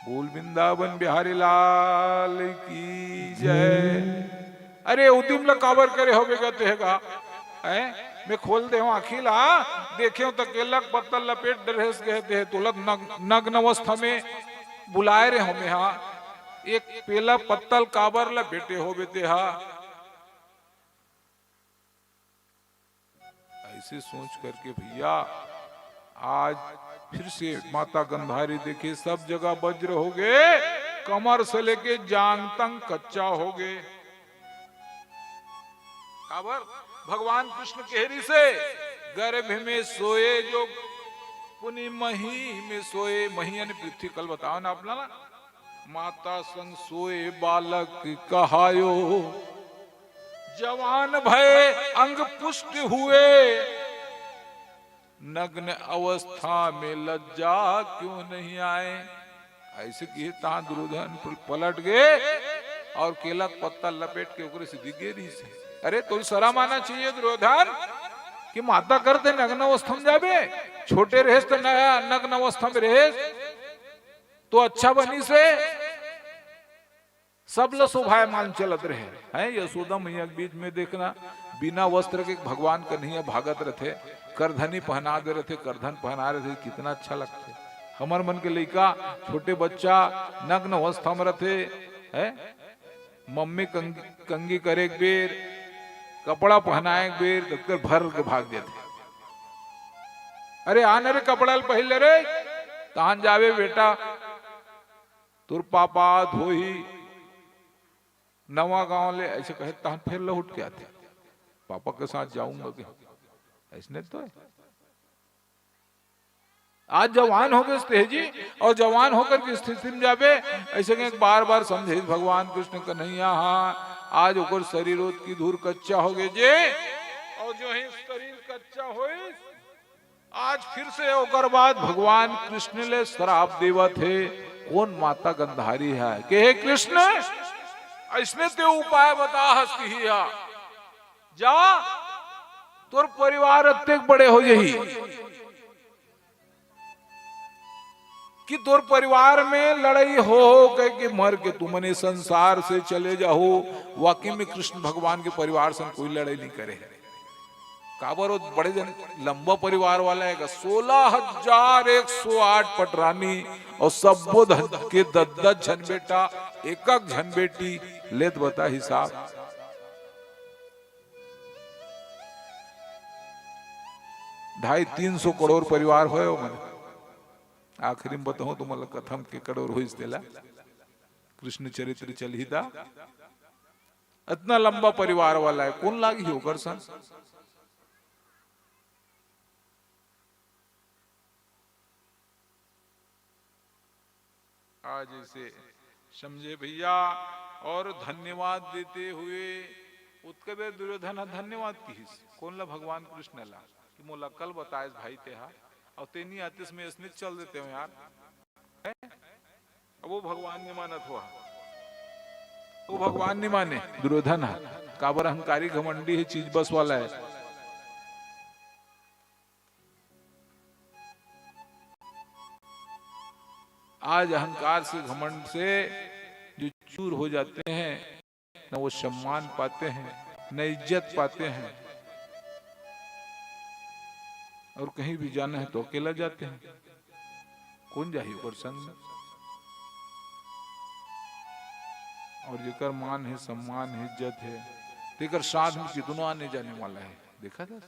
बोल वृंदावन बिहारी लाल की जय। अरे उदिम ला काबर करे होबे गा तेहगा, हैं? मैं खोल दे हूँ आँखी ला, देखे हूँ त केला के पत्ता लपेट डरेस गए थे, तोला नग-, नग्न अवस्था में बुलाए रहे हो मैं हा, एक पेला पत्तल काबर लपेटे होबे तेहा। ऐसे सोच करके भैया आज फिर से माता गंधारी देखे, सब जगह वज्र होगे, कमर से लेके जांग तक कच्चा होगे। काबर? भगवान कृष्ण कहे रहिसे, गर्भ में सोए जो पुनि मही में सोए, मही यानी पृथ्वी, कल बताओ ना अपना ना, माता संग सोए बालक कहायो, जवान भए अंग पुष्ट हुए, नग्न अवस्था में लज्जा क्यों नहीं आए। ऐसे किहे तहाँ दुर्योधन पल-, पलट गए अउ केला के पत्ता लपेट के ओकरे से दिख गए रहिसे। अरे तोला शरम आना चाहिए दुर्योधन, कि माता करते नग्न अवस्था में जाबे, छोटे रहेस त नया नग्न अवस्था में रहेस, तो अच्छा बनिसे। सब ल शोभायमान चलत रहे हैं। यशोदा मैया के बीच में देखना, बिना वस्त्र के भगवान कन्हैया भागत रथे, करधनी पहना दे रथे, करधन पहना रहे थे, कितना अच्छा लगथे। हमर मन के लइका, छोटे बच्चा नग्न अवस्था में रथे, हैं? मम्मी कंगी, कंगी करे एक बेर, कपड़ा पहनाए एक बेर, तब भर के भाग जाथे। अरे आन रे, कपड़ा ल पहिर ले रे, तहान जाबे बेटा, तोर पापा धोही नवा गांव ले, ऐसे कहे तहन फिर लहुट के आथे, पापा के साथ जाऊंगा के। ऐसने तो है। आज जवान हो गए तेह जी, अउ जवान होकर के स्थिति में जाबे, ऐसे के बार बार समझे भगवान कृष्ण कन्हैया। हाँ, आज ओकर शरीर ओत की धूर कच्चा हो गए जे, अउ जो ही शरीर कच्चा होइस, आज फिर से ओकर बाद भगवान कृष्ण ले श्राप देवत हे। कोन माता गंधारी हे? के हे कृष्ण, ऐसने ते उपाय बता हस किही हा, जा तोर परिवार अतेक बड़े हो जही कि तोर परिवार में लड़ाई हो, हो कह के मर के तुमन ए संसार से चले जाहो। वाकई में कृष्ण भगवान के परिवार संग कोई लड़ाई नहीं करे हे। काबर वो बड़े जन लंबा परिवार वाला हे, सोलह हजार एक सौ आठ पटरानी अउ सब्बो धन के दस दस झन बेटा, एक एक झन बेटी, लेत बता हिसाब। ढाई तीन सौ करोड़ परिवार होय ओ मन। आखिरी में बताहूं तुमन ला कथा म के करोड़ होइस तेला। कृष्ण चरित्र चलही दा। अतना लंबा परिवार वाला हे, कोन लागही ओकर संग? आज इसे समझे भैया। अउ धन्यवाद देते हुए उत्कदे दुर्योधन ह धन्यवाद किहिस। कोन ला? भगवान कृष्ण ला, कि मोला कल बताएस भाई तेहा, अउ तेनी आतिस में इसने चल देते हो यार। हैं? अब वो भगवान नहीं मानत हुआ, वो भगवान नहीं माने दुर्योधन ह। काबर? अहंकारी घमंडी हे, चीज बस वाला हे। आज अहंकार से, घमंड से जो चूर हो जाते हैं, न वो सम्मान पाते हैं, न इज्जत पाते हैं। अउ कहीं भी जाना हे तो अकेला जाते हैं, कोन जाही ओकर संग में? अउ जेकर मान हे, सम्मान हे, इज्जत हे, तेकर साथ में कितनो आने जाने वाला हे। देखा था?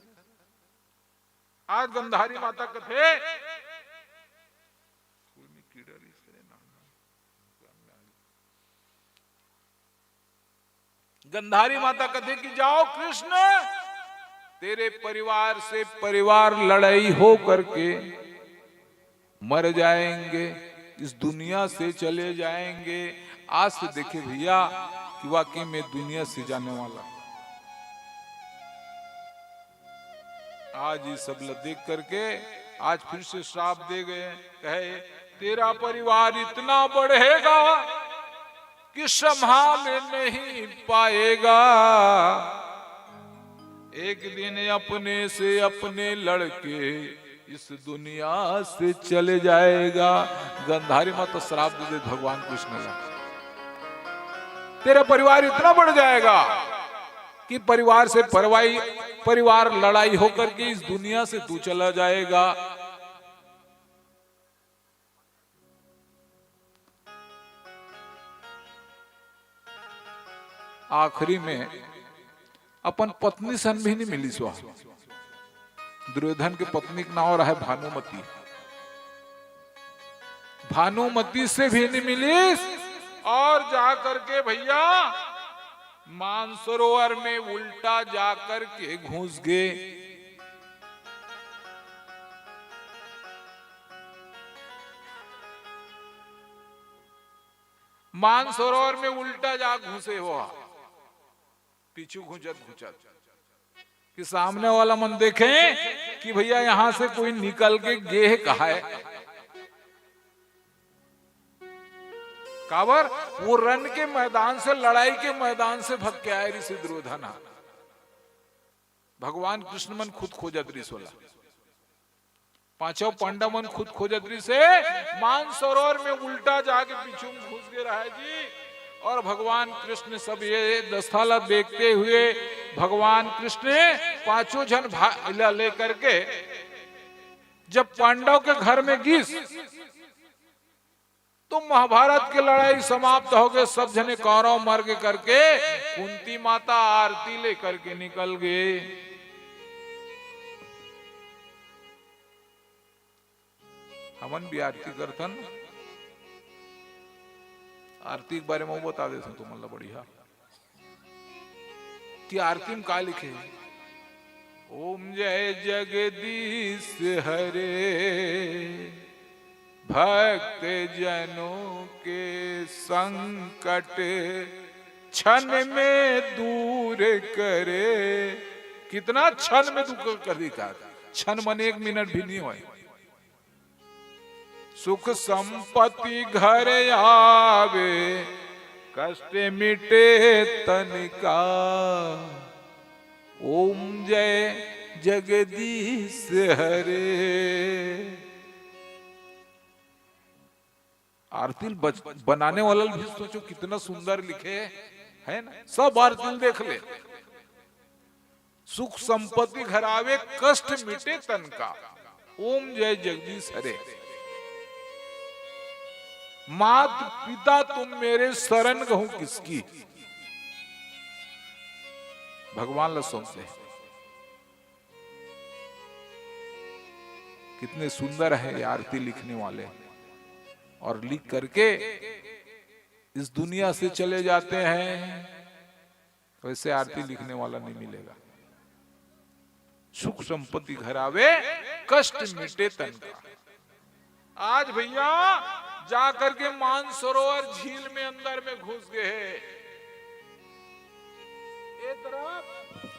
आज गंधारी माता कथे, कोई नहीं, कीड़ा रही करे ना। गंधारी माता कथे कि जाओ कृष्ण, तेरे परिवार से परिवार लड़ाई हो करके मर जाएंगे, इस दुनिया से चले जाएंगे। आज से देखे भैया, वाकई में दुनिया से जाने वाला। आज ये सब ल देख करके आज फिर से श्राप दे गए, कहे, "तेरा परिवार इतना बढ़ेगा कि संभाल नहीं पाएगा। एक दिन अपने से अपने लड़के इस दुनिया से चले जाएगा।" गंधारी माता श्राप दे दे भगवान कृष्ण ला, "तेरा परिवार इतना बढ़ जाएगा कि परिवार से परवाई, परिवार लड़ाई होकर के इस दुनिया से तू चला जाएगा।" आखिरी में अपन पत्नी सन भी नहीं मिलिस वह। दुर्योधन के पत्नी के नाव रहे भानुमती। भानुमती से भी नहीं मिलिस और जा करके भैया मानसरोवर में उल्टा जा करके घुस गए। मानसरोवर में उल्टा जा घुसे हो, पीछू घुंचत घुंचत, कि सामने वाला मन देखे कि भैया यहां से कोई निकल के गे हे कहाए। काबर? वो रण के मैदान से, लड़ाई के मैदान से भग के आए रिस दुर्योधन हा। भगवान कृष्ण मन खुद खोजत रिस ओला। पांचों पांडव मन खुद खोजत रिस हे, मानसरोवर में उल्टा जाके पीछू में घुस गए रहे जी। और भगवान कृष्ण सब ये दस्ता ला देखते हुए भगवान कृष्ण पांचों झन भा-, ला लेकर के जब पांडव के घर में गिस, तो महाभारत के लड़ाई समाप्त हो गए, सब झने कौरव मर गे करके कुंती माता आरती लेकर के निकल गए। हमन भी आरती करथन, आरती के बारे में बता देथन तुमन ला बढ़िया। कि आरती में का लिखे हे? "ओम जय जगदीश हरे, भक्त जनों के संकट क्षण में दूर करे।" कितना क्षण में दूर कर देता, क्षण मन एक मिनट भी नहीं होय। सुख संपत्ति घर आवे, कष्ट मिटे तन का। ओम जय जगदीश हरे। आरती बच-, बनाने वाला भी सोचो कितना सुंदर लिखे, है ना? सब आरती देख ले। सुख संपत्ति घर आवे, कष्ट मिटे तन का। ओम जय जगदीश हरे। मात पिता तुम मेरे, शरण कहूं किसकी। भगवान ला सुनते हैं। कितने सुंदर है ये आरती लिखने वाले, और लिख करके इस दुनिया से चले जाते हैं। वैसे आरती लिखने वाला नहीं मिलेगा। सुख संपत्ति घर आवे, कष्ट मिटे तन का। आज भैया जा करके मानसरोवर झील में अंदर में घुस गए हैं। ये तरफ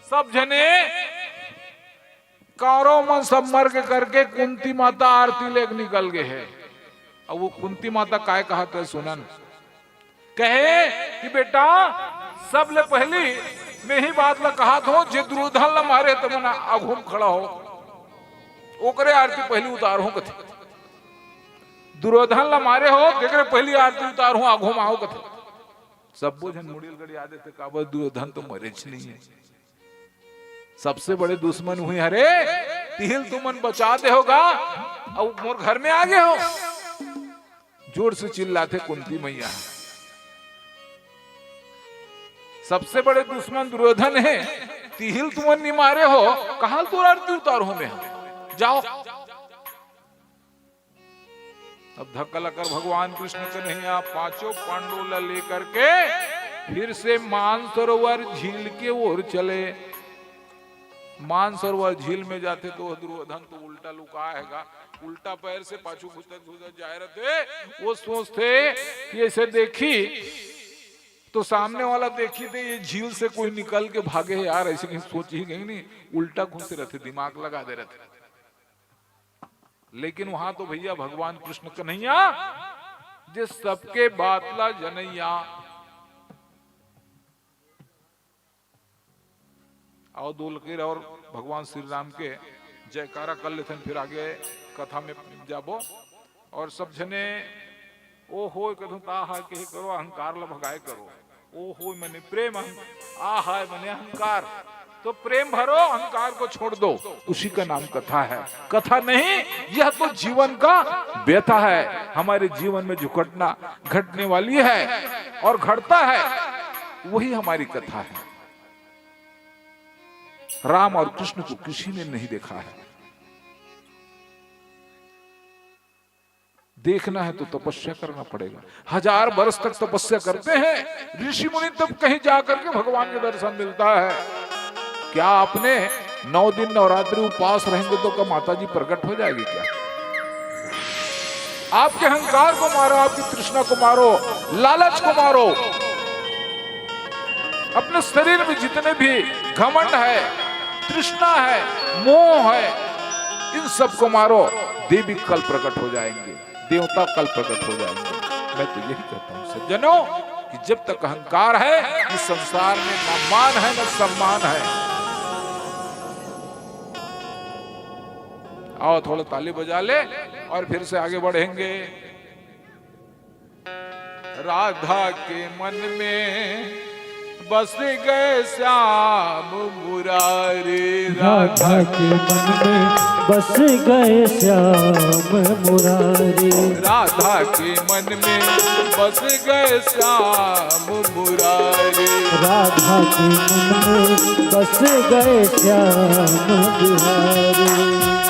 सब झने कौरव मन सब मर के करके कुंती माता आरती लेके निकल गए हैं। अब वो कुंती माता काय कहत हे सुनन। कहे कि बेटा, सबले पहली मैं ही बात ला कहत हों, जे दुर्योधन ला मारे त मन आघू म खड़ा हो, ओकरे आरती पहली उतारहूं कथे। दुर्योधन ला मारे हो, तेकरे पहली आरती उतारहूं, आघू म आओ कथे। सब्बो झन मुड़ी ल गड़िया देथे, काबर दुर्योधन तो मरेच नहीं है। सबसे बड़े दुश्मन उही हरे, तिही ल तुमन बचा दे हो गा, अउ मोर घर में आ गए हो। जोर से चिल्लाथे कुंती मैया, सबसे बड़े दुश्मन दुर्योधन है, तिही ल तुमन नि मारे हो, कहां ल तोर आरती उतारहूं मैं, जाओ। अब धक्का लकर भगवान कृष्ण कन्हैया पांचों पांडव ला लेकर के फिर से मानसरोवर झील के ओर चले। मानसरोवर झील में जाथे तो दुर्योधन तो उल्टा लुका हे गा, उल्टा पैर से पाछू घुसत घुसत जाए रथे। वो सोचथे कि ऐसे देखी तो सामने वाला देखी थे, ये झील से कोई निकल के भागे यार, ऐसे कहीं सोच ही कहीं नहीं, उल्टा घुसे रहते, दिमाग लगा दे रहते। लेकिन वहां तो भैया भगवान कृष्ण कन्हैया, जे सबके बात ला जनैया। आओ दो लकीर और भगवान श्री राम के जयकारा कर लेथन, फिर आगे कथा में जाबो। और सब झने ओ हो कथों ता हा कहे करो, अहंकार ला भगाए करो। ओ हो मने प्रेम, अहं-, आ हाय मने अहंकार। तो प्रेम भरो, अहंकार को छोड़ दो, उसी का नाम कथा है। कथा नहीं, यह तो जीवन का व्यथा है। हमारे जीवन में जो घटना घटने वाली है और घटता है, वही हमारी कथा है। राम और कृष्ण को किसी ने नहीं देखा है। देखना है तो तपस्या करना पड़ेगा। हजार वर्ष तक तपस्या करते हैं ऋषि मुनि, तब कहीं जा करके भगवान के दर्शन मिलता है। क्या आपने नौ दिन नवरात्रि उपवास रहेंगे तो क्या माता जी प्रकट हो जाएगी क्या? आपके अहंकार को मारो, आपकी तृष्णा को मारो, लालच को मारो। अपने शरीर में जितने भी घमंड है, तृष्णा है, मोह है, इन सब को मारो, देवी कल प्रकट हो जाएंगे, देवता कल प्रकट हो जाएंगे। मैं तो यही कहता हूं सज्जनों कि जब तक अहंकार है, इस संसार में ना मान है ना सम्मान है। आओ थोड़ा ताली बजा ले और फिर से आगे बढ़ेंगे। राधा के मन में बस गए श्याम मुरारी। राधा के मन में बस गए श्याम मुरारी। राधा के मन में बस गए श्याम मुरारी। राधा के मन में बस गए श्याम मुरारी।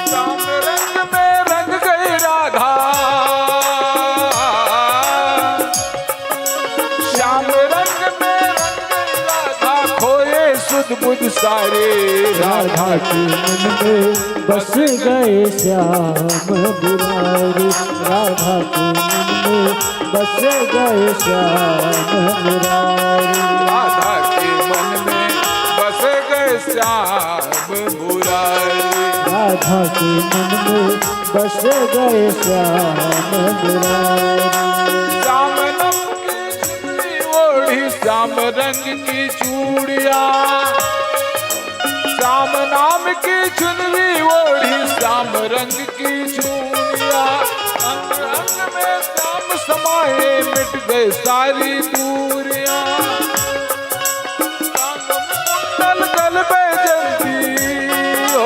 श्याम रंग में रंग गई राधा। श्याम रंग में रंग गई राधा, खोए सुध बुध सारे। राधा के मन में बस गए श्याम मुरारी। राधा के मन में बस गए श्याम मुरारी। राधा के मन में बस गए श्याम मुरारी। राधा के मन में बस गए श्याम मुरारी। श्याम नाम की चुनरी ओढ़ी श्याम रंग की चूड़िया। श्याम नाम की चुनरी ओढ़ी श्याम रंग की चूड़िया। अंग अंग में श्याम समाए मिट गए सारी दूरियां। कान में कुंडल गल बैजंती, ओ,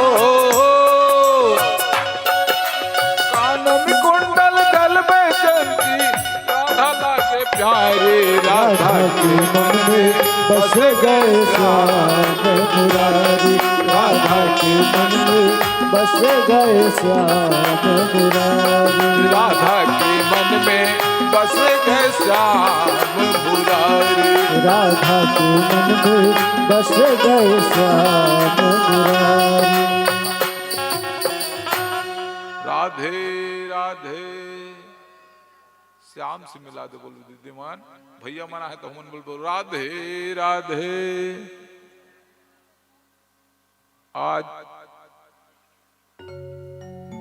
कान में कुंडल गल बैजंती, राधा लागे प्यारे। राधा के मन में बस गए श्याम मुरारी। राधा के मन में बस गए श्याम मुरारी। राधा के मन में बस गए श्याम मुरारी। राधा के मन में बस गए श्याम मुरारी। राधे राधे। श्याम से मिला दे बोल विद्यमान भैया मना है तो हमन बोल बोल राधे राधे। आज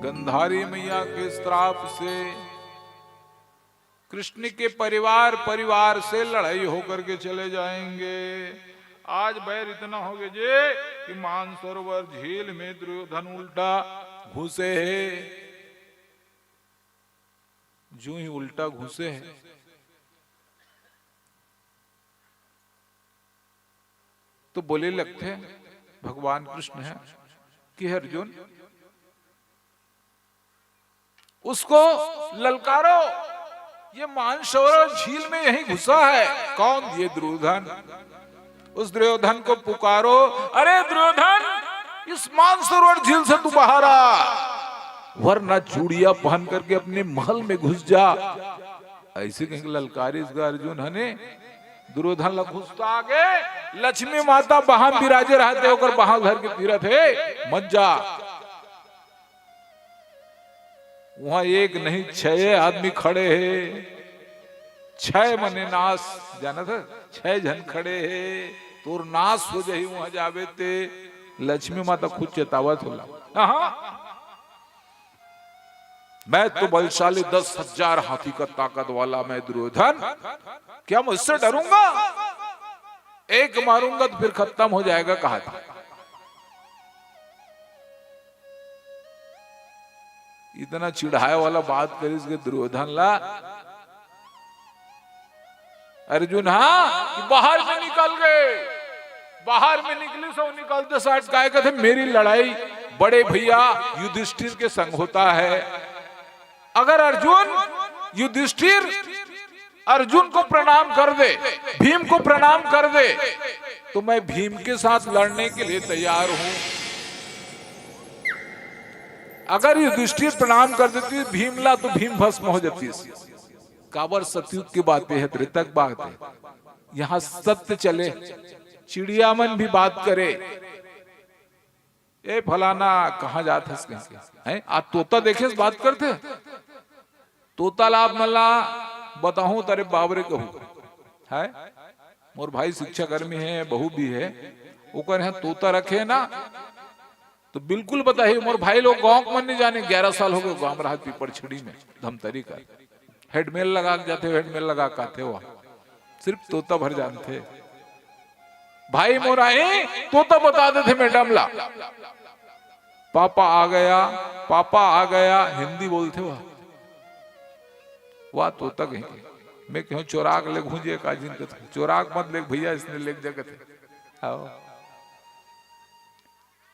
गंधारी मैया के श्राप से कृष्ण के परिवार, परिवार से लड़ाई होकर के चले जाएंगे। आज बैर इतना हो गया जे कि मानसरोवर झील में दुर्योधन उल्टा घुसे है। जो ही उल्टा घुसे है तो बोले लगथे, भगवान कृष्ण है कि अर्जुन, उसको ललकारो, ये मानसरोवर झील में यहीं घुसा है। कौन? ये दुर्योधन। उस दुर्योधन को पुकारो, अरे दुर्योधन, इस मानसरोवर झील से तू बाहर आ, वरना चूड़िया पहन करके अपने महल में घुस जा। ऐसे कहीं ललकारिस गा अर्जुन ह ने। दुर्योधन ला घुसता आगे, लक्ष्मी माता बहाम बिराजे रहते, ओकर बहाव धर के तीरत हे, मत जा। वहां एक नहीं, छह आदमी खड़े हे। छह मने नाश, जानत हे? छह झन खड़े हे, तोर नाश हो जाही, वहां जाबे ते। लक्ष्मी माता खुद चेतावत हे ओला। हाँ, मैं तो बलशाली, दस हजार हाथी का ताकत वाला मैं दुर्योधन, क्या मैं उससे डरूंगा? एक मारूंगा तो फिर खत्म हो जाएगा, कहा था। इतना चिढ़ाए वाला बात करिस के दुर्योधन ला अर्जुन, हाँ, कि बाहर में निकल गए। बाहर में निकलिस, निकलते साठ काय कथे, मेरी लड़ाई बड़े भैया युधिष्ठिर के संग होता है। अगर अर्जुन, युधिष्ठिर अर्जुन को प्रणाम कर दे, भीम को प्रणाम कर दे, तो मैं भीम के साथ लड़ने के लिए तैयार हूं। अगर युधिष्ठिर प्रणाम कर देती भीम ला, तो भीम भस्म हो जाती। काबर? सतयुग के बात हे, त्रेता के बात हे। यहां सत्य चले, चिड़िया मन भी बात करे, ए फलाना, कहाँ जात हस कहिके? हैं? आज तोता देखे से बात करथे? तोता ला आप मन ला बताहूं, तरे बाबरे कहूं। है? मोर भाई शिक्षाकर्मी हे, बहू भी हे, ओकर यहां तोता रखे ना, तो बिल्कुल बताही। मोर भाई लोग गांव के मन नहीं जाने, ग्यारह साल हो गए गांव में रहा, पीपरछड़ी में, धमतरी का। हेडमेल लगा के जाथे, हेडमेल लगा के आथे, वह सिर्फ तोता भर जानथे। भाई मोर आही, तोता बता देथे मैडम ला, पापा आ गया, पापा आ गया, हिंदी बोलथे वह। वाह, तोता कहीं। मैं कहूं चोराक ले घूंजे का जिन कथे, चोराक मत ले भैया, इसने ले जगत है। आओ।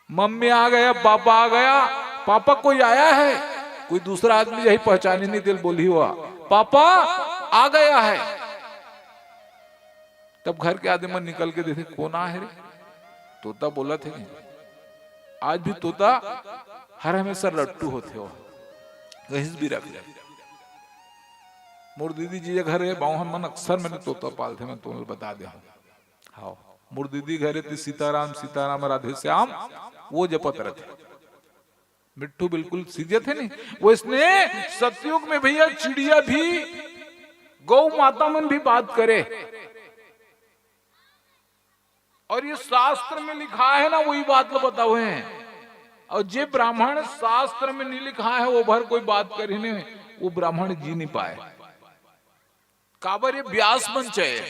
मम्मी आ गया, पापा आ गया। पापा कोई आया है? कोई दूसरा आदमी यही पहचानी नहीं दिल बोली हुआ, पापा आ गया है। तब घर के आदमी मन निकल के देखे, कौन आ है रे? तोता बोलथे नहीं। आज भी तोता हर हमेशा लट्टू होथे हो, कहीं भी रख ले। मोर दीदी जी घर है, बाहु मन अक्सर मैंने तोता पालथे, मैं तुम्हें बता दे। हाँ, मोर दीदी घरे ती सीताराम, सीताराम, राधे श्याम, वो जपत रहथे। मिट्ठू बिल्कुल सीजत है नहीं। वो इसने सतयुग में भैया चिड़िया भी गौ माता मन भी बात करे। और ये शास्त्र में लिखा है ना, वही बात ला बताए हैं। और जे ब्राह्मण शास्त्र में नहीं लिखा है, वो भर कोई बात करी नहीं, वो ब्राह्मण जी नहीं पाए। काबर ये व्यास मन चाहे।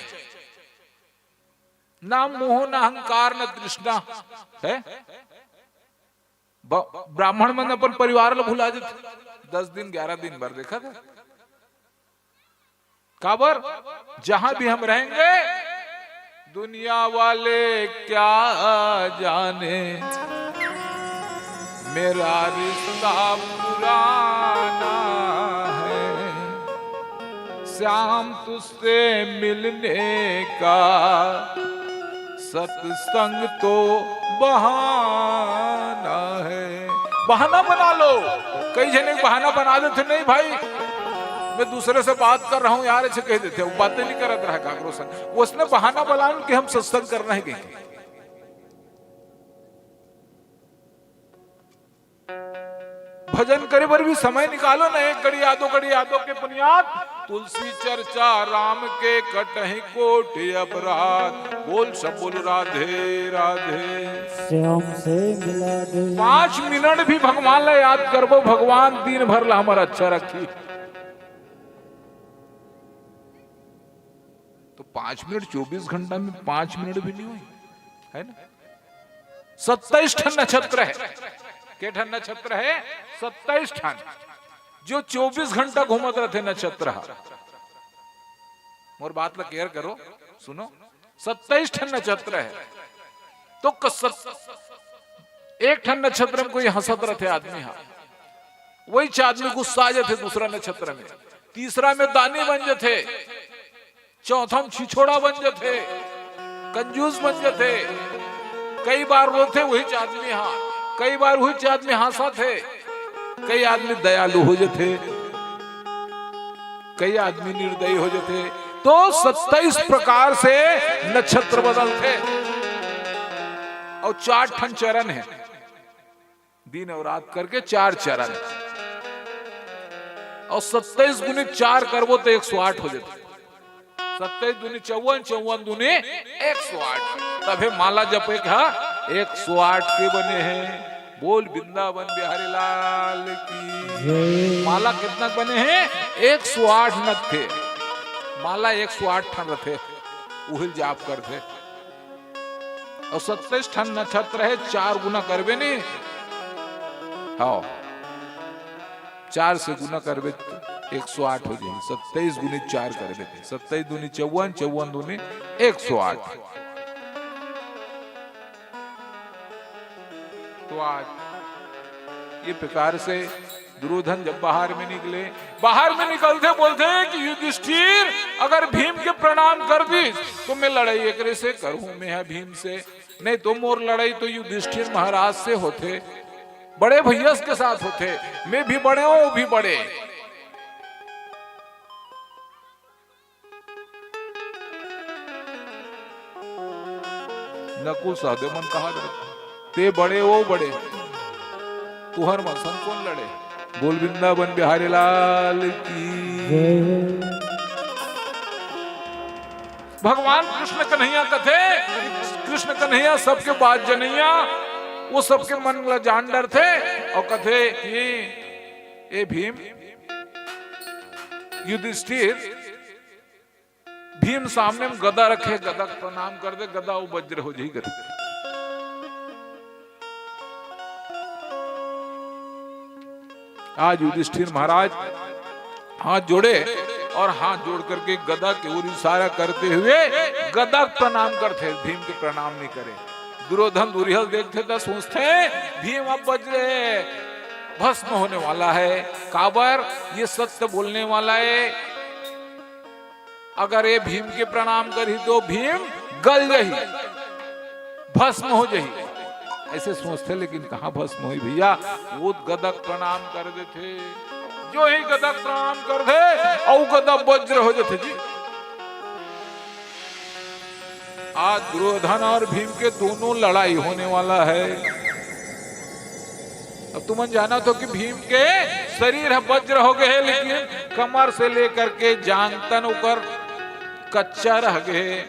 ना मोह, ना अहंकार, ना तृष्णा है। ब-, ब्राह्मण मन अपन परिवार ला भुला देथे। दस दिन, ग्यारह दिन भर देखा था। काबर? जहां भी हम रहेंगे, दुनिया वाले क्या जाने, मेरा रिश्ता पुराना है। श्याम तुझसे मिलने का सत्संग तो बहाना है। बहाना बना लो। कई जने बहाना बना देथे, नहीं भाई, मैं दूसरे से बात कर रहा हूं यार, ऐसे कह देथे, वो बातें नहीं करत रहा काकरो संग। वो उसने बहाना बना लो कि हम सत्संग करना है कहीं। भजन करे बर भी समय निकालो ना, एक घड़ी आदो घड़ी आदो के पुनियात। तुलसी चर्चा राम के कटही कोटि अपराध। बोल सब बोल राधे राधे। श्याम से मिला दे। पांच मिनट भी भगवान ला याद करबो, भगवान दिन भर ला हमर अच्छा रखी। तो पांच मिनट, चौबीस घंटा में पांच मिनट भी नहीं हुई, है ना? सत्ताईस ठन नक्षत्र है। के ठन नक्षत्र है? सत्ताईस ठन। जो चौबीस घंटा घूमत रहते नक्षत्र हा। मोर बात ला केयर करो, सुनो। सत्ताईस ठन नक्षत्र है। तो क-, सत-, एक ठन नक्षत्र में कोई हंसत रहते आदमी हा, वही आदमी गुस्सा आ जाते दूसरा नक्षत्र में, तीसरा में दानी बन जाते, चौथा में छिछोड़ा बन जाथे, कंजूस बन जाथे। कई बार रोथे वही आदमी हा, कई बार वही आदमी हंसथे, कई आदमी दयालु हो जाथे, कई आदमी निर्दयी हो जाथे। तो सत्ताईस प्रकार से नक्षत्र बदलथे और चार ठन चरण है। दिन और रात करके चार चरण। और सत्ताईस गुणित चार करबो तो एक सौ आठ हो जाथे। सत्ताईस दूनी चौवन, चौवन दूनी एक सौ आठ। तभे माला जपे के हा एक सौ आठ के बने हे। बोल वृंदावन बिहारी लाल की। जय। माला कितना बने हे? एक सौ आठ नग थे। माला एक सौ आठ ठन रथे, उहिल जाप करथे। अउ सत्ताईस ठन नक्षत्र हे, चार गुना करबे नी। हाँ, चार से गुना करबे त एक सौ आठ हो जाही। सत्ताईस गुनी चार करबे त सत्ताईस दूनी चौवन, चौवन दूनी एक सौ आठ। तो आज ये प्रकार से दुर्योधन जब बाहर में निकले, बाहर में निकलथे बोलथे कि युधिष्ठिर, अगर भीम के प्रणाम कर दिस तो मैं लड़ाई एकरे से करहूं, मैं हा भीम से, नहीं तो मोर लड़ाई तो युधिष्ठिर महाराज से होथे, बड़े भैया के साथ होथे, मैं भी बड़े हूं, वो भी बड़े। नकुल सहदेव मन कहा करत, ते बड़े वो बड़े, तुहर मन संग कोन लड़े? बोल वृंदावन बिहारी लाल की। जय। भगवान कृष्ण कन्हैया कथे, कृष्ण कन्हैया सबके बात जनैया, वो सबके मन ला जान डरथे। अउ कथे कि ए भीम, युधिष्ठिर, भीम सामने में गदा रखे, गदा के प्रणाम कर दे, गदा वो वज्र हो जाही करके। आज युधिष्ठिर महाराज हाथ जोड़े और हाथ जोड़ करके गदा के ओर इशारा करते हुए गदा के प्रणाम करथे, भीम के प्रणाम नहीं करे। दुर्योधन दुरिहल देखथे त सोचथे, भीम अब वज्र हे, भस्म होने वाला है। काबर? ये सत्य बोलने वाला है। अगर ये भीम के प्रणाम करही तो भीम गल जाही, भस्म हो जाही, ऐसे सोचथे। लेकिन कहाँ भस्म होही भैया, वो गदा के प्रणाम कर देथे। जो ही गदा के प्रणाम कर दे, अउ गदा वज्र हो जाथे जी। आज दुर्योधन और भीम के दोनों लड़ाई होने वाला है। अब तुमन जानत हो कि भीम के शरीर ह वज्र हो गए हे, लेकिन कमर से लेकर के जांग तन ओकर कच्चा रह गए हे।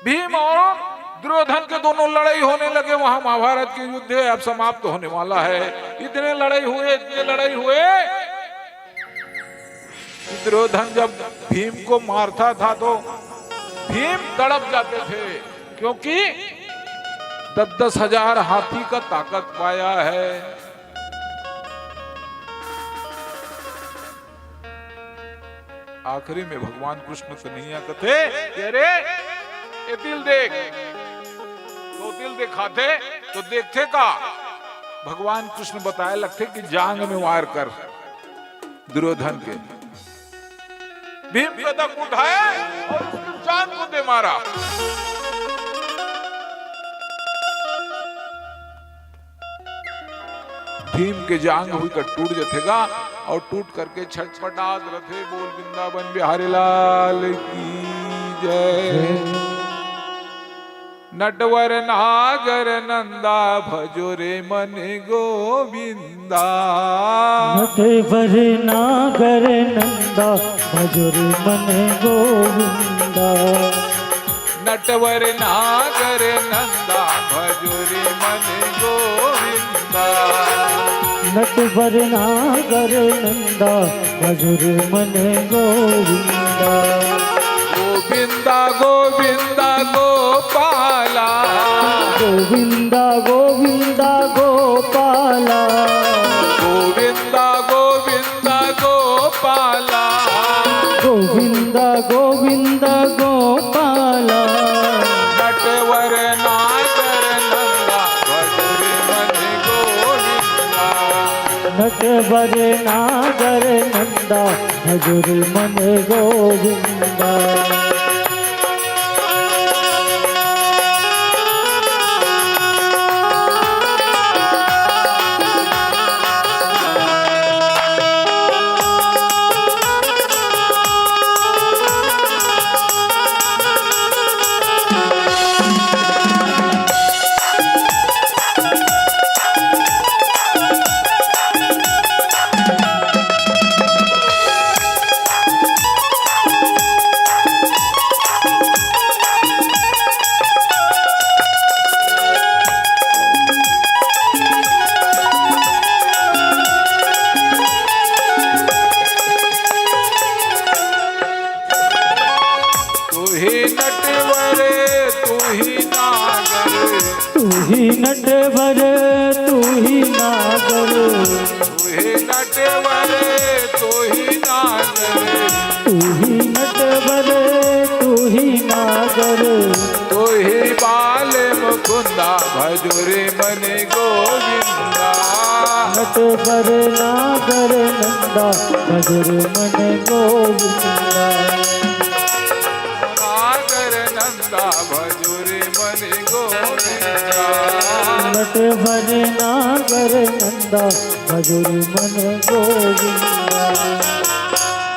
भीम और दुर्योधन के दोनों लड़ाई होने लगे, वहां महाभारत के युद्ध है, अब समाप्त होने वाला है। इतने लड़ाई हुए, इतने लड़ाई हुए, दुर्योधन जब भीम को मारता था तो भीम तड़प जाते थे, क्योंकि दस दस हजार हाथी का ताकत पाया है। आखिरी में भगवान कृष्ण कन्हैया कथे कि अरे, ए तिल देख, तो तिल दिखाथे तो देखथे का, भगवान कृष्ण बताए लगथे कि जांग में वार कर दुर्योधन के। भीम कदम उठाए और उसकी जांग को दे मारा। भीम के जांग हुई का टूट जथेगा और टूट करके छटपटात रथे। बोल वृंदावन बिहारी लाल की जय। नटवर नागर नंदा भजो रे मन गोविंदा। नटवर नागर नंदा भजो रे मन गोविंदा। नटवर नागर नंदा भजो रे मन गोविंदा। नटवर नागर नंदा भजो रे मन गोविंदा। गोविंदा गोविंदा गोपाला। गोविंदा गोविंदा गोपाला। गोविंदा गोविंदा गोपाला। गोविंदा गोविंदा गोपाला। नटवर नागर नंदा भजो रे मन गोविंदा। नटवर नागर नंदा भजो रे मन गोविंदा। तोहि बाल मुकुंदा भजो रे मन गोविंदा। नट बर नागर नंदा भजो रे मन गोविंदा। नागर नंदा भजो रे मन गोविंदा। नट बर नागर नंदा भजो रे मन गोविंदा।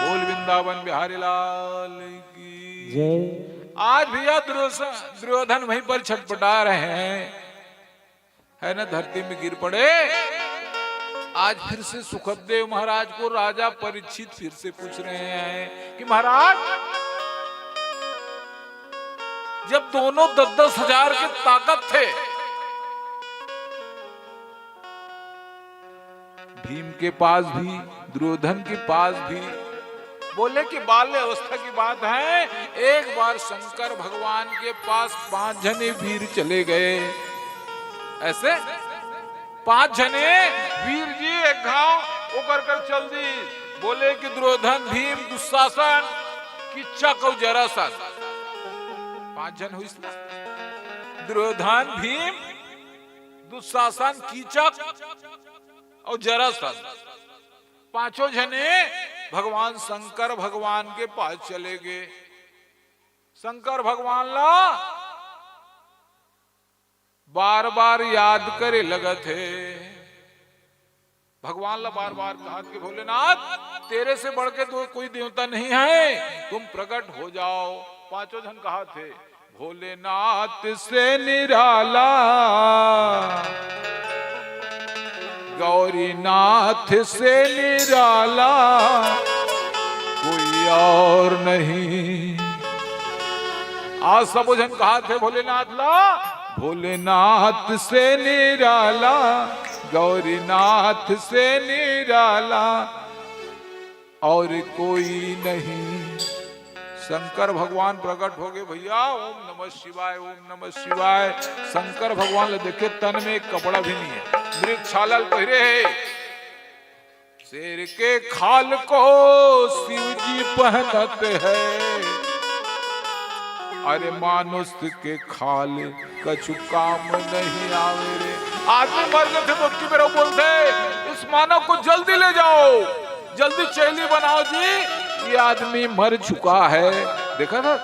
बोल वृंदावन बिहारी लाल की जय। आज भैया दुर्योधन, दुर्योधन वहीं पर छटपटा रहे हैं, है ना, धरती में गिर पड़े। आज फिर से सुखदेव महाराज को राजा परीक्षित फिर से पूछ रहे हैं कि महाराज, जब दोनों दस दस हजार की ताकत थे, भीम के पास भी, दुर्योधन के पास भी, बोले कि बाल्य अवस्था की बात है, एक बार शंकर भगवान के पास पांच जने वीर चले गए। ऐसे पांच जने वीर जी एक घाव ओकर कर चल दी। बोले कि दुर्योधन, भीम, दुशासन, किचक अउ जरासंध। पांच जन होइस ना, दुर्योधन, भीम, दुशासन, किचक अउ जरासंध। पांचों जने भगवान शंकर भगवान के पास चले गए। शंकर भगवान ला बार बार याद करे लगत हे। भगवान ला बार बार कहत के, भोलेनाथ, तेरे से बढ़ के दो कोई देवता नहीं है, तुम प्रकट हो जाओ। पांचों जन कहत हे, भोलेनाथ से निराला, गौरीनाथ से निराला कोई और नहीं। आज सब जन कहत हे भोलेनाथ ला, भोलेनाथ से निराला, गौरीनाथ से निराला और कोई नहीं। शंकर भगवान प्रकट हो गए भैया। ओम नमः शिवाय, ओम नमः शिवाय। शंकर भगवान ला देखे, तन में एक कपड़ा भी नहीं है, मृग छाला ल पहिरे हे। शेर के खाल को शिव जी पहनत है, अरे मानुष के खाल कछु काम नहीं आवे रे। आदमी मर गए थे तो की बेरा बोलते, इस मानव को जल्दी ले जाओ, जल्दी चैली बनाओ जी, ये आदमी मर चुका है। देखा था,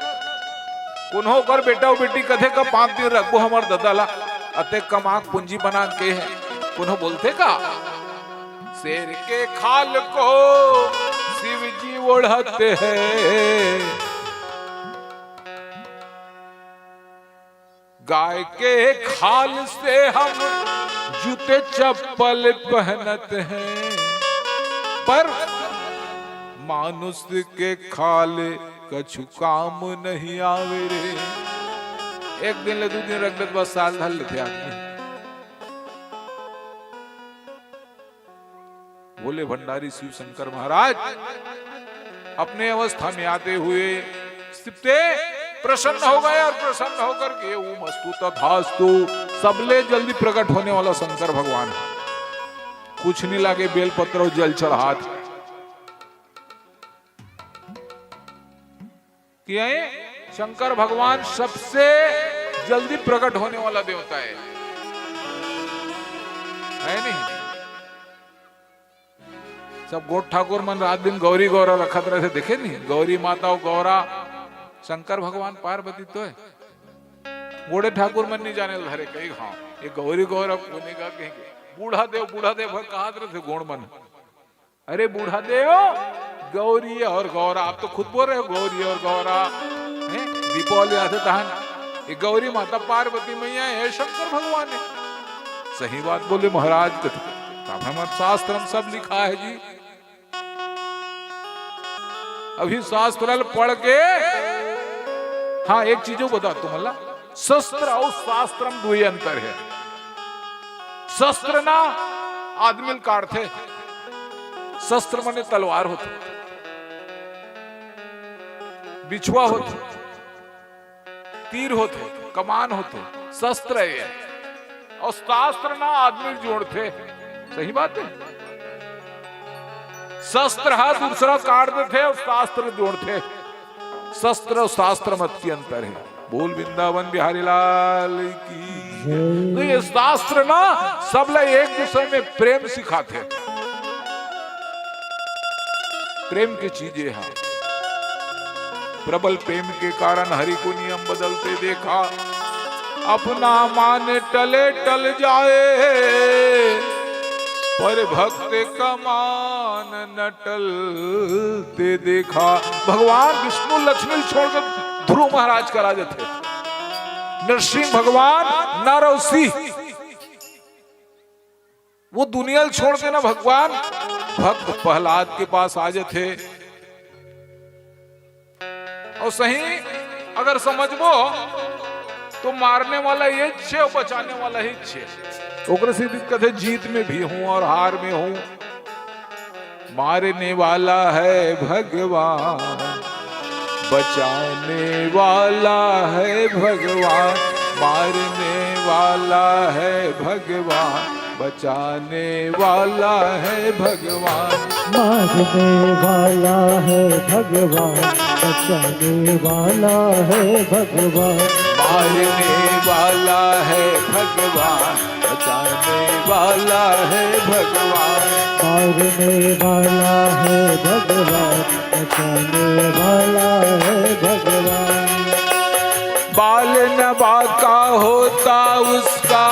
कोनो ओकर बेटा अउ बेटी कथे का पांच दिन रखबो हमर ददा ला, अतेक कमा के पूंजी बना के हे, कोनो बोलथे का? शेर के खाल को शिव जी ओढ़त हे, गाय के खाल से हम जूते चप्पल पहनत हैं, पर मानुष के खाल कछु काम नहीं आवे रे। एक दिन ले दू दिन रख लेत, बस साल धर लेथे आदमी। भोले भंडारी शिव शंकर महाराज अपने अवस्था में आते हुए सबसे प्रसन्न हो गए और प्रसन्न होकर के ओम अस्तु तथास्तु, सबले जल्दी प्रकट होने वाला शंकर भगवान है। कुछ नहीं लागे, बेलपत्र अउ जल चढ़ात कि ये शंकर भगवान सबसे जल्दी प्रकट होने वाला देवता है, है नहीं? सब गोठ ठाकुर मन रात दिन गौरी गौरा रखत रहिथे, देखे नहीं? गौरी माता अउ गौरा, शंकर भगवान पार्वती तो है। गोड़े ठाकुर मन नहीं जाने ल धरे, कही हाँ, ये गौरी गौरा कोने का कहेंगे। बूढ़ा देव, बूढ़ा देव भर कहत रहिथे गोंड़ मन। अरे बूढ़ा देव, गौरी और गौरा, आप तो खुद बोल रहे हो गौरी और गौरा, हैं? दीपावली आथे तहन, ये गौरी माता पार्वती मैया है, शंकर भगवान है। सही बात बोले महाराज, कथे, तब हमर शास्त्र में सब लिखा है जी। अभी शास्त्र ल पढ़ के, हाँ, एक चीजों बता तुमला, शस्त्र अउ शास्त्र में दुई अंतर है। शस्त्र ना आदमी ल काटथे, शस्त्र मने तलवार होथे, बिछुआ होथे, तीर होथे, कमान होथे, शस्त्र है ये। अउ शास्त्र ना आदमी ल जोड़थे, सही बात है। शस्त्र ह दूसरा काट देथे अउ शास्त्र जोड़थे। शस्त्र अउ शास्त्र म अतकी अंतर हे। बोल वृंदावन बिहारी लाल की। तो ये शास्त्र ना सबला एक दूसरे में प्रेम सिखाथे। प्रेम के चीज ये है। प्रबल प्रेम के कारण हरि को नियम बदलते देखा। अपना मान टले टल जाए, पर भक्त का मान न टलते देखा। भगवान विष्णु लक्ष्मी ल छोड़ के ध्रुव महाराज करा जाथे। नरसिंह भगवान नरौसी, वो दुनिया ल छोड़ के ना भगवान भक्त प्रहलाद के पास आ जाथे। और सही अगर समझबो तो मारने वाला ये छे और बचाने वाला ही छे। ओकरे से दिक्कत है, जीत में भी हूँ और हार में हूँ। मारने वाला है भगवान, बचाने वाला है भगवान। मारने वाला है भगवान, बचाने वाला है भगवान। मारने वाला है भगवान, बचाने वाला है भगवान। मारने वाला है भगवान, बचाने वाला है भगवान। मारने वाला है भगवान, बचाने वाला है भगवान। बाल न बांका होता उसका,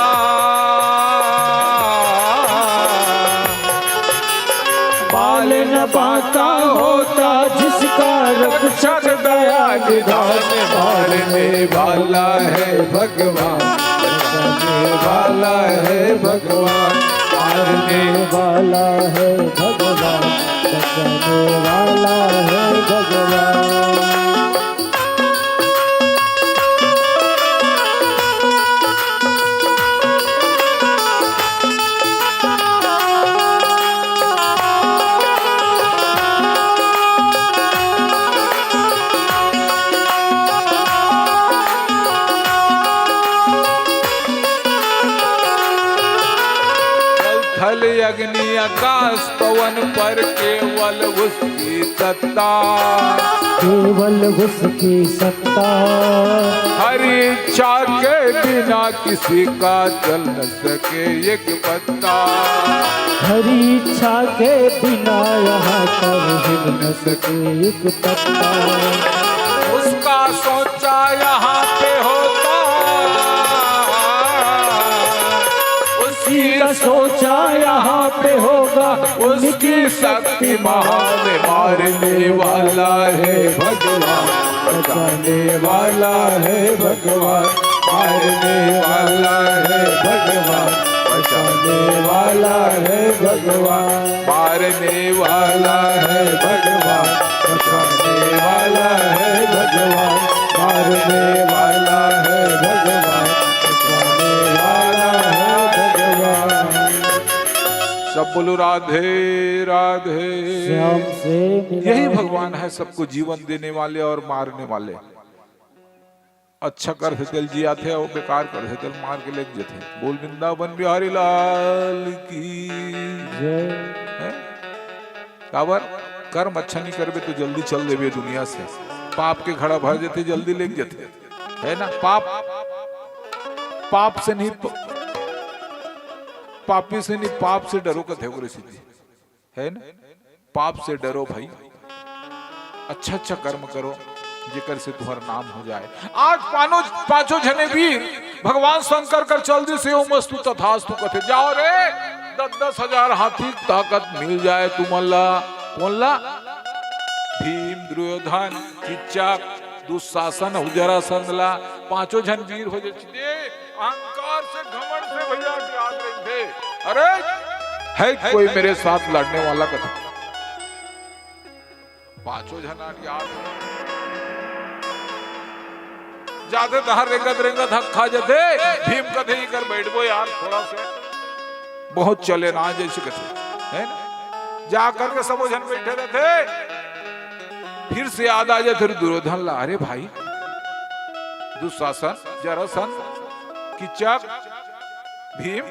बाल न बांका होता जिसका, रक्षक दया निधान। मारने वाला है भगवान, बचाने वाला है भगवान। मारने वाला है भगवान, बचाने वाला है भगवान। जल थल अग्नि आकाश पवन पर केवल उसकी सत्ता। केवल उसकी सत्ता। हरि इच्छा के बिना किसी का चल न सके एक पत्ता। हरि इच्छा के बिना यहाँ पर हिल न सके एक पत्ता। उसका सोचा यहाँ पे होता, उसकी का सोचा यहाँ पे होगा, उसकी शक्ति महान। मारने वाला है भगवान, बचाने वाला है भगवान। मारने वाला है भगवान, बचाने वाला है भगवान। मारने वाला है भगवान, बचाने वाला है भगवान। मारने वाला है भगवान, बचाने वाला है भगवान। सब बोलो राधे राधे। श्याम से मिला। यही भगवान है, सबको जीवन देने वाले और मारने वाले। अच्छा करथे तेला जियाथे, अउ बेकार करथे तेला मार के लेग जथे। बोल वृंदावन बिहारी लाल की। जय। हैं? काबर? कर्म अच्छा नहीं करबे तो जल्दी चल देबे दुनिया से। पाप के घड़ा भर जथे, जल्दी लेग जथे, है ना? पाप, पाप से नहीं प-, पापी से नहीं, पाप से डरो कथे ओकरे सेती, है ना? पाप से डरो भाई, अच्छा अच्छा कर्म करो, जेकर से तुम्हारा नाम हो जाए। आज पानो, पांचों झने वीर भगवान शंकर कर चल दिस, ओम अस्तु तथास्तु कथे। जाओ रे, दस दस हजार हाथी ताकत मिल जाए तुमन ला। कोन ला? भीम, दुर्योधन, किचक, दुशासन अउ जरासंध ला। पांचों झन वीर हो जाए। अहंकार से, घमंड से भैया अटियात रहिथे। अरे, है कोई मेरे साथ लड़ने वाला कथे? पांचों झन अटियात जाथे, तहां रेंगत रेंगत हक खा जाथे। भीम कथे, "इकर बैठबो यार थोड़ा से, बहुत चले ना," जैसे कथे, है ना? जा करके सबो झन बैठे रहथे। फिर से याद आ जाथे दुर्योधन ला, "अरे भाई, दुशासन, जरासंध, किचक, भीम,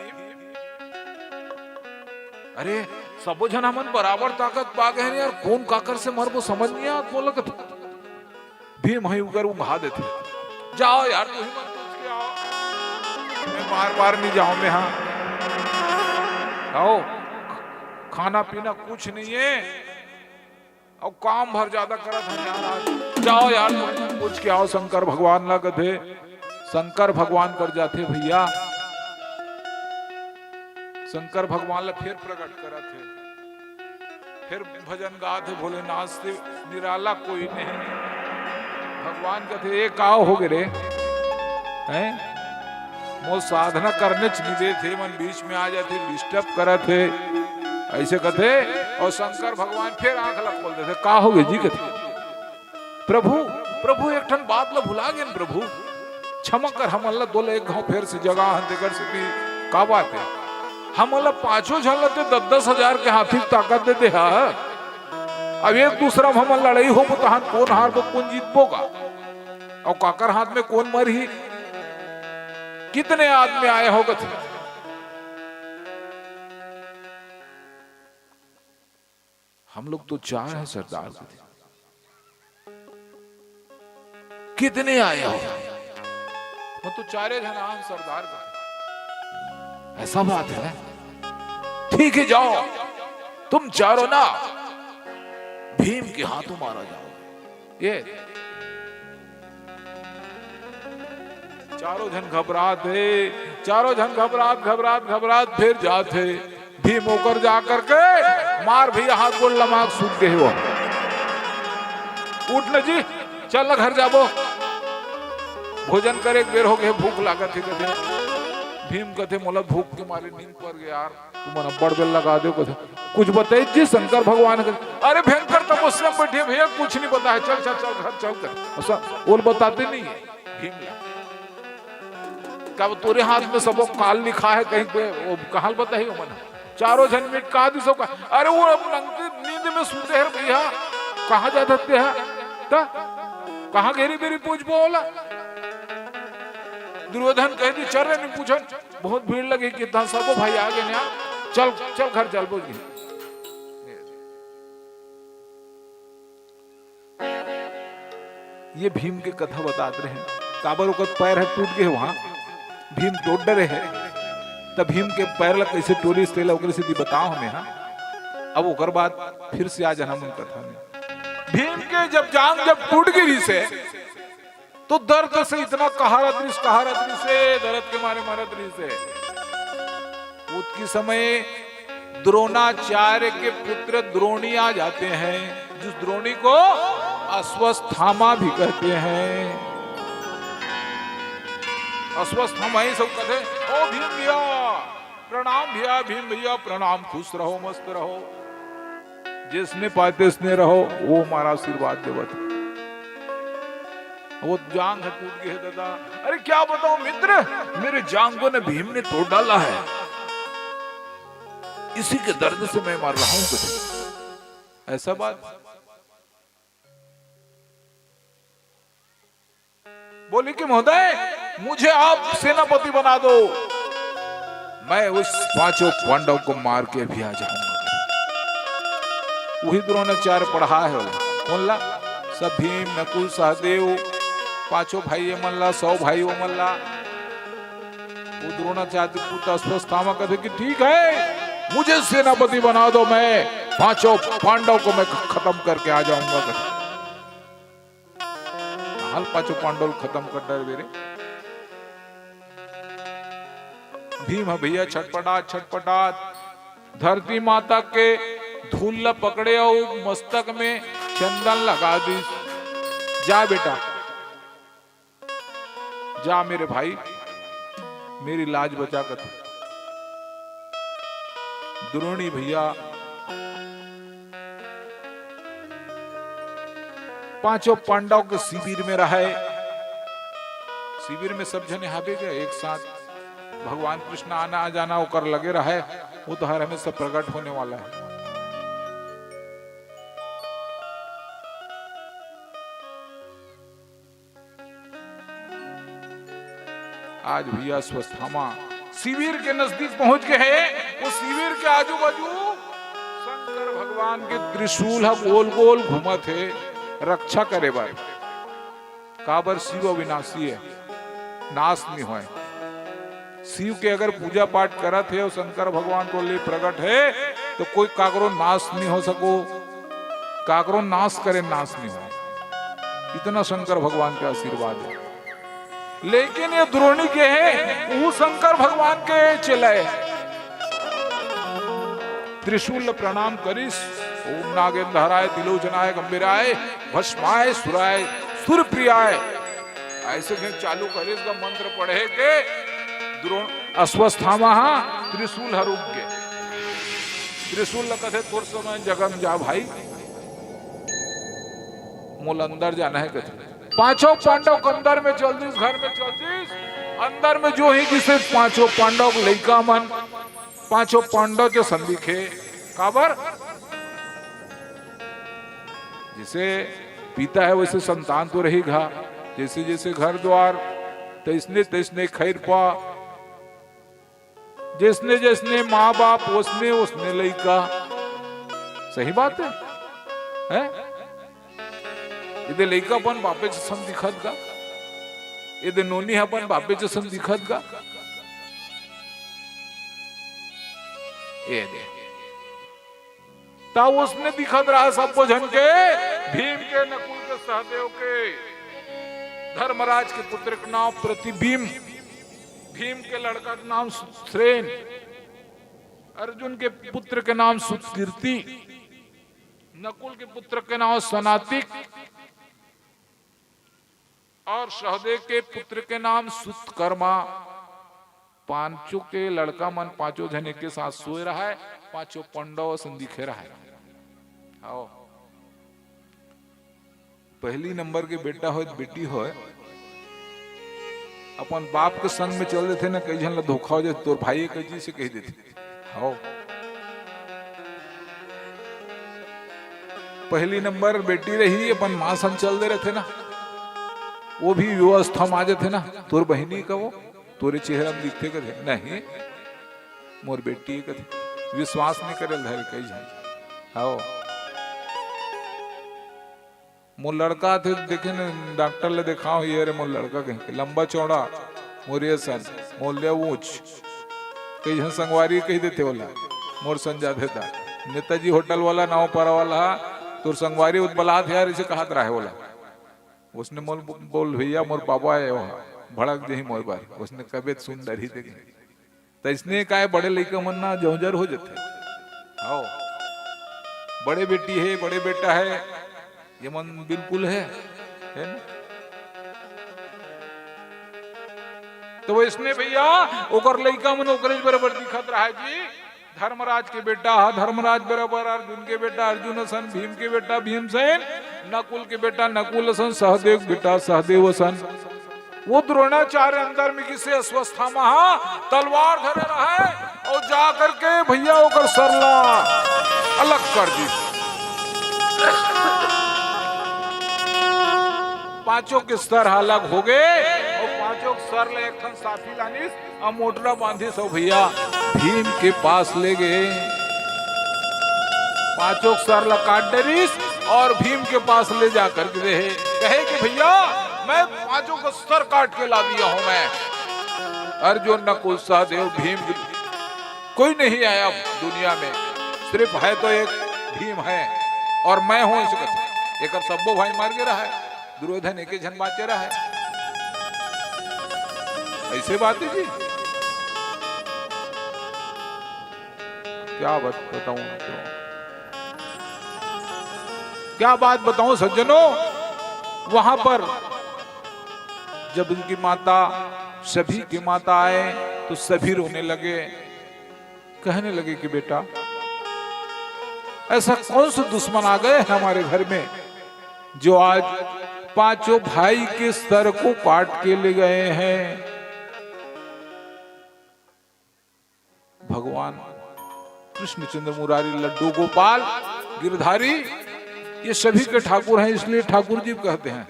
अरे सबो झन हमन बराबर ताकत पा गए हन यार, कोन काकर से मरबो समझ नहीं आवत मोला," कथे। भीम हई उकर उंघा देथे। जाओ यार, तुम ही मन पूछ के आओ, मैं बार बार नहीं जाऊं मैं। हाँ, आओ, खाना पीना कुछ नहीं है, अउ काम भर ज्यादा करत हन यार आज। जाओ यार, तुम पूछ के आओ शंकर भगवान ला कथे। शंकर भगवान कर जाथे भैया, शंकर भगवान ला फिर प्रकट करत हे, फिर भजन गात हे, भोलेनाथ से निराला कोई नहीं। भगवान कथे, "ये का हो गे रे? हैं? मोर साधना करने च नहीं देत हे, मन बीच में आ जाथे, disturb करत हे।" ऐसे कथे, अउ शंकर भगवान फिर आंख ला खोल देथे, "का हो गे जी?" कथे, "प्रभु, प्रभु, एक ठन बात ला भुला गेन प्रभु, क्षमा कर, हमन ला दो ले एक घाव फेर से जगा हन, तेकर से भी का बात है? हमन ला पांचों झन ला ते दस दस हजार के हाथी के ताकत दे दे हा, अब एक दूसरा में हमन लड़ाई होबो तहान कोन हारबो, कोन जीतबो का? अउ काकर हाथ में कोन मरही? कितने आदमी आए हो कथे?" "हम लोग तो चार हैं सरदार।" "कितने आए हो?" "हम तो चारे झन आन सरदार।" "ऐसा बात है? ठीक है, जाओ, तुम चारों ना भीम के हाथों मारा जाओ।" ये चारों झन घबरात हे, चारों झन घबरात, घबरात, घबरात फिर जात हे। भीम ओकर जा करके मार भैया, हाथ गोड़ लमाक सूत गे हे वो। "उठ न जी, चल न घर जाबो, भोजन करे के बेर हो गे, भूख लागत हे," कथे। भीम कथे, "मोला भूख के मारे नींद पर गे यार।" "तुमन अब्बड़ बेर लगा देव," कथे। "कुछ बताई जी शंकर भगवान के?" "अरे भयंकर तपस्या में बैठे भैया, कुछ नहीं पता है, चल, चल, चल, घर चल," कर। ऐसा बोल बताते नहीं है भीम ला। "कब तोरे हाथ में सबो काल लिखा है कहीं पे, वो कहाँ बताही ओमन?" चारों झन मिट कहा दी सबका। "अरे वो अब नंग-, नींद में सूते हैं भैया, कहाँ जात हते हैं? त कहाँ घेरी बेरी पूछ बोला?" दुर्योधन कह दी, "चल रे, नहीं पूछन।" बहुत भीड़ लगे कि तहां सबो भाई आ गे ना, चल, चल घर चल, बोल के। ये भीम के कथा बतात रहे, काबर ओकर पैर ह टूट गे वहां, भीम टोट डरे हे, त भीम के पैर ला कैसे टोरिस तेला ओकरे सेती बताओ हमें, हाँ। अब ओकर बाद फिर से आ जाना मन कथा में। भीम के जब जांग जब टूट गे रिहिसे, तो दर्द से इतना कहारत रिहिस, कहारत रिहिसे, दर्द के मारे मरत रिहिसे। उतकी समय द्रोणाचार्य के पुत्र द्रोणी आ जाते हैं, जिस द्रोणी को अश्वत्थामा भी कहते हैं। अश्वत्थामा ही सब कहते हैं, "ओ भीम भैया, प्रणाम भैया, भीम भैया, प्रणाम, खुश रहो, मस्त रहो, जैसने पाए तैसने रहो, वो हमारा आशीर्वाद देवत है।" वो जांग है टूट गई है दादा। "अरे क्या बताऊं मित्र, मेरे जांग को ने भीम ने तोड़ डाला है, इसी के दर्द से मैं मर रहा हूं।" ऐसा बात। बोली कि "महोदय, मुझे आप सेनापति बना दो, मैं उस पांचों पांडव को मार के भी आ जाऊंगा।" वही द्रोणाचार्य पढ़ा है बोला, कौन ला? सब भीम, नकुल, सहदेव, पांचों भाई ये मन ला, सौ भाई वो मन ला। वो द्रोणाचार्य के पुत्र अश्वत्थामा कहते कि "ठीक है, मुझे सेनापति बना दो, मैं पांचों पांडव को मैं खत्म करके आ जाऊंगा।" कहते, "हाल पांचों पांडव खत्म कर डरबे रे।" भीम ह भैया छटपटात, छटपटात धरती माता के धूल ल पकड़े अउ मस्तक में चंदन लगा दिस। "जा बेटा, जा मेरे भाई, मेरी लाज बचा कर।" द्रोणी भैया पांचों पांडव के शिविर में रहे, शिविर में सब जने हाबे गए एक साथ, भगवान कृष्ण आना आ जाना ओकर लगे रहे, वो तो हर हमेशा प्रकट होने वाला है। आज भैया अश्वत्थामा शिविर के नजदीक पहुंच गए हैं। वो शिविर के आजू बाजू शंकर भगवान के त्रिशूल ह गोल गोल घूमत हे रक्षा करे बर। काबर शिव अविनाशी हे, नाश नहीं होय। शिव के अगर पूजा पाठ करत हे अउ शंकर भगवान तोर ले प्रगट हे, तो कोई काकरो नाश नहीं हो सको, काकरो नाश करे नाश नहीं हो। इतना शंकर भगवान के आशीर्वाद हे। लेकिन ये द्रोणी के हे, वो शंकर भगवान के चेला हे। त्रिशूल प्रणाम करिस, ओम नागेंद्राय त्रिलोचनाय गंभीराय भस्माय सुराय सुरप्रियाय। ऐसे के चालू करिस का मंत्र पढ़े के, द्रोण अश्वत्थामा हा त्रिशूल हर उग गे। त्रिशूल ल कथे, तोर समय जगह में जा भाई, मोला अंदर जाना हे कथे। पांचों पांडव अंदर में चल दिस, घर में चल दिस, अंदर में जो ही किसे पांचों पांडव लइका मन, पांचों पांडव के संदिखे। काबर? जैसे पिता हे वैसे संतान तो रही घा, जैसे जैसे घर द्वार, तैसने तैसने खैर पा, जैसने जैसने माँ बाप वैसने वैसने लइका। सही बात हे, हैं? एदे लइका अपन बापे जसन दिखत गा, एदे नोनी ह अपन बापे जसन दिखत गा। एदे ता वैसने दिखत रहा सब्बो झन के, भीम के, नकुल के, सहदेव के। धर्मराज के पुत्र के नाम प्रतिबिंब, भीम के लड़का के नाम सुसेन, अर्जुन के पुत्र के नाम सुकीर्ति, नकुल के पुत्र के नाम सनातिक, अउ सहदेव के पुत्र के नाम सुतकर्मा। पांचों के लड़का मन, पांचों झन एके साथ सोए रहय, पांचों पांडव असन दिखे रहय। आओ, पहली नंबर के बेटा होय, बेटी होय, अपन बाप के संग में चल देथे ना, कई झन ला धोखा हो जाथे, तोर भाई एक जी से कह देथे। हव। पहली नंबर बेटी रही, अपन माँ संग चल दे रथे ना, वो भी व्यवस्था में आ जाथे ना, तोर बहिनी कहो, तोरे चेहरा में दिखथे कथे, नहीं, मोर बेटी कथे, विश्वास नहीं करे धरे कई झन। हव। मोर लड़का थे, देखे न, डॉक्टर ले देखाव, ये रे मोर लड़का कहिके, लंबा चौड़ा, मोर ये सन, मोर ले ऊंच। कई झन संगवारी कहि देथे ओला, मोर सन जाथे ता। नेताजी होटल वाला, नाव पारा वाला हा, तोर संगवारी उत बलात हे यार, इसे कहत रहे ओला। उसने मोल बो-, बोल भैया, मोर बाबा हे ओहा, भड़क देही मोर बर। उसने कबे सुन डरही देखे। त इसने काय बड़े लइका मन ना जौजर हो जथे। हव। बड़े बेटी हे, बड़े बेटा हे, ये मन बिल्कुल हे, हे ना? तो वैसने भैया, ओकर लइका मन ओकरे बराबर दिखत रहा जी। धर्मराज के बेटा हा धर्मराज बराबर, अर्जुन के बेटा अर्जुन असन, भीम के बेटा भीमसेन, नकुल के बेटा नकुल असन, सहदेव के बेटा सहदेव असन। वो द्रोणाचार्य अंदर में किसे अश्वत्थामा हा तलवार धरे रहे अउ जा करके भैया ओकर सर ला अलग कर दी। पांचों के सर अलग हो गए अउ पांचों के सर ले एक ठन साथी लानिस अउ मोटरा बांधिस अउ भैया भीम के पास ले गए। पांचों के सर ला काट डरिस अउ भीम के पास ले जा करके रहे, कहे कि भैया मैं पांचों का सर काट के ला दिया हूं मैं। अर्जुन, नकुल, सहदेव, भीम, कोई नहीं आया दुनिया में, सिर्फ है तो एक भीम है अउ मैं हूं। इसे कथे, एकर सब्बो भाई मर गे रहा है, दुर्योधन एके झन बाचे रहा है। ऐसे बात है जी। क्या बात बताऊं आपको? क्या बात बताऊं सज्जनों, वहां पर जब उनकी माता, सभी की माता आए तो सभी रोने लगे, कहने लगे कि बेटा, ऐसा कौन सा दुश्मन आ गए हैं हमारे घर में जो आज पांचों भाई के सर को काट के ले गए हैं। भगवान कृष्णचंद्र मुरारी, लड्डू गोपाल, गिरधारी, ये सभी के ठाकुर हैं, इसलिए ठाकुर जी कहते हैं।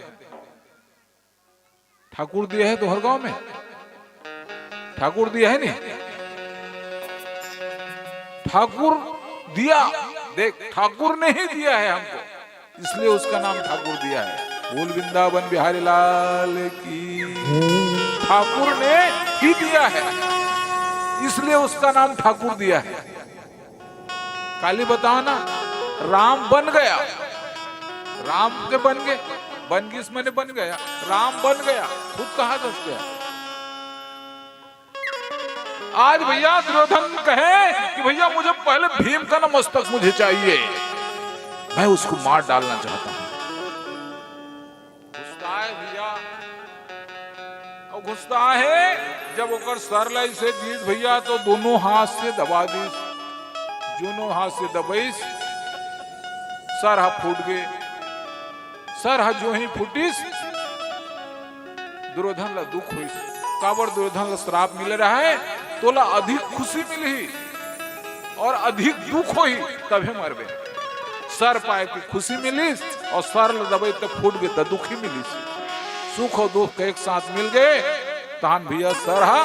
ठाकुर दिया है तो हर गांव में ठाकुर दिया है नहीं? ठाकुर दिया, देख, ठाकुर ने ही दिया है हमको, इसलिए उसका नाम ठाकुर दिया है। बोल वृंदावन बिहारी लाल की। ठाकुर ने ही दिया है, इसलिए उसका नाम ठाकुर दिया है। काली बताओ ना, राम बन गया, राम के बन गए, बन गइस मने बन गया, राम बन गया, खुद कहा दस गया। आज भैया दुर्योधन कहे कि भैया मुझे पहले भीम का ना मस्तक मुझे चाहिए, मैं उसको मार डालना चाहता हूं। गुस्सा है भैया, और गुस्सा है जब ओकर सर ला इसे दीस भैया तो दोनों हाथ से दबा दीस, दोनों हाथ से दबइस, सर हा फूट गए। सर हा जो ही फूटिस, दुर्योधन ला दुख होइस। काबर दुर्योधन ला श्राप मिले रहे, तोला अधिक खुशी मिलही और अधिक दुख होही, तभे मरबे। सर पाए के खुशी मिलिस और सर ला दबई त फूट गे त दुखी मिलिस। सुख और दुख एक साथ मिल गए, तहान भैया सर हा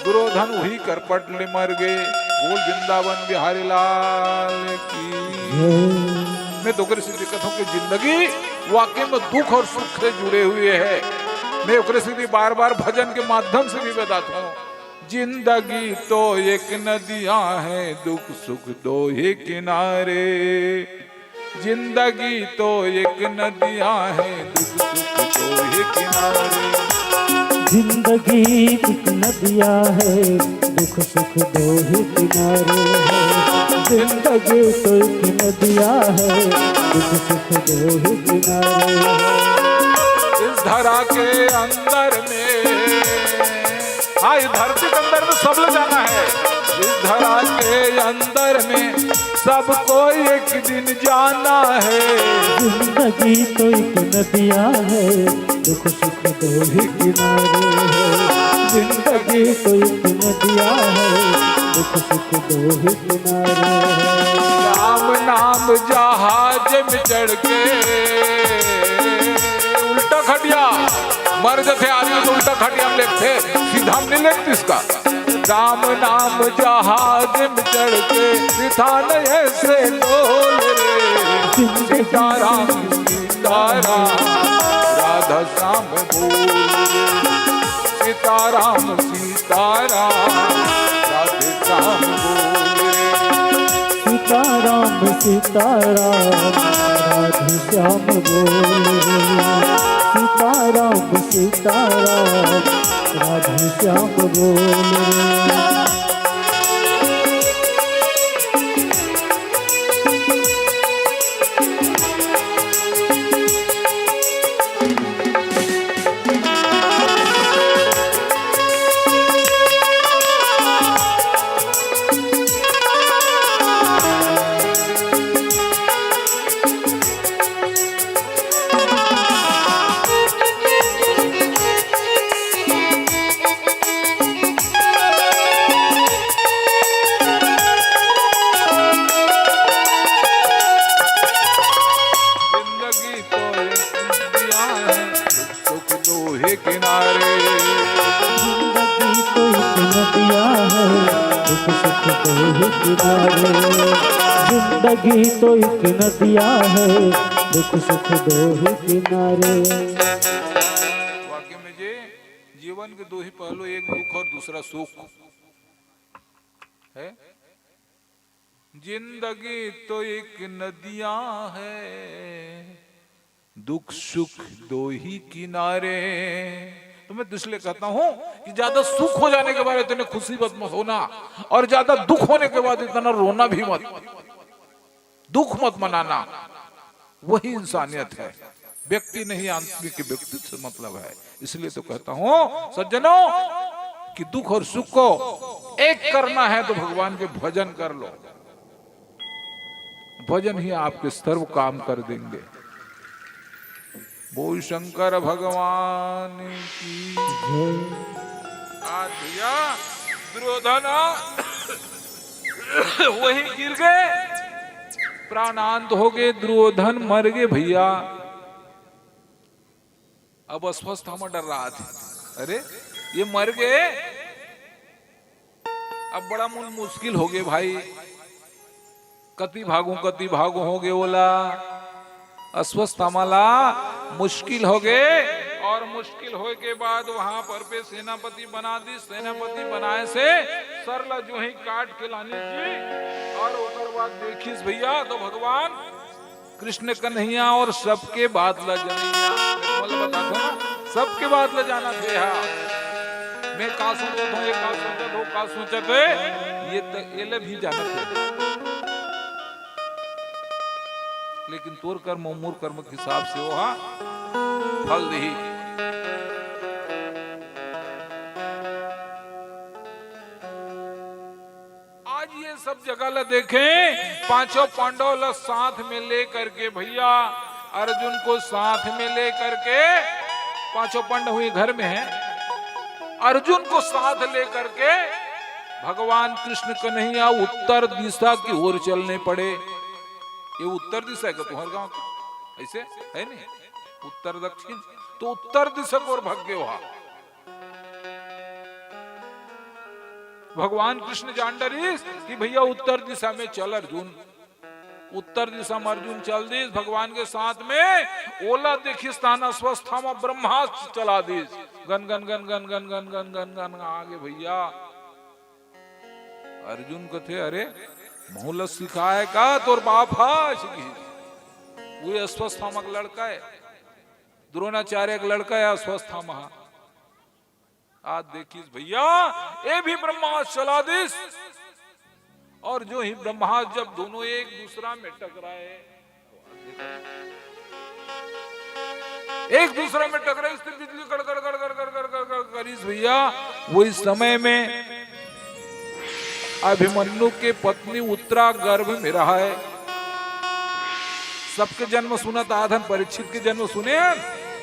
दुर्योधन वही करपट ले मर गए। बोल वृंदावन बिहारी लाल की। मैं तो ओकरे से दिक्कत हूँ कि जिंदगी वाकई में दुख और सुख से जुड़े हुए है। मैं ओकरे से भी बार बार भजन के माध्यम से भी बताता हूँ, जिंदगी तो एक नदिया है, दुख सुख दो ही किनारे। जिंदगी तो एक नदिया है, दुख सुख दो ही किनारे। जिंदगी एक नदिया है, दुख सुख दो ही किनारे हैं। जिंदगी तो एक नदिया है, दुख सुख दो ही किनारे हैं। इस धरा के अंदर में, हाँ, इस धरती के अंदर में सब लोग जाना है। इस धरा के अंदर में सबको एक दिन जाना है। जिंदगी तो एक नदिया है, दुख सुख दो ही किनारे हैं। जिंदगी तो एक नदिया है, दुख सुख दो ही किनारे हैं। राम नाम जहाज में चढ़ के, उल्टा खटिया, मर जथे आदमी तो उल्टा खटिया में लेटथे, सीधा में नहीं लेटथे इसका। राम नाम जहाज में चढ़ के, रिथा न ऐसे डोल रे। सीताराम सीताराम राधा श्याम बोल रे। सीताराम सीताराम राधे श्याम बोल रे। सीताराम सीताराम राधे श्याम बोल रे। सीताराम सीताराम राधे श्याम बोल रे। जिंदगी तो एक नदिया है, दुख सुख दो ही किनारे। जिंदगी तो एक नदिया है, दुख सुख दो ही किनारे। जिंदगी तो एक नदिया है, दुख सुख दो ही किनारे। वाकई में जी, जीवन के दो ही पहलू, एक दुख और दूसरा सुख है। जिंदगी तो एक नदिया है, दुख सुख दो ही किनारे। तो मैं तो इसलिए कहता हूं कि ज्यादा सुख हो जाने के बाद इतने खुशी मत, मत होना, और ज्यादा दुख होने के बाद इतना रोना भी मत, दुख मत मनाना। वही इंसानियत है, व्यक्ति नहीं, आदमी के व्यक्तित्व से मतलब है। इसलिए तो कहता हूं सज्जनों कि दुख और सुख को एक करना है तो भगवान के भजन कर लो, भजन ही आपके सर्व काम कर देंगे। बोल शंकर भगवान की। आज भैया दुर्योधन वही गिर गए, प्राणांत हो गए, दुर्योधन मर गए भैया। अब अस्वस्थ हम डर रहा था, अरे ये मर गए, अब बड़ा मुल मुश्किल हो गए भाई, कति भागों कति भागों हो गए ओला। अश्वत्थामा ला मुश्किल होगे, और मुश्किल होय के बाद वहां पर पे सेनापति बना दिस। सेनापति बनाए से सर ला जो ही काट के लानिस जी, और ओकर बाद देखिस भैया तो भगवान कृष्ण कन्हैया और सबके बात ला जानइया। मैं तुम्हां ला बताथंव ना, सबके बात ला जानत हे हा। मैं का सोचत हंव, ये का सोचत हंव, का सोचत हे, ये त एला भी जानत हे। लेकिन तोर कर्म अउ मोर कर्म के हिसाब से वो हा फल दिही। आज ये सब जगह ला देखें, पांचों पांडव ला साथ में ले करके भैया, अर्जुन को साथ में ले करके, पांचों पांडव ये घर में हैं, अर्जुन को साथ ले करके भगवान कृष्ण कन्हैया उत्तर दिशा की ओर चलने पड़े। ये उत्तर दिशा हे का तुम्हारे गांव की? ऐसे हे नहीं, उत्तर दक्षिण, तो उत्तर दिशा की ओर भग गे वहां। भगवान कृष्ण जान डरिस कि भैया उत्तर दिशा में चल अर्जुन। उत्तर दिशा में अर्जुन चल दिस भगवान के साथ में। ओला देखिस तहां अश्वत्थामा ब्रह्मास्त्र चला दिस। गन गन गन गन गन गन गन गन गन आगे भैया। अर्जुन कथे, "अरे, महूं ला सिखाए का तोर बाप हा?" ऐसे कहिस। वो अश्वत्थामा के लड़का हे, द्रोणाचार्य के लड़का हे अश्वत्थामा। आज देखिस भैया, ये भी ब्रह्मास्त्र चला दिस। और जो ही ब्रह्मास्त्र जब दोनों एक दूसरा में टकराए, एक दूसरा में टकराए, इससे बिजली गड़ गड़ गड़ गड़ गड़ गड़ गड़ गड़ करिस भैया। वही समय में अभिमन्यु के पत्नी उत्तरा गर्भ में रहा है। सबके जन्म सुनत आथन, परीक्षित के जन्म सुने हन?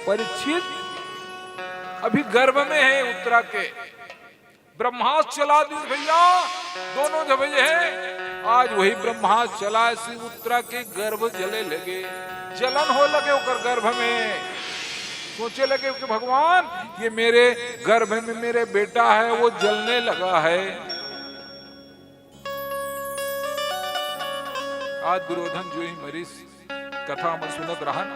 परीक्षित अभी गर्भ में है उत्तरा के। ब्रह्मास्त्र चला दिस भैया, दोनों जब ये हैं, आज वही ब्रह्मास्त्र चलाए से उत्तरा के गर्भ जले लगे, जलन हो लगे ओकर गर्भ में। सोचे लगे कि भगवान, ये मेरे गर्भ में मेरे बेटा है, वो जलने लगा है। आज दुर्योधन जो ही मरिस, कथा हमन सुनत रहन,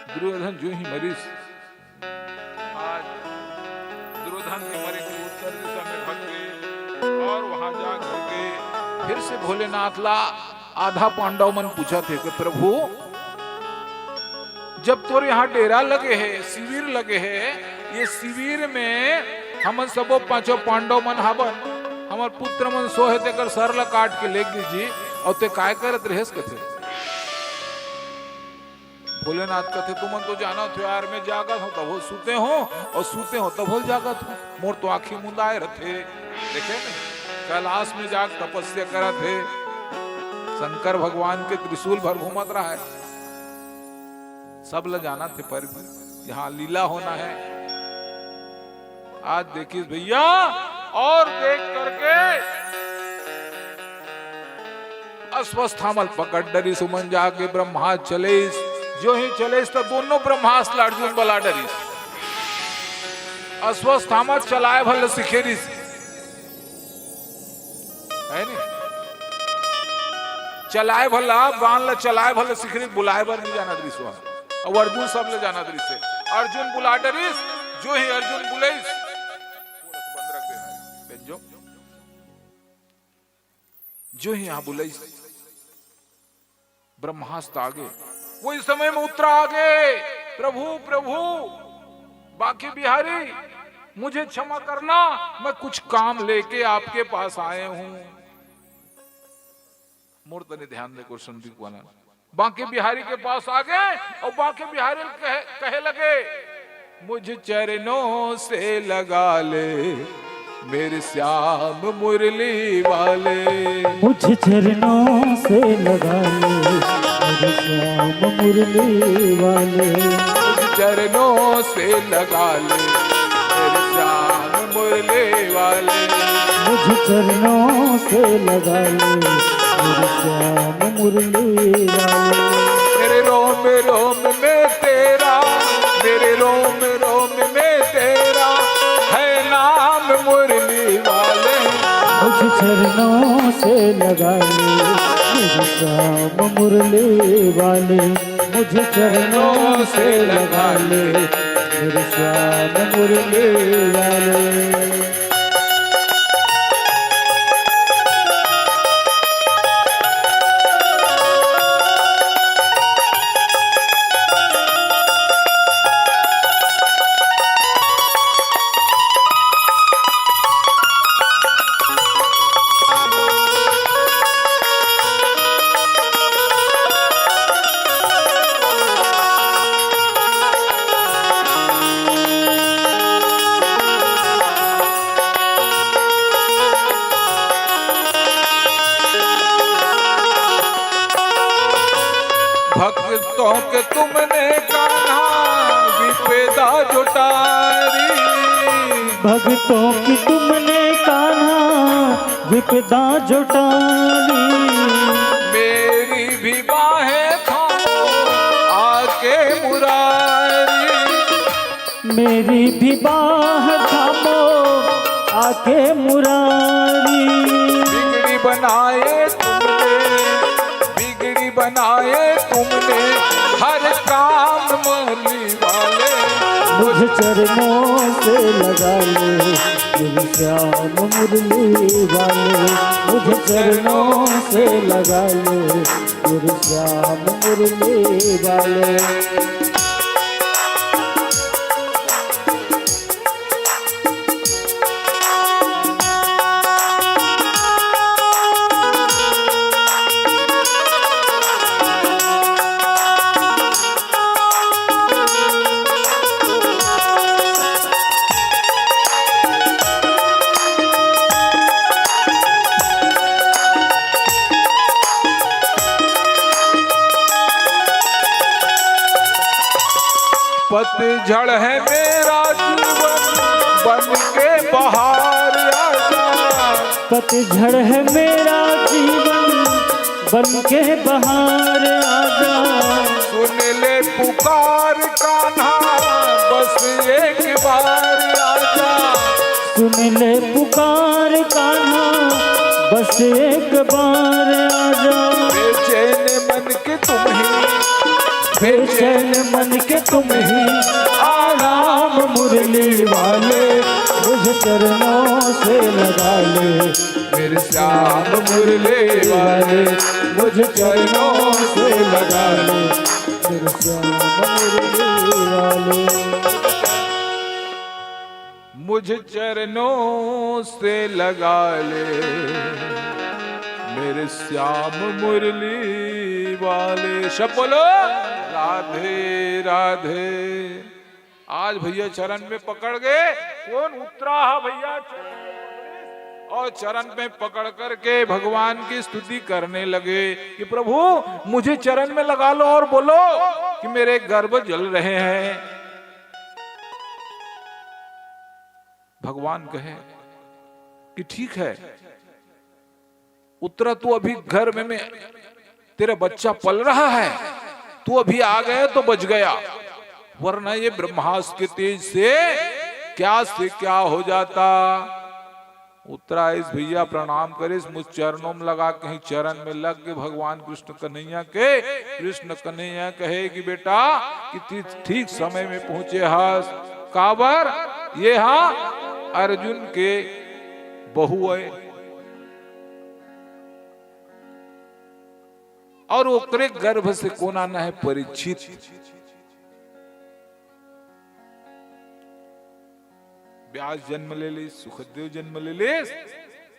दुर्योधन जो ही मरिस, आज दुर्योधन के मरे के उत्तर दिशा में भग गे और वहां जा घुस गे। फिर से भोलेनाथ ला आधा पांडव मन पूछत हे कि प्रभु, जब तोर यहाँ डेरा लगे हे, शिविर लगे हे, ये शिविर में हमन सबो पांचों पांडव मन हावन, हमर पुत्र मन सोहे, तेकर सर ला काट के लेग दिस जी, अउ ते काय करत रहेस कथे। भोलेनाथ कथे, तुमन तो जानत हो यार, मैं जागत हंव तभो सूते हंव, अउ सूते हंव तभो जागत हंव, मोर तो आंखी मुंदाए रथे। देखे नहीं, कैलाश में जाके तपस्या करत हे, शंकर भगवान के त्रिशूल भर घूमत रहा है। सब ल जानत हे, पर भी यहाँ लीला होना है। आज देखिस भैया, और देख करके अश्वत्थामा ल पकड़ डरिस, उमन जाके ब्रह्मास्त्र चलेस। जो ही चलेस त दोनों ब्रह्मास्त्र ल अर्जुन बला डरिस। अश्वत्थामा चलाए भर ल सिखे रिस। है नी? चलाए भर ल, बाण ल चलाए भर ल सिखे रिस, बुलाए बर नहीं जानत रिस। अउ अर्जुन सब ल जानत रिस हे। अर्जुन बुला डरिस, जो ही अर्जुन बुलाइस, जो ही यहाँ बुलाइस, ब्रह्मास्त्र आगे। वही समय में उत्तरा आगे, प्रभु, प्रभु, बांके बिहारी, मुझे क्षमा करना, मैं कुछ काम लेके आपके पास आए हूं। मोर तनी ध्यान दे, क्वेश्चन दिखवाना। बांके बिहारी के पास आगे अउ बांके बिहारी कहे, कहे लगे, मुझ चरणों से लगा ले मेरे श्याम मुरली वाले। मुझ चरणों से लगा ले मेरे श्याम मुरली वाले। मुझ चरणों से लगा ले मेरे श्याम मुरली वाले। मुझ चरणों से लगा ले मेरे श्याम मुरली वाले। मेरे रोम रोम में तेरा, मेरे रोम रोम में तेरा है नाम मुरली वाले। मुझ चरणों से लगा ले श्याम मुरली वाले, मुझे चरणों से लगा ले, मेरे श्याम मुरली वाले। भक्तों के तुमने कान्हा विपदा जुटारी। भक्तों की तुमने कान्हा विपदा जुटारी। मेरी भी बाहें थामो आके मुरारी। मेरी भी बाह थामो आके मुरारी। बिगड़ी बनाए तुमने, बिगड़ी बनाए तुमने हर काम मुरली वाले। मुझे चरणों से लगा ले, मेरे श्याम मुरली वाले। मुझे चरणों से लगा ले, मेरे श्याम मुरली वाले। पतझड़ है मेरा जीवन, बन के बहार आजा। पतझड़ है मेरा जीवन, बन के बहार आजा। सुन ले पुकार कान्हा, बस एक बार आजा। सुन ले पुकार कान्हा, बस एक बार आजा। बेचैन मन के तुम ही, बेचैन मन के तुम ही आराम मुरली वाले। मुझे चरणों से लगा ले, मेरे श्याम मुरली वाले। मुझे चरणों से लगा ले, मेरे श्याम मुरली वाले। मुझे चरणों से लगा ले, मेरे श्याम मुरली वाले। सब बोलो, राधे राधे। आज भैया चरण में पकड़ गए। कौन उतरा है भैया चरण में पकड़े? और चरण में पकड़ करके भगवान की स्तुति करने लगे कि प्रभु, मुझे चरण में लगा लो और बोलो कि मेरे गर्भ जल रहे हैं। भगवान कहे कि ठीक है, उतरा, तू अभी गर्भ में तेरा बच्चा पल रहा है, तू अभी आ गया तो बच गया, वरना ये ब्रह्मास्त्र के तेज से क्या से क्या हो जाता। उतरा आइस भैया, प्रणाम करिस, मुझ चरणों में लगा, कहीं चरण में लग के भगवान कृष्ण कन्हैया के। कृष्ण कन्हैया कहे कि बेटा, कि ती-, ठीक समय में पहुंचे हस। काबर? ये हा अर्जुन के बहू है। और ओकरे गर्भ से कोन आना है? परीक्षित। व्यास जन्म ले लिस, सुखदेव जन्म ले लिस।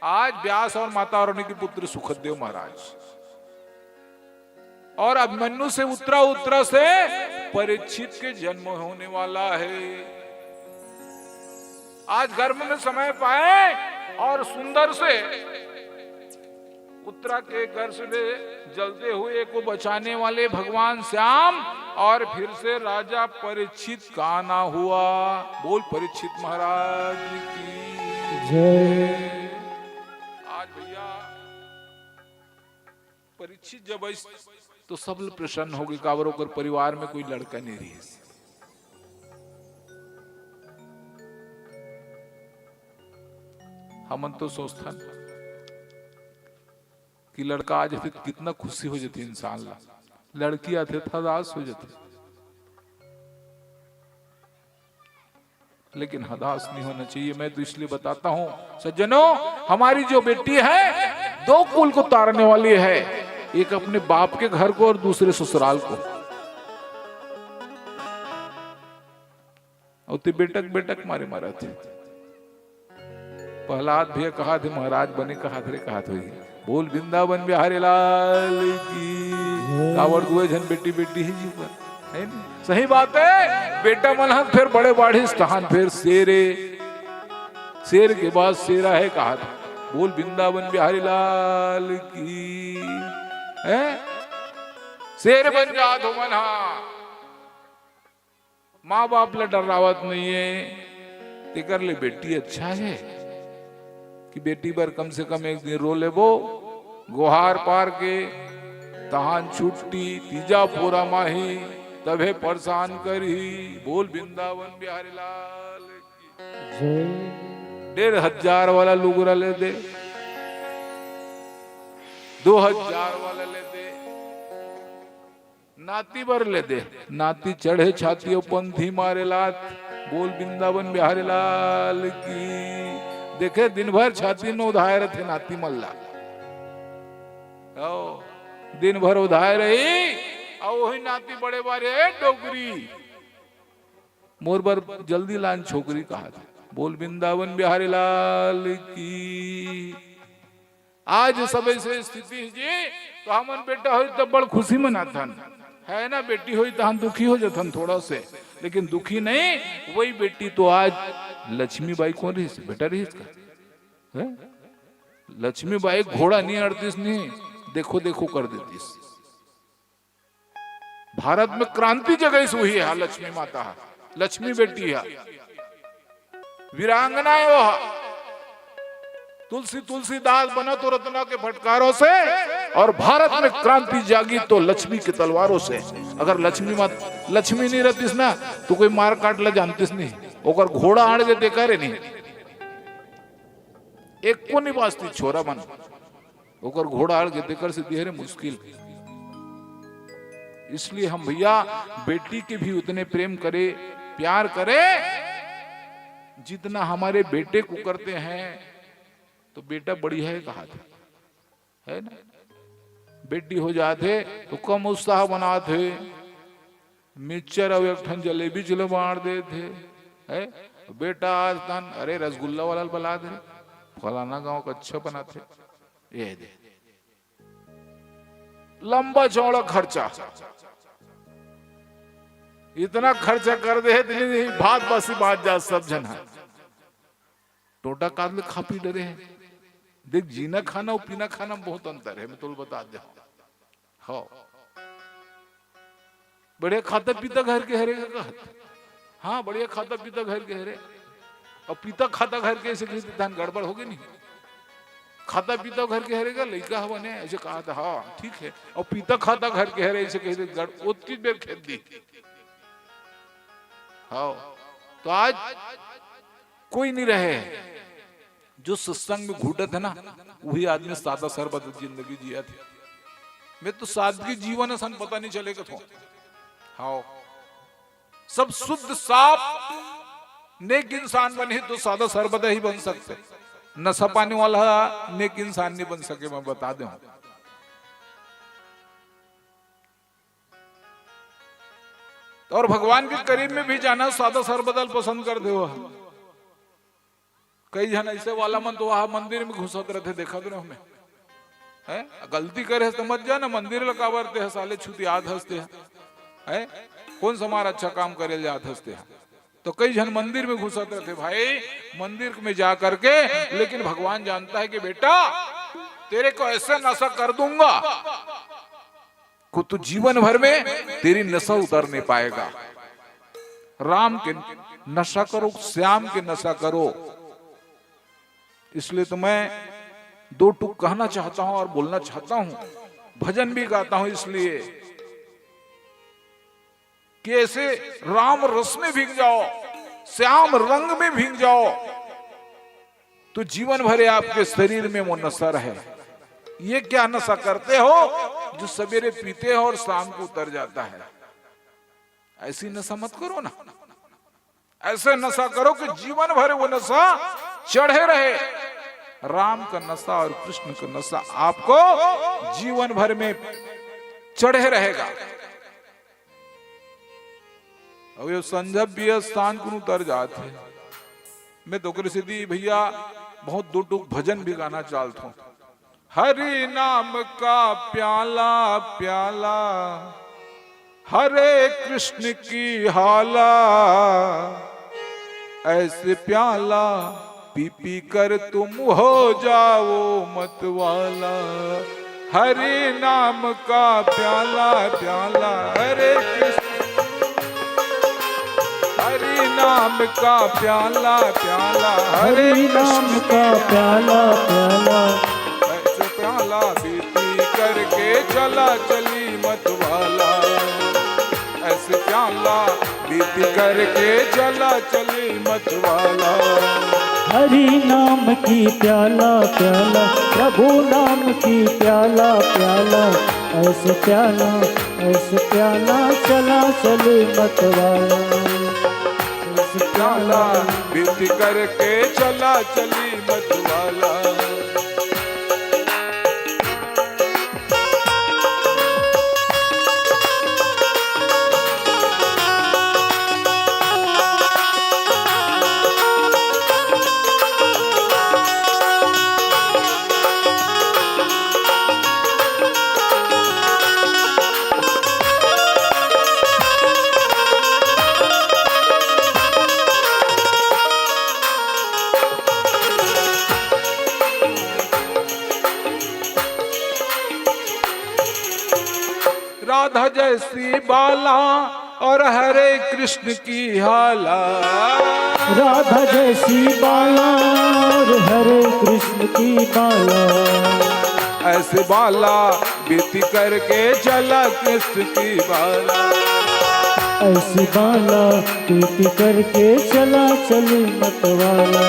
आज व्यास और माता और उनके पुत्र सुखदेव महाराज। और अभिमन्यु से उत्तरा, उत्तरा से परीक्षित के जन्म होने वाला है। आज गर्भ में समय पाए और सुंदर से उत्तरा के गर्भ में जलते हुए को बचाने वाले भगवान श्याम और फिर से राजा परीक्षित का आना हुआ। बोल परीक्षित महाराज की जय। आज भैया परीक्षित जब आइस तो सब लोग प्रसन्न हो गए, काबर ओकर परिवार में कोई लड़का नहीं रहिस। हमन तो सोचथन कि लड़का आ जाथे त कितना खुशी हो जाथे इंसान ला, लड़की आथे त हदास हो जाथे। लेकिन हदास नहीं होना चाहिए। मैं तो इसलिए बताता हूं सज्जनों, हमारी जो बेटी है, दो कुल को तारने वाली है, एक अपने बाप के घर को और दूसरे ससुराल को। अउ ते बेटक बेटक मारे मारत हे। प्रहलाद भैया कहाथे, महाराज बने कहाथे रे, कहाथे होही। बोल वृंदावन बिहारी लाल की। काबर दुए झन बेटी बेटी हे जी ऊपर, है नी? सही बात है, बेटा मन ह फेर बड़े बाढ़िस, तहान फेर सेरे, सेर के बाद सेरा हे कहाथे। बोल वृंदावन बिहारी लाल की, है? सेर बन जात हो मन हा। माँ बाप ला डरावत नहीं है, तेकर ले बेटी अच्छा है कि बेटी बर कम से कम एक दिन रो लेबो, गोहार पार के, तहान छुट्टी, तीजा पूरा माही, तभे परेशान करही। बोल वृंदावन बिहारी लाल की। जय। डेढ़ हजार वाला लुगरा ले दे, दो हजार वाला ले दे, नाती बर ले दे, नाती चढ़े छाती अउ पंथी मारे लात। बोल वृंदावन बिहारी लाल की। देखे, दिन भर छाती में उधाय रथे नाती मन ला। आओ, दिन भर उधाय रही, अउ वही नाती बड़े बारे, "ए डोकरी, मोर बर जल्दी लान छोकरी," कहाथे। बोल वृंदावन बिहारी लाल की। आज सब ऐसे स्थिति हे जी, तो हमन बेटा होई तब बड़ खुशी मनाथन, है ना? बेटी होई तहन दुखी हो जाथन थोड़ा से, लेकिन दुखी नहीं। वही बेटी तो आज लक्ष्मी बाई कौन रहिस? बेटा रहिस का? हैं? लक्ष्मी बाई घोड़ा नहीं अड़तीस नहीं, देखो देखो कर देतीस। भारत में क्रांति जगह से हुई है लक्ष्मी माता, लक्ष्मी बेटी है, वीरांगना है वो। तुलसी, तुलसीदास बना तो रत्ना के फटकारों से, और भारत में क्रांति जागी तो लक्ष्मी के तलवारों से। अगर लक्ष्मी मात, लक्ष्मी नहीं रहतीस ना, तो कोई मार काट ला जानतीस नहीं, ओकर घोड़ा आड़ के देखा रे नहीं, एक को नहीं बाचतीस छोरा मन। ओकर घोड़ा आड़ के तेकर से दिहरे मुश्किल। इसलिए हम भैया बेटी के भी उतने प्रेम करे, प्यार करे, जितना हमारे बेटे को करते हैं। तो बेटा बढ़िया है कहाथे, है ना? बेटी हो जाथे तो कम उत्साह बनाथे, मिक्सचर अउ एक ठन जलेबी चलो बांट देथे, है? बेटा आज तन, अरे रसगुल्ला वाला बला दे, फलाना गांव का अच्छा बनाथे, ये दे। लंबा चौड़ा खर्चा, इतना खर्चा कर दे, इतनी भात बासी बांट जा सब झन ह। टोटा काद ले खा पी डरे हे। देख, जीना खाना अउ पीना खाना में बहुत अंतर है, मैं तोला बता दे। हाँ, बढ़िया खाता पीता घर के हरे का कहत। हाँ, बढ़िया खाता पीता घर के हरे। अउ पीता खाता घर के ऐसे कहिथे, तहन गड़बड़ होगे नहीं। खाता पीता घर के हरे का, लइका हवा ने ऐसे कहाथे, हाँ ठीक है। अउ पीता खाता घर के हरे ऐसे कहिथे, गड़-, ओतकी बेर खेद दी। हाँ, तो आज कोई नहीं रहे। जो सत्संग में घुटत है ना, वही आदमी सादा सरबत जिंदगी जियत है। मैं तो सादगी जीवन असन पता नहीं चले कथों। हाँ, सब शुद्ध साफ नेक इंसान बनही तो सादा सरबत ही बन सकथे। नशा पानी वाला नेक इंसान नहीं बन सके, मैं बता दें। और भगवान के करीब में भी जाना सादा सरबत ल पसंद कर देवो। कई झन ऐसे वाला मन तो वहां मंदिर में घुसत रहिथे, देखत रहे हमें। हैं? गलती करे हस त मत जा ना, मंदिर ल काबर ते ह साले छुतियात हस ते ह। हैं? कौन सा हमारा अच्छा काम करे ल जात हस ते ह? तो कई झन मंदिर में घुसत रहिथे भाई, मंदिर में जा करके, लेकिन भगवान जानता है कि बेटा, तेरे को ऐसे नशा कर दूंगा, को तू जीवन भर में तेरी नशा उतर नहीं पाएगा। राम के नशा करो, श्याम के नशा करो। इसलिए तो मैं दो टूक कहना चाहता हूं और बोलना चाहता हूं, भजन भी गाता हूं, इसलिए कि ऐसे राम रस में भीग जाओ, श्याम रंग में भीग जाओ, तो जीवन भर आपके शरीर में वो नशा रहे। ये क्या नशा करते हो जो सवेरे पीते हो और शाम को उतर जाता है? ऐसी नशा मत करो ना। ऐसे नशा करो कि जीवन भर वो नशा चढ़े रहे। राम का नशा और कृष्ण का नशा आपको जीवन भर में चढ़े रहेगा। अब ये संझा भी स्थान कुन उतर जात हे। मैं तो ओकरे सेती भैया बहुत दो टूक भजन भी गाना चाहत हूँ। हरि नाम का प्याला प्याला, हरे कृष्ण की हाला, ऐसे प्याला पी पी कर तुम हो जाओ मतवाला। हरि नाम का प्याला प्याला, हरे कृष्ण, हरि नाम का प्याला प्याला, हरे हरि नाम कृष्ण का प्याला प्याला। ऐसे प्याला बीती करके चला चली मतवाला। ऐसे प्याला बीती करके चला चली मतवाला। हरि नाम की प्याला प्याला, प्रभु नाम की प्याला प्याला, ऐसे प्याला, ऐसे प्याला चला चली मतवाला। ऐसे प्याला बीती करके चला चली मतवाला। राधा जैसी बाला और हरे कृष्ण की हाला। राधा जैसी बाला और हरे कृष्ण की बाला। ऐसे बाला बीती करके चला कृष्ण की बाला। ऐसी बाला बीती करके चला चली मतवाला।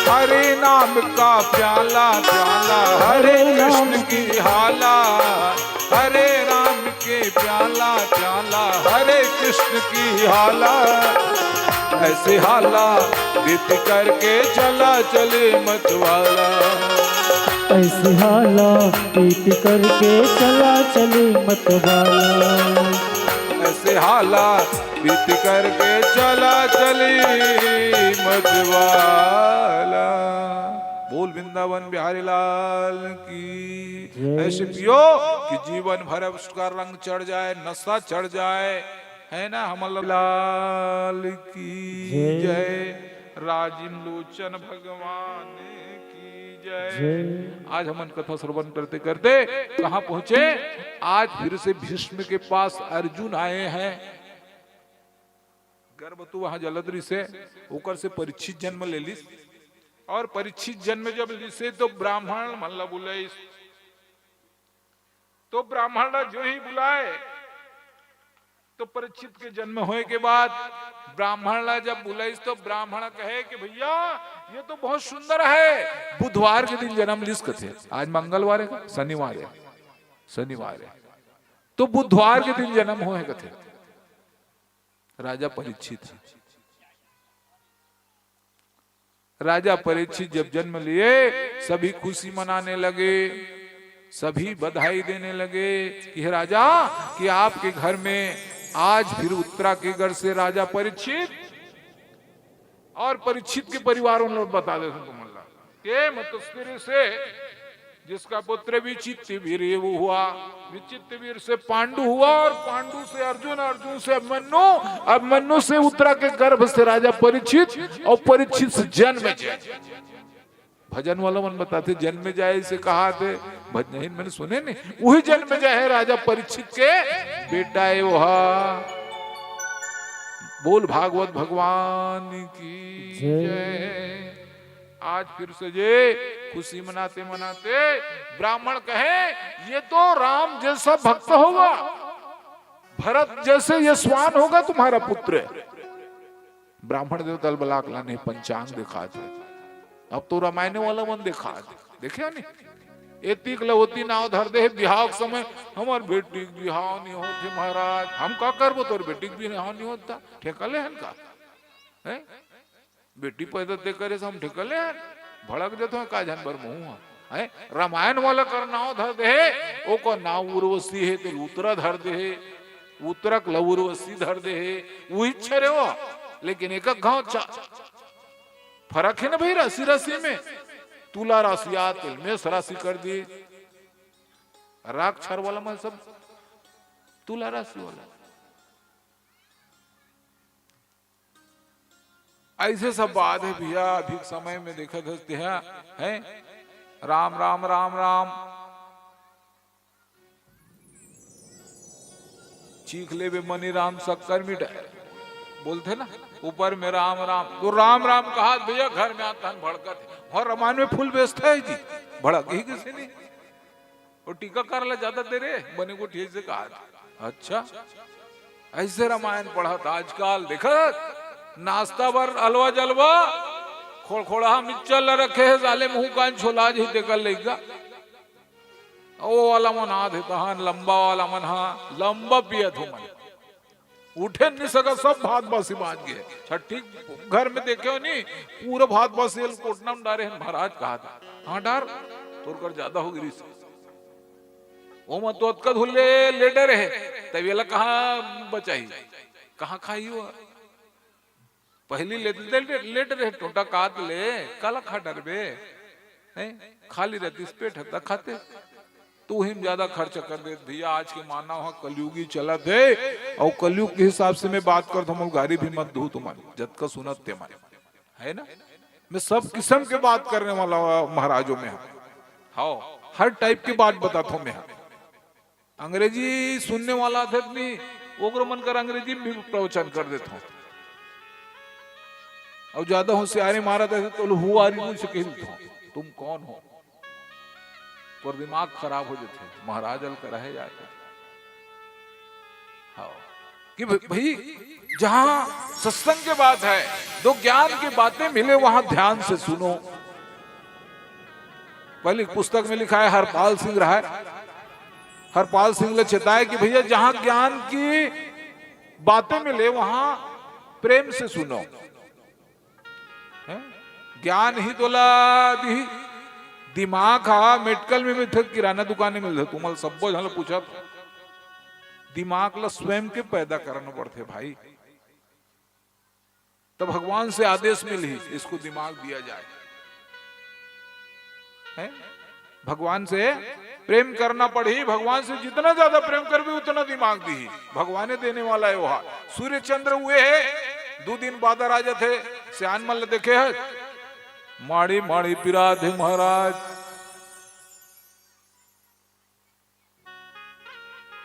हरे नाम का प्याला प्याला, हरे कृष्ण की हाला। हरे राम के प्याला प्याला, हरे कृष्ण की हाला। ऐसे हाला बीती करके चला चली मतवाला। ऐसी हाला बीती करके चला चली मतवाला। ऐसे हाला बीती करके चला चली मतवाला। बोल वृंदावन बिहारी लाल की। जय। ऐसे पियो कि जीवन भर उसका रंग चढ़ जाए, नशा चढ़ जाए, है ना। हमर लाल की जय। जय, राजीव लोचन भगवान की जय। जय। आज हमन कथा श्रवण करते करते कहाँ पहुंचे? आज फिर से भीष्म के पास अर्जुन आए हैं। गर्भ तो वहां जलद रिसे, ओकर से परीक्षित जन्म ले लिस, और परीक्षित जन्म जब लिसे तो ब्राह्मण मन ला बुलाइस। तो ब्राह्मण ला जो ही बुलाए, तो परीक्षित के जन्म होए के बाद ब्राह्मण ला जब बुलाइस तो ब्राह्मण कहे कि भैया, ये तो बहुत सुंदर है, बुधवार के दिन जन्म लिस कथे। आज मंगलवार है, शनिवार है, शनिवार है, तो बुधवार के दिन जन्म होए कथे। राजा परीक्षित है। राजा परीक्षित जब जन्म लिए, सभी खुशी मनाने लगे, सभी बधाई देने लगे कि हे राजा, कि आपके घर में आज फिर उत्तरा के घर से राजा परीक्षित। और परीक्षित के परिवार उन लोग बता देते तुम अल्लाह के मत स्त्री से, जिसका पुत्र विचित्र वीर हुआ, विचित्र वीर से पांडु हुआ और पांडु से अर्जुन, अर्जुन से अभिमन्यु, अभिमन्यु से उत्तरा के गर्भ से राजा परीक्षित और परीक्षित से जन्म जय। भजन वाला मन बताते जन्म जाए से कहा थे, भजन ही मैंने सुने नहीं, वही जन्म जाए है राजा परीक्षित के बेटा है वहा। बोल भागवत भगवान की जय। जय। आज फिर से ये खुशी मनाते मनाते ब्राह्मण कहे, ये तो राम जैसा भक्त होगा, भरत जैसे यशवान होगा तुम्हारा पुत्र। ब्राह्मण देवता बलाक लाने पंचांग दिखा दे। अब तो रामायण वाला मन दिखा दे, देखे नहीं? एतिक ल ओती नाव धर दे हे बिहाव के समय। हमर बेटी के बिहाव नहीं होत हे महाराज, हम का करबो, तोर बेटी के बिहाव नहीं होत त? ठेका ले हन का? हैं? बेटी पैदा ते करे से हम ठेका ले हन? भड़क देथो का झन बर मुहूं ह? हैं? रामायण वाला कर नाव धर दे हे, ओकर नाव उर्वशी हे, तेल उत्तरा धर दे हे, उत्तरा के ल उर्वशी धर दे हे, उही छरे हो। लेकिन एक घाव चा-, फरक हे ना भाई, राशि राशि में। तुला राशि आत, तेल मेष राशि कर दी। राग छर वाला मन सब तुला राशि वाला। ऐसे सब बात हे भैया, अभी के समय में देखत हस तेहा, हैं? राम, राम, राम, राम। चीख लेबे मनी राम शक्कर मिठाय, बोलथे ना, ऊपर में राम, राम। तो राम, राम कहा भैया, घर में आत हन भड़कत हे। और रामायण में फूल बेचता है जी, भड़क ही किसी नहीं। वो टीकाकरण ला ज्यादा दे रे, बने गोठिया से कहा था। अच्छा, ऐसे रामायण पढ़त आजकल देखत, नाश्ता बर अलवा जलवा, खोड़खोड़ा मिक्सचर ला रखे हे, साले मुंह कान छोला जी तेकर लइका। ओ वाला मन आत हे तहान, लंबा वाला मन हा, लंबा पियत हो मन। उठे नहीं सका, सब भात बासी बांच गए। छठी घर में देखे हो नहीं, पूरा भात बासी ल कोटना में डारे हैं महाराज कहा था। हाँ डार, तोर कर ज्यादा हो गिरी से। ओमा तो अतका धुले लेटे रहे, तब येला कहाँ बचाई, कहाँ खाई हो? पहली लेट, लेट, लेट रहे टोटा कात ले, काला खा डरबे? हैं? खाली रहतीस पेट हता खाते। तू ही ज्यादा खर्च कर देत भैया, आज के मानव ह कलयुगी चलत हे, और कलयुग के हिसाब से मैं बात करत हूँ, गारी भी मत दू तुमन, जतका सुनत ते मन, है ना? मैं सब किस्म के बात करने वाला हूँ महाराजों में, हाँ, हर टाइप की बात बताता हूँ मैं। अंग्रेजी सुनने वाला थे नहीं, ओकरो मन कर अंग्रेजी में भी प्रवचन कर देता हूँ। और ज्यादा होशियारी मारत हे तो "Who are you?" से कह देता हूँ, "तुम कौन हो?" पर दिमाग खराब हो जाते, महाराज हल करा है जाके। हाँ, कि भ-, भाई, जहां सत्संग के बात है, दो ज्ञान की बातें मिले, वहां ध्यान से सुनो। पहली पुस्तक में लिखा है, हरपाल सिंह रहा है, हरपाल सिंह ने चेताया कि भैया, जहां ज्ञान की बातें मिले, वहां प्रेम से सुनो। हैं? ज्ञान ही तोला दिही। दिमाग हा मेडिकल में मिलथे, किराना दुकान में मिलथे। तुमन सब्बो झन ल पूछत, दिमाग ला स्वयं के पैदा करना पड़थे भाई। तो भगवान से आदेश मिलही, इसको दिमाग दिया जाए। हैं? भगवान से प्रेम करना पड़ही। भगवान से जितना ज्यादा प्रेम करबे, उतना दिमाग दिही। भगवाने देने वाला है वहा। सूर्य चंद्र हुए है, दो दिन बादर आ जाते, सियान मन ल देखे है, माड़ी माड़ी पिरात हे महाराज।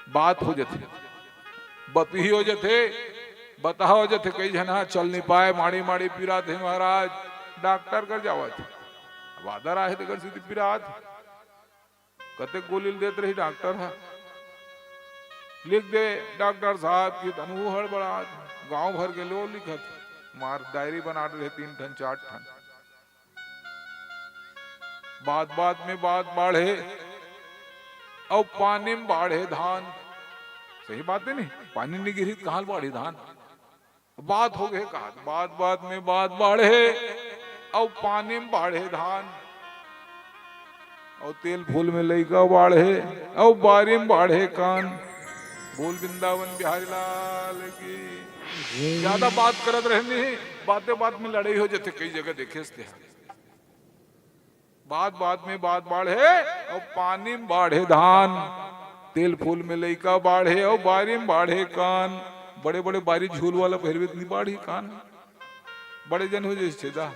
बात हो जथे, बतही हो जथे, बतहा हो जथे, कई झन ह चल नहीं पाए, माड़ी माड़ी पिरात हे महाराज, डॉक्टर कर जावत हे। अब आदर आहे तेकर सेती पिरात हे। कतेक गोली ल देत रही डॉक्टर ह, लिख दे डॉक्टर साहब कि तनु हड़बड़ात, गांव भर के लो लिखत, मार डायरी बना रहे तीन ठन चार ठन। बात बात में बात बाढ़े, अउ पानी में बाढ़े धान। सही बात है नहीं, पानी नहीं गिरी त कहाँ बाढ़ी धान? बात हो गए कहा, बात बात में बात बाढ़े, अउ पानी में बाढ़े धान, अउ तेल फूल में लइका बाढ़े, अउ बारी में बाढ़े कान। बोल वृंदावन बिहारी लाल की। ज्यादा बात करत रहनी, बातें बात में लड़ाई हो जाते, कई जगह देखे हस ते। बात बात में बात बाढ़े, अउ पानी में बाढ़े धान, तेल फूल में लइका बाढ़े, अउ बारी में बाढ़े कान। बड़े बड़े बारी झूल वाला पहिरबे त नहीं बाढ़ी कान। बड़े जन हो जइसे छेदा।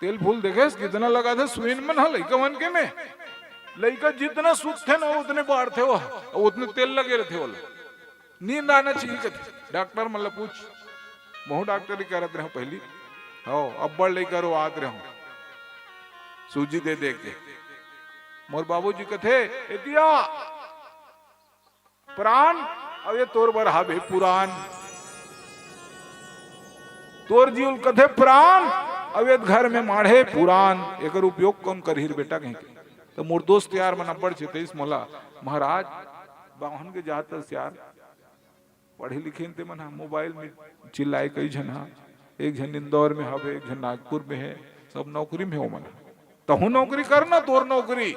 तेल फूल देखे कितना लगा था सुइन मन ह लइका मन के में। लइका जितना सुतथे ना उतने बाढ़थे वो, अउ उतने तेल लगे रहथे वाला। नींद आना चाहिए कथे। डॉक्टर मन ल पूछ, महू डॉक्टरी करत रहूं पहली। हो, अब्बड़ लइका रोआत रहूं, सूजी दे दे के। मोर बाबूजी कथे, "ए दिया, प्राण, अब ये तोर बर हावे पुरान।" तोर जीव ल कथे प्राण, अवैध घर में माढ़े पुरान, एकर उपयोग कौन करही रे बेटा कहिके। त मोर दोस्त यार मन अब्बड़ चेतइस मोला, महाराज, बाहन के जात हस यार, पढ़े लिखे ते मन ह, मोबाइल में चिल्लाए कई झन ह, एक झन इंदौर में हवे, एक झन नागपुर में हे, सब नौकरी में हे ओमन ह। तहूं नौकरी करना, तोर नौकरी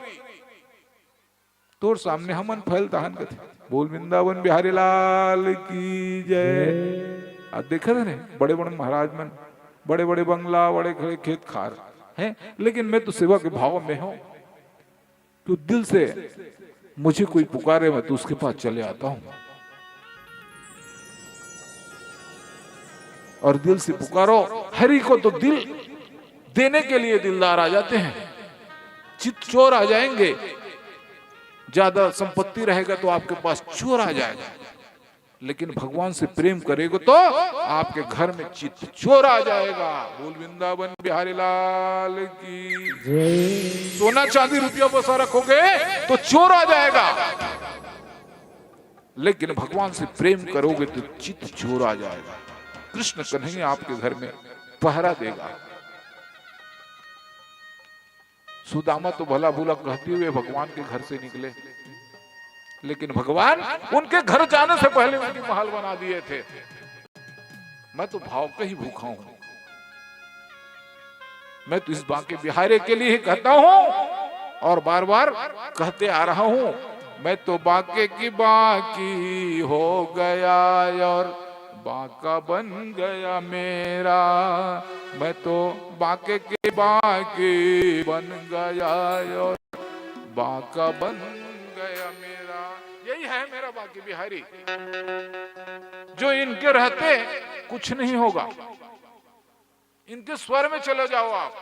तोर सामने हमन फैलताहन कथे। बोल वृंदावन बिहारी लाल की जय। आज देखत हन बड़े बड़े महाराज मन, बड़े बड़े बंगला, बड़े बड़े खेत खार हैं, लेकिन मैं तो सेवा के भाव में हूं। तो दिल से मुझे कोई पुकारे, मैं तो उसके पास चले आता हूं। और दिल से पुकारो, हरि को तो दिल देने के लिए दिलदार आ जाते हैं। चित चोर आ जाएंगे, ज्यादा संपत्ति रहेगा तो आपके पास चोर आ जाएगा, लेकिन भगवान से प्रेम करेगा तो आपके घर में चित चोर आ जाएगा। बोल वृंदावन बिहारी लाल की। सोना चांदी रुपया पैसा रखोगे तो चोर आ जाएगा, लेकिन भगवान से प्रेम करोगे तो चित चोर आ जाएगा। कृष्ण कन्हैया आपके घर में पहरा देगा। सुदामा तो भला बुरा कहते हुए भगवान के घर से निकले, लेकिन भगवान उनके घर जाने से पहले उनकी महल बना दिए थे। मैं तो भाव का ही भूखा हूं। मैं तो इस बांके बिहारी के लिए ही कहता हूं और बार बार कहते आ रहा हूं, मैं तो बांके की बांकी हो गया और बांका बन गया मेरा। मैं तो बांके की बांकी बन गया और बांका बन गया मेरा। यही है मेरा बांके बिहारी। जो इनके रहते कुछ नहीं होगा, इनके स्वर में चले जाओ आप,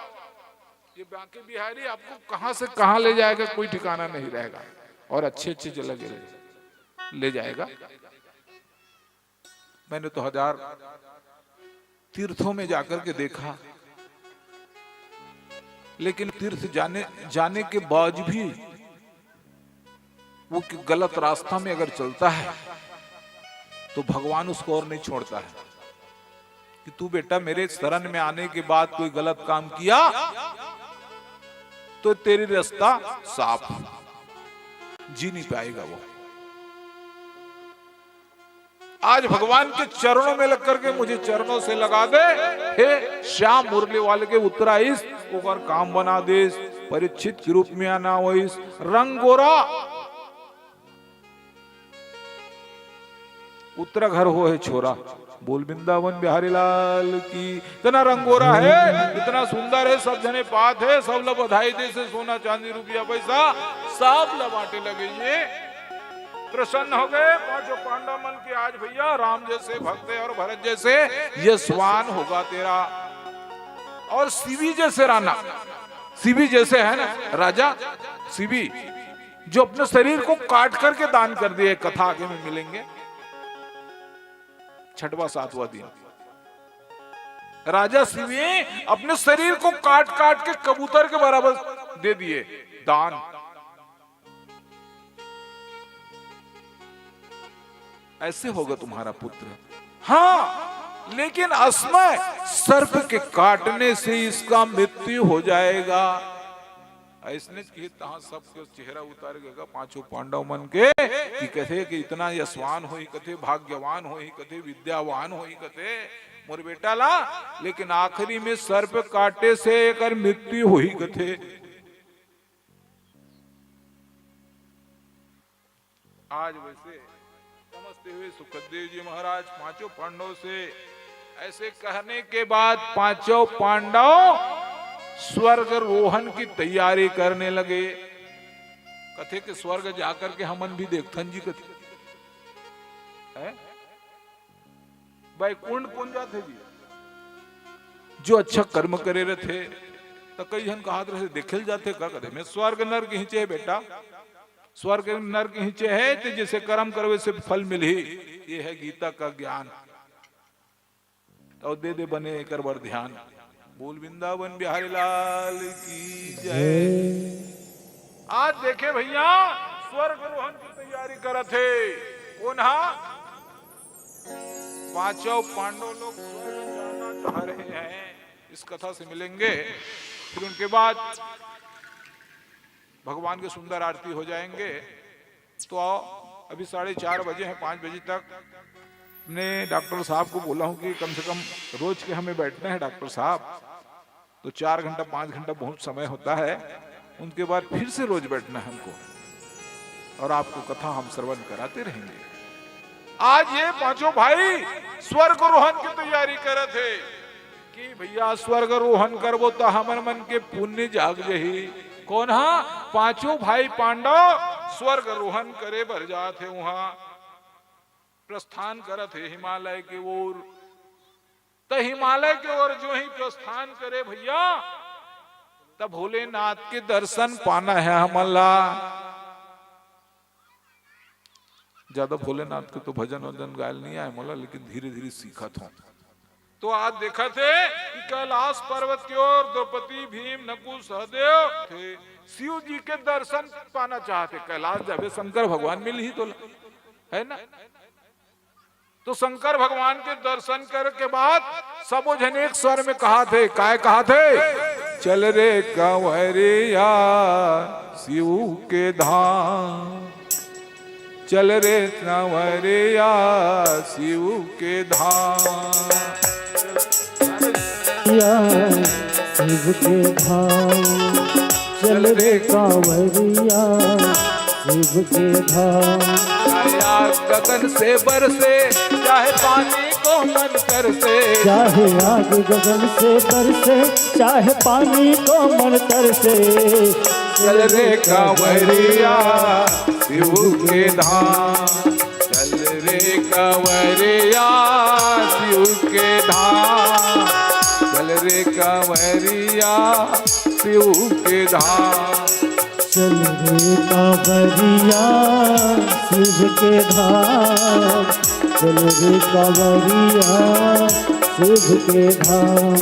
ये बांके बिहारी आपको कहां से कहां ले जाएगा, कोई ठिकाना नहीं रहेगा। और अच्छे अच्छे जगह ले, ले जाएगा। मैंने तो हजार तीर्थों में जाकर के देखा, लेकिन तीर्थ जाने जाने के बाद भी वो कि गलत रास्ता में अगर चलता है तो भगवान उसको और नहीं छोड़ता है कि तू बेटा मेरे शरण में आने के बाद कोई गलत काम किया तो तेरी रास्ता साफ, जी नहीं पाएगा वो। आज भगवान के चरणों में लग करके मुझे चरणों से लगा दे। हे श्याम मुरली वाले के उतरा इस ओकर काम बना देस, परीक्षित के रूप में आना होइस, रंग गोरा उतरा घर हो है छोरा। बोल वृंदावन बिहारी लाल की। इतना रंगोरा है, इतना सुंदर है, सब जने पात है, सब ला बधाई देस, सोना चांदी रुपया पैसा सब ला बांटे लगे। ये प्रसन्न हो गए पांचों पांडव मन के, आज भैया राम जैसे भक्त है और भरत जैसे यशवान होगा तेरा, और शिवी जैसे राना, शिवी जैसे है ना राजा, शिवी जो अपने शरीर को काट करके दान कर दिए, कथा आगे में मिलेंगे। छठवां सातवां दिन राजा शिवी अपने शरीर को काट काट के कबूतर के बराबर दे दिए दान। ऐसे होगा तुम्हारा पुत्र। हाँ, लेकिन असमय सर्प के काटने से इसका मृत्यु हो जाएगा। अइसने कही तहां सबके चेहरा उतार गया पांचों पांडव मन के, कि कथे कि इतना यशवान होही कथे, भाग्यवान होही कथे, विद्यावान होही कथे मोर बेटा ला, लेकिन आखिरी में सर्प काटे से एकर मृत्यु होही कथे। आज वैसे समझते हुए सुखदेव जी महाराज पांचों पांडव से ऐसे कहने के बाद पांचों पांडव स्वर्ग रोहन की तैयारी करने लगे। कथे के स्वर्ग जाकर के हमन भी देखथन जी, कथे है बैकुंठ कौन जाथे जी? जो अच्छा कर्म करे रथे, तो कई झन कहत रहे, "देखे ल जाथे का?" कथे, "मैं स्वर्ग नरक हिंचे हे बेटा, स्वर्ग नरक हिंचे हे, ते जैसे कर्म करवे से फल मिलही।" ये है गीता का ज्ञान। और दे दे बने एकर बर ध्यान। बोल वृंदावन बिहारी लाल की जय। आज देखे भैया, स्वर्ग रोहन की तैयारी करत हे। कौन हा? पांचों पांडव लोग स्वर्ग जाना चाह रहे हैं, इस कथा से मिलेंगे। फिर उनके बाद भगवान की सुंदर आरती हो जाएंगे। तो आओ, अभी साढ़े चार बजे हैं, पाँच बजे तक। मैं डॉक्टर साहब को बोला हूँ कि कम से कम रोज के हमें बैठना है डॉक्टर साहब, तो चार घंटा, पाँच घंटा बहुत समय होता है। उनके बाद फिर से रोज बैठना है हमको, और आपको कथा हम श्रवण कराते रहेंगे। आज ये पांचों भाई स्वर्ग रोहन की तैयारी करत हे कि भैया, स्वर्ग रोहन करबो त हमर मन के पुण्य जाग जही। कोन हा? पांचों भाई पांडव स्वर्ग रोहन करे बर जात हे, उहाँ प्रस्थान करत हे हिमालय के ओर। त हिमालय के ओर जो ही प्रस्थान करे भैया, त भोलेनाथ के दर्शन पाना है हमन ला। ज्यादा भोलेनाथ के तो भजन वजन गायल नहीं आए मोला, लेकिन धीरे धीरे सीखत हों। तो आज देखत हे कि कैलाश पर्वत के ओर द्रौपदी, भीम, नकुल, सहदेव थे, शिव जी के दर्शन पाना चाहते। कैलाश जाबे, शंकर भगवान मिलही तोला, है ना? तो शंकर भगवान के दर्शन करे के बाद सबो झन एक स्वर में कहाथे, काय कहाथे? चल रे कांवरिया शिव के धाम, चल रे कांवरिया शिव के धाम। या शिव के धाम, चल रे कांवरिया शिव के धाम। आया गगन से बरसे, चाहे पानी को मन तरसे। चाहे आग गगन से बरसे, चाहे पानी को मन तरसे। चल रे कांवरिया शिव के धाम, चल रे कांवरिया शिव के धाम, चल रे कांवरिया शिव के धाम। चल रे कांवरिया शिव के धाम, चल रे कांवरिया शिव के धाम।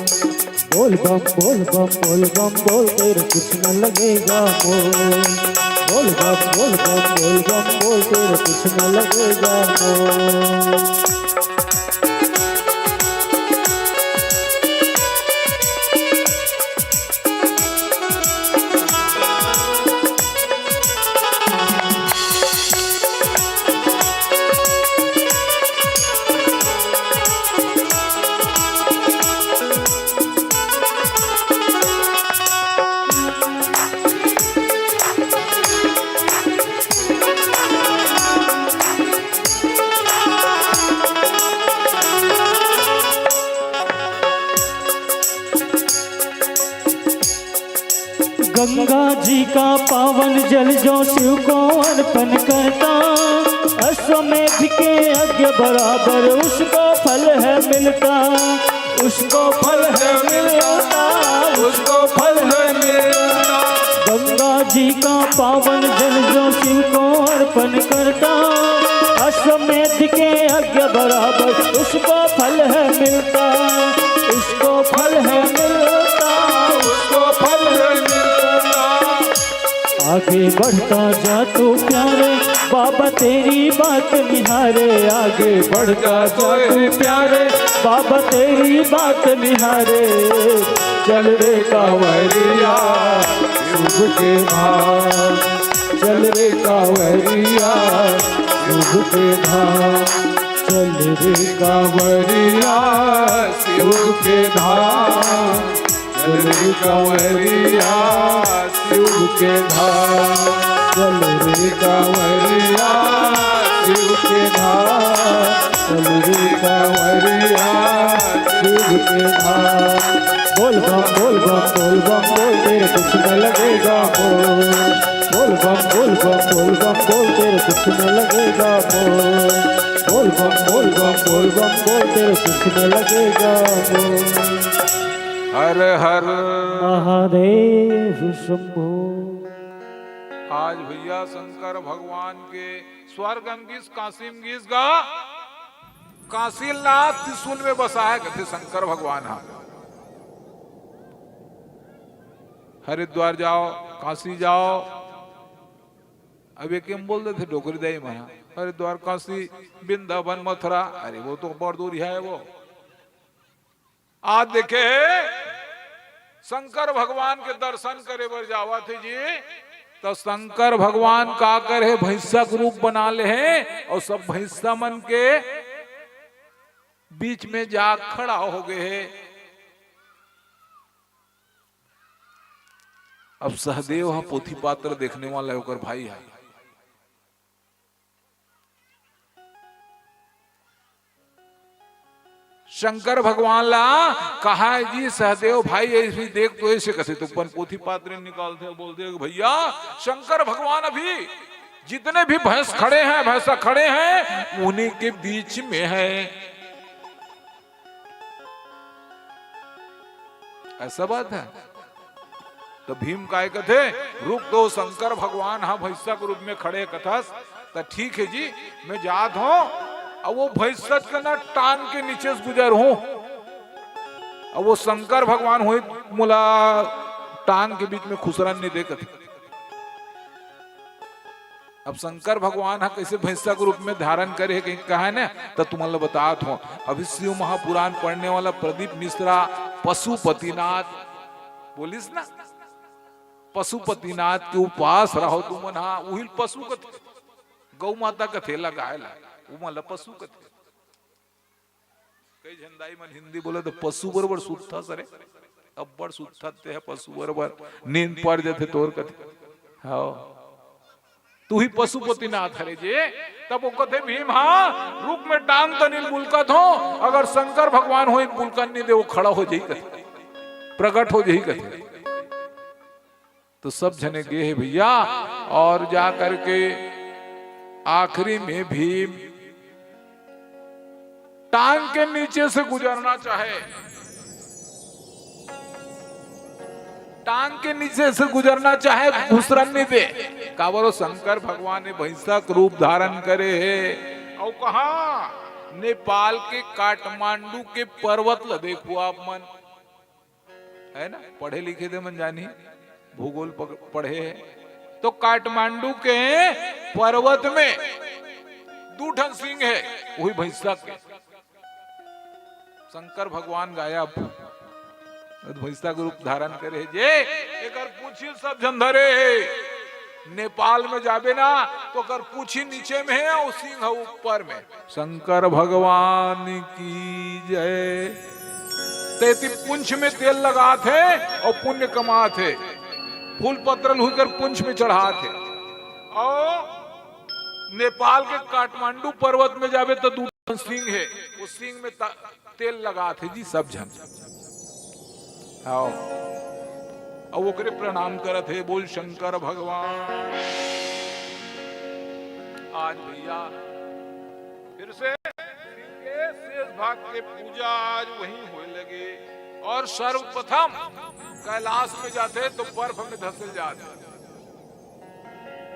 बोल बम बोल बम बोल बम बोल, तेरे कुछ न लगेगा मोल। बोल बम बोल बम बोल बम बोल, तेरे कुछ न लगेगा मोल। गंगा जी का पावन जल जो शिव को अर्पण करता, अश्वमेध के यज्ञ बराबर उसको फल है मिलता। उसको फल है मिलता, उसको फल है मिलता। गंगा जी का पावन जल जो शिव को अर्पण करता, अश्वमेध के यज्ञ बराबर उसको फल है मिलता। उसको फल है मिलता, उसको फल है मिलता। आगे बढ़ता जा तू प्यारे, बाबा तेरी बात निहारे। आगे बढ़ता जा तू प्यारे, बाबा तेरी बात निहारे। चल रे कांवरिया शिव के धाम, चल रे कांवरिया शिव के धाम, चल रे कांवरिया शिव के धाम। चल रे कांवरिया शिव के धाम, चल रे कांवरिया शिव के धाम, चल रे कांवरिया शिव के धाम। बोल बम बोल बम बोल बम बोल, तेरे कुछ न लगेगा बोल। बोल बम बोल बम बोल बम बोल, तेरे कुछ न लगेगा बोल। बोल बम बोल बम बोल बम बोल, तेरे कुछ न लगेगा बोल। हर हर महादेव शंभो। आज भैया शंकर भगवान के स्वर्ग म गिस, काशी म गिस गा, काशीनाथ त्रिशूल में बसा है कथे शंकर भगवान हा। हरिद्वार जाओ, काशी जाओ, अब एक बोल देथे डोकरी दाई मन, हरिद्वार काशी वृंदावन मथुरा, अरे वो तो बड़ दूर है वो। आज देखे हे शंकर भगवान के दर्शन करे बर जावत हे जी, त शंकर भगवान का करे हे, भैंसा के रूप बना ले हे अउ सब भैंसा मन के बीच में जा खड़ा हो गए हे। अब सहदेव ह पोथी पात्र देखने वाला हे, ओकर भाई ह। शंकर भगवान ला कहा हे जी, सहदेव भाई, ऐसे देख तो ऐसे कथे, तो अपन पोथी पात्र निकालथे, बोलथे कि भैया, शंकर भगवान अभी जितने भी भैंस खड़े हैं, भैंसा खड़े हैं, उन्हीं के बीच में है। ऐसा बात है। तो भीम काय कथे, रुक तो, शंकर भगवान ह भैंसा के रूप में खड़े कथस, त ठीक है जी, मैं जात हूं। अब वो भैंसा के ना टांग के नीचे से गुजर हूं, अब वो शंकर भगवान होई, मोला टांग के बीच में खुसरन नहीं दे कथे। अब शंकर भगवान ह कैसे भैंसा के रूप में धारण करे हे, कहीं कहा है ना, त तुमन ल बतात हो। अभी शिव महापुराण पढ़ने वाला प्रदीप मिश्रा पशुपतिनाथ बोलिस ना, पशुपतिनाथ के उपास रहो तुमन हा, उहिल पशु कथे, गौ माता कथे ला, गाय ला, उमन ला पशु कथे। कई झन दाई मन हिंदी बोले तो पशु बरोबर सुत्था सरे, अब्बड़ सुत्था ते ह पशु बरोबर, नींद पड़ जथे तोर कथे। हाँ, तू ही पशुपतिनाथ हरे जे। तब वो कथे भीम, हाँ, रुख में टांग तनिक बुलकत हो, अगर शंकर भगवान होई बुलकन नहीं दे, वो खड़ा हो जाई कथे, प्रकट हो जाई कथे। तो सब झने गे हे भैया, और जा करके आखिरी में भीम टांग के नीचे से गुजरना चाहे, टांग के नीचे से गुजरना चाहे, घुसरन नहीं दे। काबर वो शंकर भगवान ने भैंसा के रूप धारण करे हे। और कहा, नेपाल के काठमांडू के पर्वत ल देखो आप मन, है ना, पढ़े लिखे दे मन जानी, भूगोल पक-, पढ़े हे। तो काठमांडू के पर्वत में दू ठन सिंह हे, वही भैंसा के। शंकर भगवान गायब, भैंसा के रूप धारण करे हे जे, एकर पूछी सब झन धरे हे। नेपाल में जाबे ना, तो ओकर पूछी नीचे में हे और सिंह ऊपर में। शंकर भगवान की जय। तेती पूंछ में तेल लगात हे और पुण्य कमात हे, फूल पत्र लुही कर पूंछ में चढ़ात हे। और नेपाल के काठमांडू पर्वत में जाबे तो दू ठन सिंह हे, वो सिंह में ता-, तेल लगात हे जी सब झन। आओ, अब ओकरे प्रणाम करत हे, बोल शंकर भगवान। आज भैया फिर से के शेष भाग के पूजा आज वहीं होए लगे और सर्वप्रथम कैलाश में जाते तो बर्फ में धसल जाते।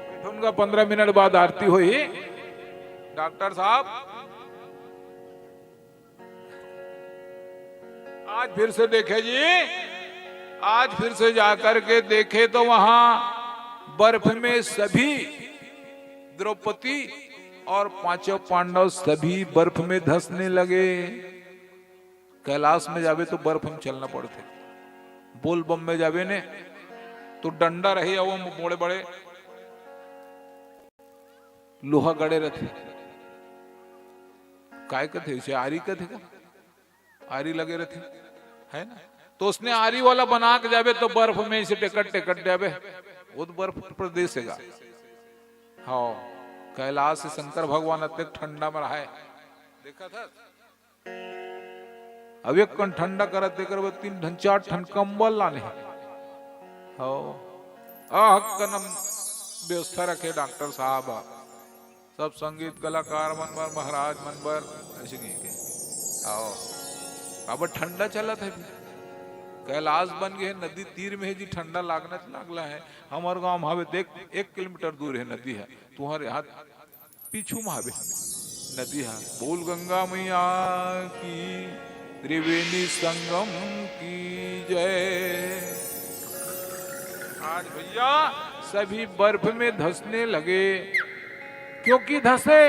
बैठो, उनका पंद्रह मिनट बाद आरती हुई। डॉक्टर साहब आज फिर से देखे जी, आज फिर से जाकर के देखे तो वहां बर्फ में सभी द्रौपदी और पांचों पांडव सभी बर्फ में धंसने लगे। कैलाश में जाबे तो बर्फ में चलना पड़थे, बोल बम में जाबे ने तो डंडा रहे, वो बड़े बड़े लोहा गड़े रथे, काय कथे उसे, आरी कथे का, आरी लगे रथे, है ना? तो उसने आरी वाला बना के जाबे तो बर्फ में इसे टेकट टेकट जाबे, वो तो बर्फ प्रदेश हे गा। हाँ, कैलाश से शंकर भगवान अतेक ठंडा में रहे, देखा था। अब एक कन ठंडा करत, तेकर बाद तीन ठन, चार ठन कंबल लाने हे। हाँ, आह, कनम व्यवस्था रखे डॉक्टर साहब। सब संगीत कलाकार मन बर, महाराज मन बर, ऐसे कहिके। आओ। अब ठंडा चलत हे अभी। कैलाश बन गए, नदी तीर में हे जी, ठंडा लागना च लागला हे। हमर गांव में हवे, देख, एक किलोमीटर दूर हे नदी हे। तुम्हारे हाथ पीछू में हवे नदी हे। बोल गंगा मैया की, त्रिवेणी संगम की जय। आज भैया सभी बर्फ में धंसने लगे, क्योंकि धंसे।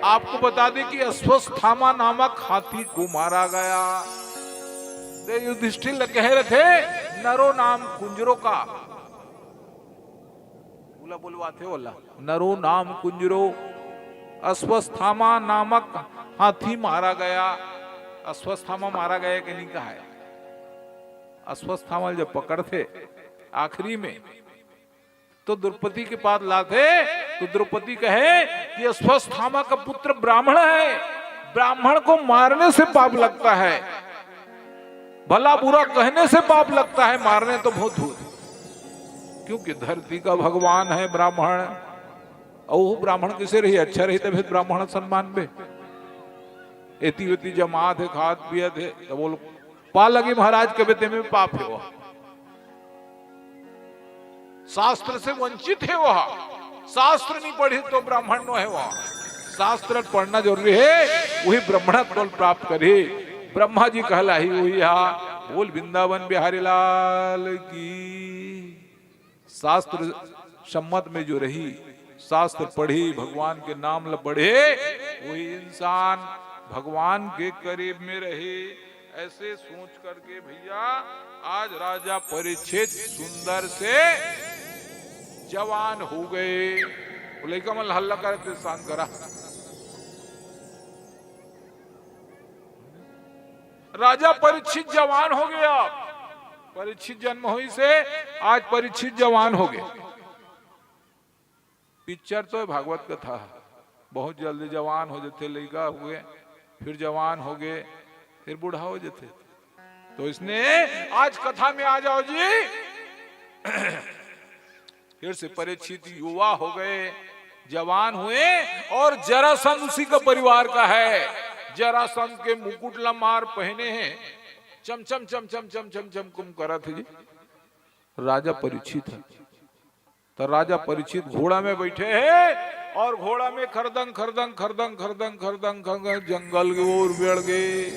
आपको बता दें कि अश्वत्थामा नामक हाथी को मारा गया। तो युधिष्ठिर ल कहे रथे नरो नाम कुंजरो का, बोला बोलवाथे बोला, नरो नाम कुंजरो, अश्वत्थामा नामक हाथी मारा गया। अश्वत्थामा मारा गया कि नहीं कहा है? अश्वत्थामा जब पकड़थे आखिरी में, तो द्रौपदी के पास लाथे, तो द्रौपदी कहे कि अश्वत्थामा का पुत्र ब्राह्मण है, ब्राह्मण को मारने से पाप लगता है, भला बुरा कहने से पाप लगता है, मारने तो बहुत दूर, क्योंकि धरती का भगवान है ब्राह्मण। और वो ब्राह्मण किसे रही, अच्छा रही तभी ब्राह्मण सम्मान बे। एती वेती जमात हे, खात पियत हे, तो बोल पा लगी महाराज कबे ते में पाप हे वो। शास्त्र से वंचित हे वो, शास्त्र नहीं पढ़ी तो ब्राह्मण नो हे वो। शास्त्र पढ़ना जरूरी हे, वही ब्राह्मणत्व प्राप्त करी। ब्रह्मा जी कहलाही वही हा। बोल वृंदावन बिहारी लाल की। शास्त्र सम्मत में जो रही, शास्त्र पढ़ी, भगवान के नाम ल पढ़े, वही इंसान भगवान के करीब में रहे। ऐसे सोच करके भैया, आज राजा परीक्षित सुंदर से जवान हो गए। वो लइका मन हल्ला करत हे, शांत करा। राजा परीक्षित जवान हो गया। परीक्षित जन्म होइस हे, आज परीक्षित जवान हो गए। पिक्चर तो हे भागवत कथा, बहुत जल्दी जवान हो जाथे, लइका हुए, फिर जवान हो गए, फिर बूढ़ा हो जाथे। तो इसने आज कथा में आ जाओ जी। फिर से परीक्षित युवा हो गए, जवान हुए, और जरासंध उसी का परिवार का है। जरासंध के मुकुट ला मार पहने हैं, चम चम चम चम चम चम चम कुम करत हे जी। राजा परीक्षित है। तो राजा परीक्षित घोड़ा में बैठे हैं और घोड़ा में खरदंग खरदंग खरदंग खरदंग खरदंग खरदंग जंगल के ओर बढ़ गए।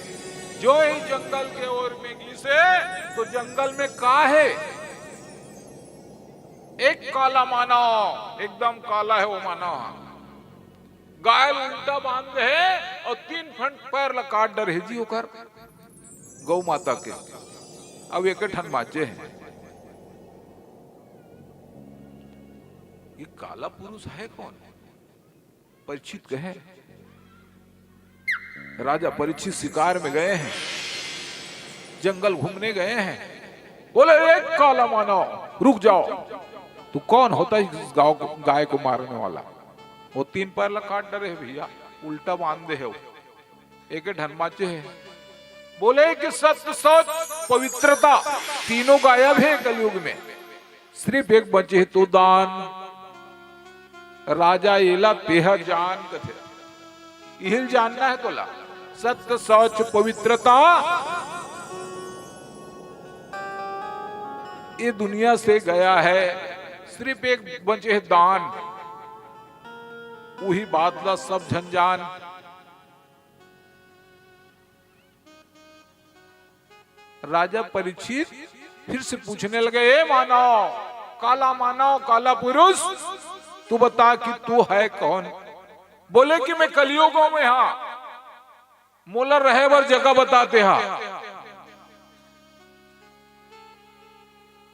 जो ही जंगल के ओर में गिसे, तो जंगल में का है? एक काला मानव, एकदम काला है वो मानव। गाय ल उल्टा बांध दे हे और तीन फंट पैर ला काट डरे हे जी ओकर, गौ माता के। अब एक ठन बांचे हे। ये काला पुरुष है कौन? परीक्षित कहे, राजा परीक्षित शिकार में गए हैं, जंगल घूमने गए हैं, बोले, "एक काला मानव, रुक जाओ, तू कौन होता है इस गाँव को, गाय को मारने वाला?" वो तीन पैर ला काट डरे हे भैया, उल्टा बांध दे हे वो। एक ढनमाचे हे। बोले कि सत्य, सच, पवित्रता, तीनों गायब हे कलयुग में। सिर्फ एक बचे हे तो दान। राजा एला तेह जान कथे। इहिल जानना हे तोला। सत्य, सच, पवित्रता ये दुनिया से गया है। सिर्फ एक बचे हे दान। उही बात ला सब झन जान। राजा परीक्षित फिर से पूछने लगे, "ए मानव, काला मानव, काला पुरुष, तू बता कि तू है कौन?" बोले कि मैं कलयुग में हा, मोला रहे बर जगह बता तेहा,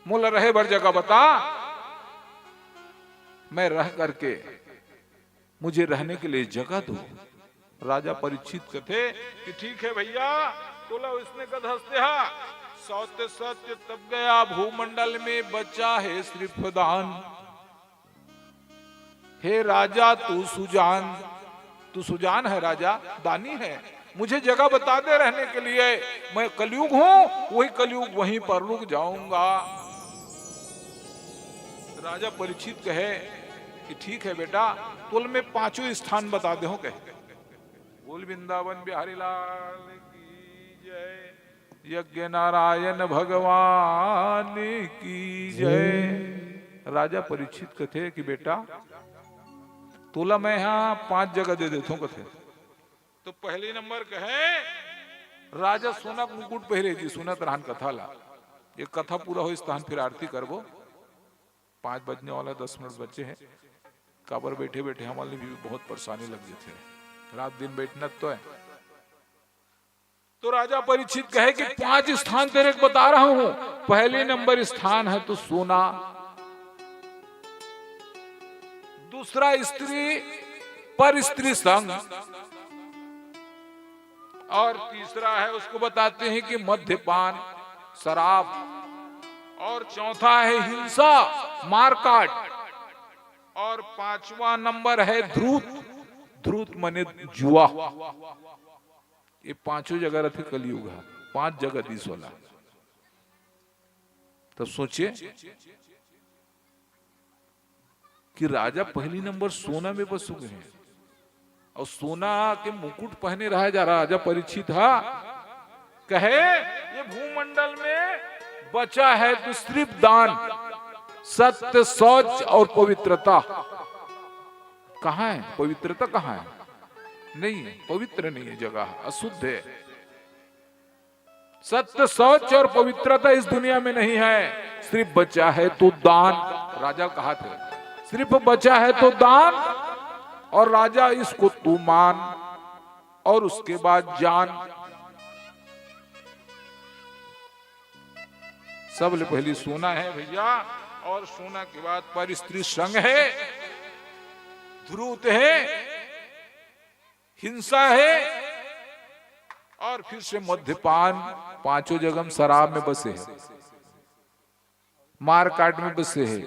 मोला रहे बर जगह बता, मैं रह करके मुझे रहने के लिए जगह दो। राजा परीक्षित कथे कि ठीक है भैया, तोला इसने कद हंसते हा। सत्य सत्य तब गया भूमंडल में, बचा है सिर्फ दान। हे राजा तू सुजान, तू सुजान है राजा, दानी है, मुझे जगह बता दे रहने के लिए, मैं कलयुग हूँ, वही कलयुग वहीं पर रुक जाऊंगा। राजा परीक्षित कहे कि ठीक है बेटा, तोल मैं पांचों स्थान बता दे हूँ कहे। बोल वृंदावन बिहारी लाल की जय, यज्ञ नारायण भगवान की जय। राजा परीक्षित कथे कि बेटा, तोला मैं यहाँ पांच जगह दे देता हूँ कथे। तो पहली नंबर कहे, राजा सोना के मुकुट पहिरे जी, सुनत रहन कथा ला। ये कथा पूरा होइस तहन फिर आरती करबो। पाँच बजने वाला, दस मिनट बचे हैं। काबर बैठे बैठे हमन ला भी बहुत परेशानी लग जाथे। रात दिन बैठना तो है। तो राजा परीक्षित कहे कि पांच स्थान तेरे को बता रहा हूं। पहले नंबर स्थान है तो सोना, दूसरा स्त्री, पर स्त्री संग, और तीसरा है, उसको बताते हैं कि मद्यपान, शराब, और चौथा है हिंसा, मारकाट, और पांचवा नंबर है धूर्त। धूर्त माने जुआ। ये पांचों जगह रथे कलयुग ह, पांच जगह दिस वाला। तब सोचे कि राजा पहली नंबर सोना में बस हो गए हैं, और सोना के मुकुट पहने रहा जा रहा राजा परीक्षित हा। कहे, ये भूमंडल में बचा है तो सिर्फ दान, सत्य, शौच और पवित्रता। कहाँ है पवित्रता? कहाँ है? नहीं है, पवित्र नहीं है जगह, अशुद्ध है। सत्य, शौच और पवित्रता इस दुनिया में नहीं है, सिर्फ बचा है तो दान। राजा कहा थे, सिर्फ बचा है तो दान, और राजा इसको तू मान, और उसके बाद जान। सबले पहली सोना है भैया, और सोना के बाद पर स्त्री संग है, धूर्त है, हिंसा है, और फिर से मद्यपान, पांचों जगह हम शराब में बसे हैं, मारकाट में बसे हैं,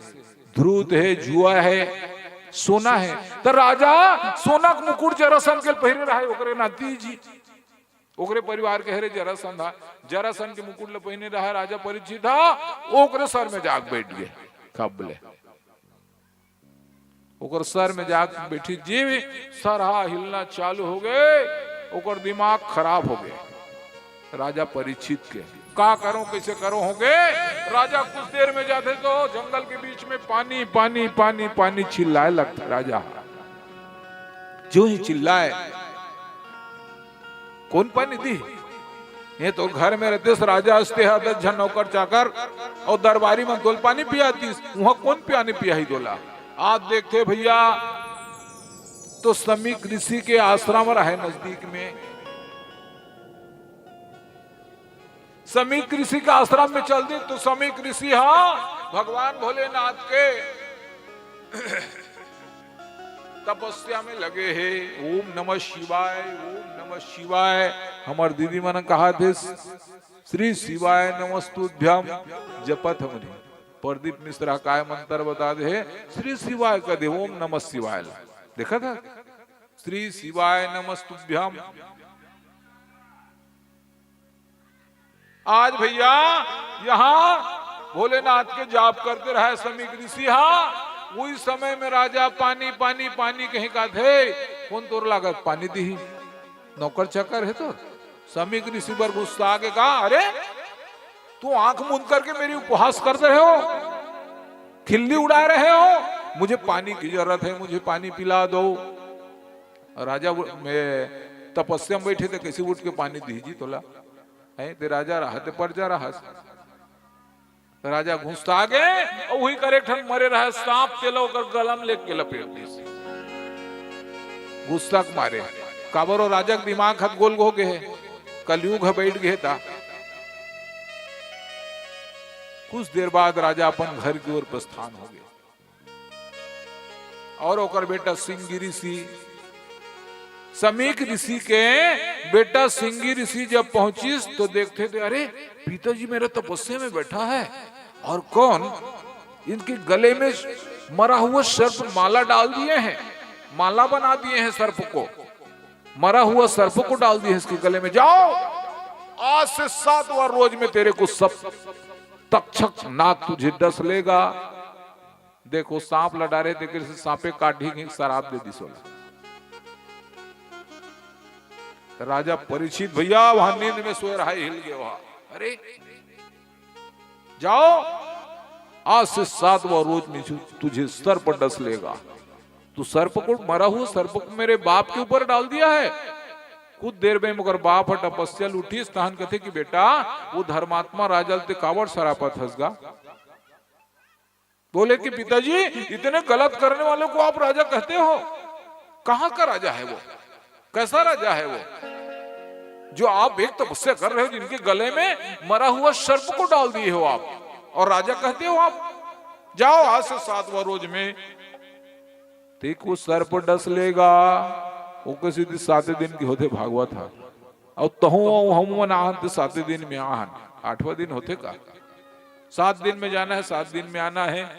धूर्त है, जुआ है, सोना है। तो राजा सोना के मुकुट जरासंध के पहिरे रहा है, ओकरे नाती जी, ओकरे परिवार के हरे जरासंध हा। जरासंध के मुकुट ल पहिने रहा राजा परीक्षित हा, ओकरे सर में जाके बैठ गए। कब ले ओकर सर में जाके बैठी, जे भी सरहा हिलना चालू हो गए, ओकर दिमाग खराब हो गए राजा परीक्षित के। का करो, कैसे करो हो गए। राजा कुछ देर में जाते तो जंगल के बीच में पानी, पानी, पानी, पानी चिल्लाए लगता राजा। जो ही चिल्लाए, कौन पानी दी? ये तो घर में रहते राजा असते हा, दस झन नौकर चाकर और दरबारी मन तोल पानी पियातीस, वहां कौन पानी पियाही तोला? आप देखते भैया, तो समीक ऋषि के आश्रम रहे नजदीक में। समीक ऋषि के आश्रम में चल दी तो समीक ऋषि हा भगवान भोलेनाथ के तपस्या में लगे हे। ओम नमः शिवाय, ओम नमः शिवाय। हमर दीदी मन कहा थे, श्री शिवाय नमस्तुभ्यम जपत हमने। प्रदीप मिश्रा काय मंत्र बता दे हे, श्री शिवाय कह दे, ओम नमः शिवाय ला। देखा था, श्री शिवाय नमस्तुभ्यम। आज भैया यहाँ भोलेनाथ के जाप करते रहे समीक ऋषि हा। उही समय में राजा पानी, पानी, पानी कहीं का थे, कौन तोर लागत पानी दी? नौकर चाकर है तो। समीक ऋषि बर गुस्सा आगे कहा, अरे तू आंख मूंद करके मेरी उपहास करते रहे हो, खिल्ली उड़ा रहे हो, मुझे पानी की जरूरत है, मुझे पानी पिला दो। राजा वो-, मैं तपस्या में बैठे थे, कैसे उठ के पानी दीजी तोला? हैं, ते राजा रहा, ते प्रजा रहा। राजा घुसता आगे, और वही करे एक ठन मरे रहा सांप, तेला ओकर गला में लेके लपेट दिस। गुस्सा के मारे, काबर वो राजा के दिमाग हद गोल हो गए हे, कलयुग ह बैठ गए ता। कुछ देर बाद राजा अपन घर की ओर प्रस्थान हो गए। और ओकर बेटा सिंगी ऋषि, समीक ऋषि के बेटा सिंगी ऋषि जब पहुंचिस तो देखते थे, अरे, पिताजी मेरे तपस्या में बैठा है और कौन इनके गले में मरा हुआ सर्प माला डाल दिए हैं, माला बना दिए हैं सर्प को, मरा हुआ सर्प को डाल दिए हैं इसके गले में। जाओ, आज से सातवां रोज में तेरे को सब तक्षक नाग तुझे डस लेगा। देखो, सांप लड़ा रहे, तेकर से सांपे काट ही कहीं शराब दे दी सोला। राजा परीक्षित भैया वहां नींद में सोए रहा, हिल गया वहां। अरे, जाओ, आज से सातवां रोज में तु-, तुझे सर्प डस लेगा। तू सर्प को, मरा हुआ सर्प को मेरे बाप के ऊपर डाल दिया है। कुछ देर में मगर बाप ह तपस्या लुटी, स्थान कथे कि बेटा, वो धर्मात्मा राजा ते कावर सरापत हंसगा। बोले कि पिताजी, इतने गलत करने वालों को आप राजा कहते हो? कहाँ का राजा है वो? कैसा राजा है वो? जो आप एक तपस्या कर रहे हो, जिनके गले में मरा हुआ सर्प को डाल दिए हो आप, और राजा कहते हो आप, "जाओ, आज से सातवां रोज में तेको सर्प डस लेगा।" ओकर सेती साते दिन के होथे भागवत ह। अउ तहूं अउ हमन आन ते साते दिन में आन, आठवां दिन होथे का? सात दिन में जाना है, सात दिन में आना है।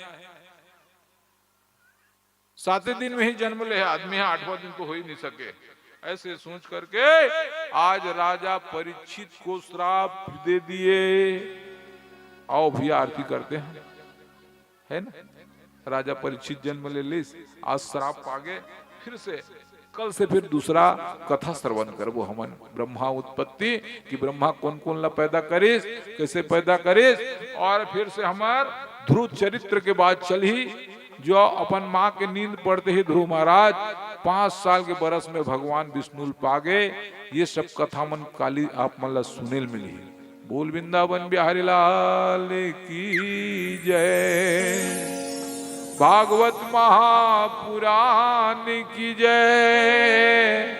साते दिन में ही जन्म ले है आदमी, है आठवां दिन तो हो ही नहीं सके। ऐसे सोच करके आज राजा परीक्षित को श्राप दे दिए। आओ भैया, आरती करते हैं, है ना? राजा परीक्षित जन्म ले लिस, आज श्राप पागे, फिर से कल से फिर दूसरा कथा श्रवण करबो हमन। ब्रह्मा उत्पत्ति कि ब्रह्मा कोन कोन ला पैदा करिस, कैसे पैदा करिस, और फिर से हमर ध्रुव चरित्र के बात चलही, जो अपन माँ के नींद पड़ते ही ध्रुव महाराज पाँच साल के बरस में भगवान विष्णु ल पागे। ये सब कथा मन काली आप मन ला सुने ल मिलही। बोल वृंदावन बिहारी लाल की जय। भागवत महापुराण की जय।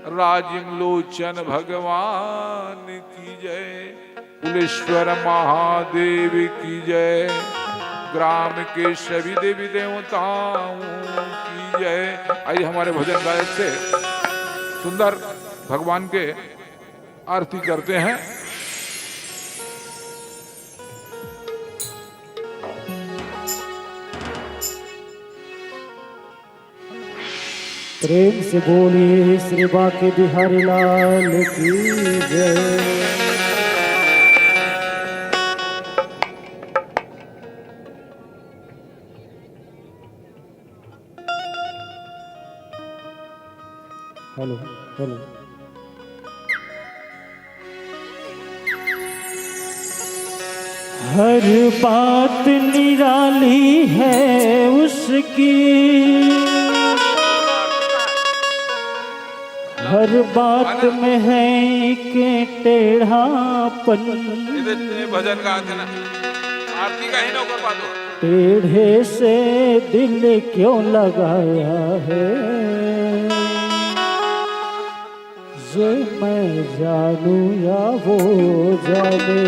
राजीव लोचन भगवान की जय। कुलेश्वर महादेव की जय। ग्राम के सभी देवी देवताओं की जय। आइए, हमारे भजन गायक से सुंदर भगवान के आरती करते हैं। प्रेम से बोलिए श्री बांके बिहारी लाल की जय। Hello, hello. हर बात निराली है उसकी, हर बात में है एक टेढ़ापन। ये भजन गाथे ना, आरती का ही ना ऊपर बात हो। टेढ़े से दिल क्यों लगाया है, ये मैं जानू या वो जाने।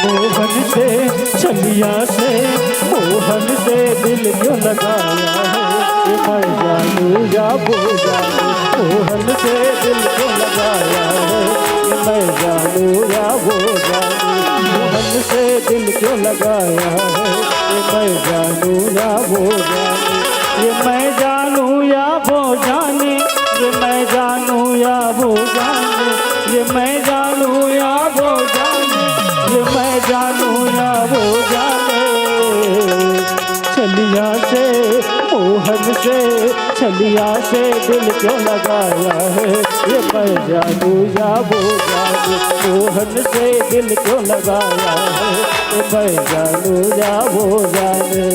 मोहन से, छलिया से, मोहन से दिल क्यों लगाया है? ये मैं जानू या वो जाने, मोहन से दिल क्यों लगाया है? ये मैं जानू या वो जाने, मोहन से दिल क्यों लगाया है? ये मैं जानू या वो जाने, ये मैं जानू या वो जाने, ये मैं जानू या वो जाने, ये मैं जानू या वो जाने, ये मैं जानू या वो जाने। छलिया से, मोहन से, छलिया से दिल क्यों लगाया है? ये मैं जानू या वो जाने, मोहन से दिल क्यों लगाया है? ये मैं जानू या वो जाने।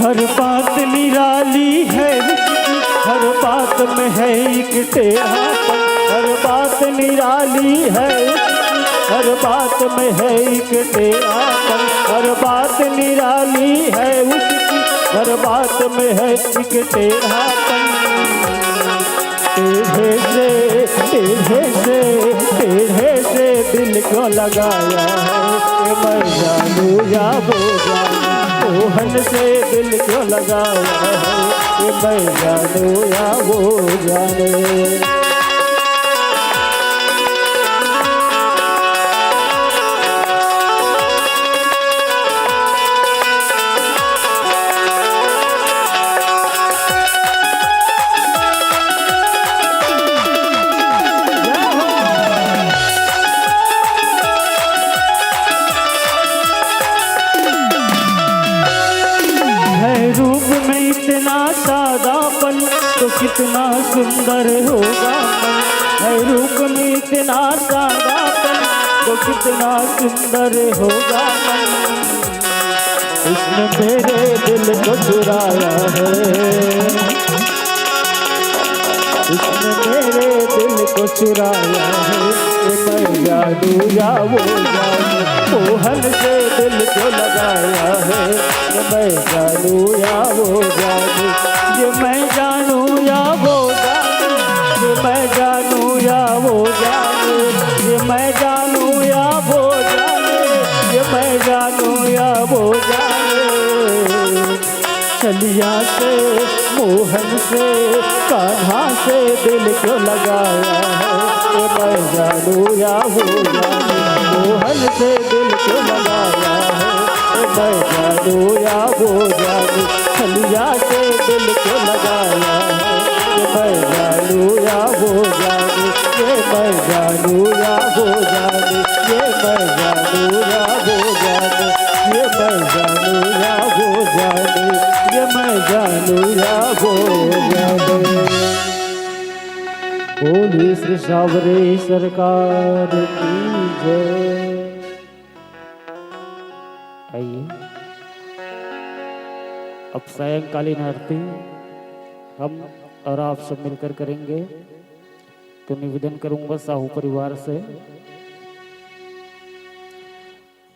हर बात निराली है, हर बात में है एक टेढ़ापन। हर बात निराली है, हर बात में है एक टेढ़ापन, हर बात निराली है उसकी, हर बात में है एक टेढ़ापन। टेढ़े से, टेढ़े से, टेढ़े से दिल क्यों लगाया है? ये मैं जानू या वो जानू, मोहन से दिल क्यों लगाया है? ये मैं जानू या वो जाने। है रूप में इतना सादापन तो कितना सुंदर होगा मन। है रूप में इतना सादापन तो कितना सुंदर होगा मन। उसने मेरे दिल को चुराया है, उसने मेरे दिल को चुराया है। ये मैं जानू या वो जानू, मोहन से दिल क्यों लगाया है? ये मैं जानू या वो जानू, ये मैं जानू या वो जानू, ये मैं जानू या वो जानू, ये मैं जानू या वो जानू, ये मैं जानू या वो जानू। छलिया से, मोहन से, कान्हा से दिल क्यों लगाया है? ये मैं जानू या वो जानू, मोहन से दिल क्यों लगाया है? ये मैं जानू या वो जानू, छलिया से दिल क्यों लगाया है? ये मैं जानू या वो जानू, ये मैं जानू या वो जानू, ये मैं जानू या वो जानू, ये मैं जानू या वो जानू, ये मैं जानू या वो जानू। बोलिए श्री सावरे सरकार की जय। आइए, अब सायंकालीन आरती हम और आप सब मिलकर करेंगे। तो निवेदन करूंगा साहू परिवार से,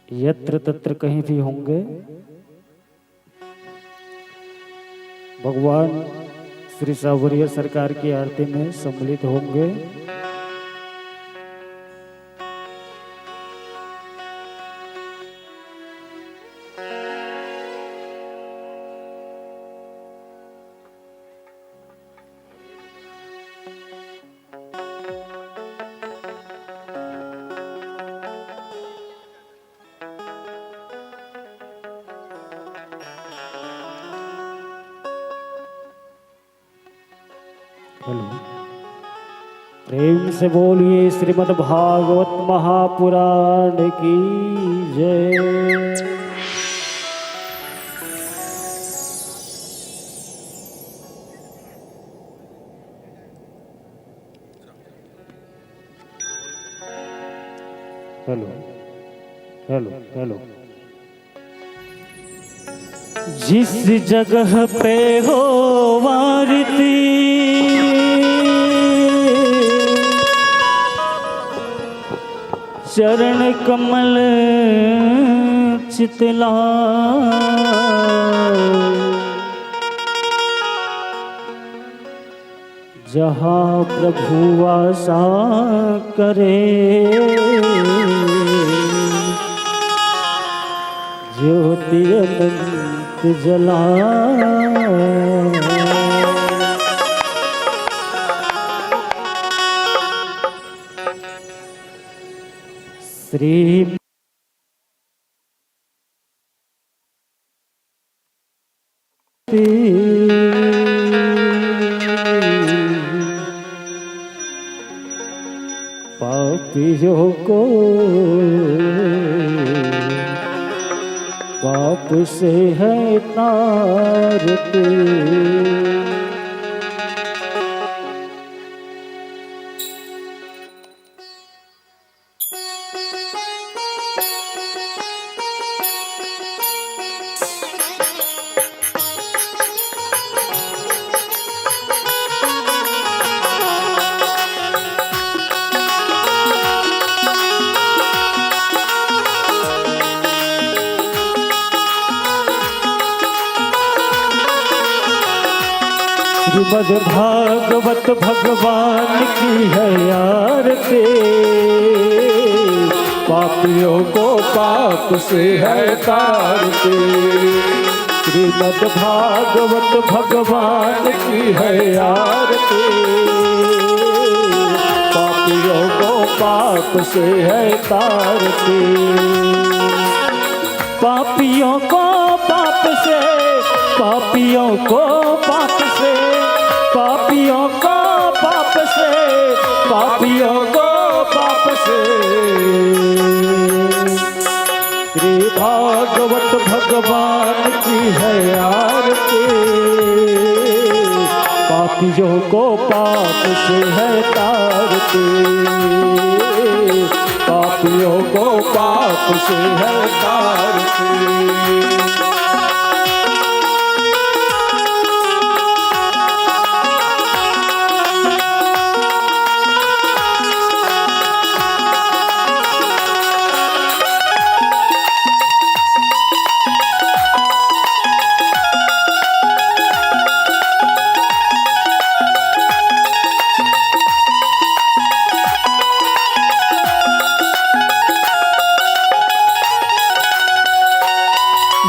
यत्र तत्र कहीं भी होंगे, भगवान श्री सावरिया सरकार की आरती में सम्मिलित होंगे। हेलो, प्रेम से बोलिए श्रीमद् भागवत महापुराण की जय। Hello, hello, hello. जिस जगह पे हो आरती, चरण कमल चितला, जहाँ प्रभु वासा करे, ज्योति अनंत जला। श्री पापियों को पाप से है तारते। श्रीमद् भागवत भगवान की है आरती, पापियों को पाप से है तारती। श्रीमद् भागवत भगवान की है आरती, पापियों को पाप से है तारती। पापियों को पाप से, पापियों को पाप से, पापियों को पाप से, पापियों को पाप से। श्री भागवत भगवान की है आरती, पापियों को पाप से है तारती, पापियों को पाप से है तारती।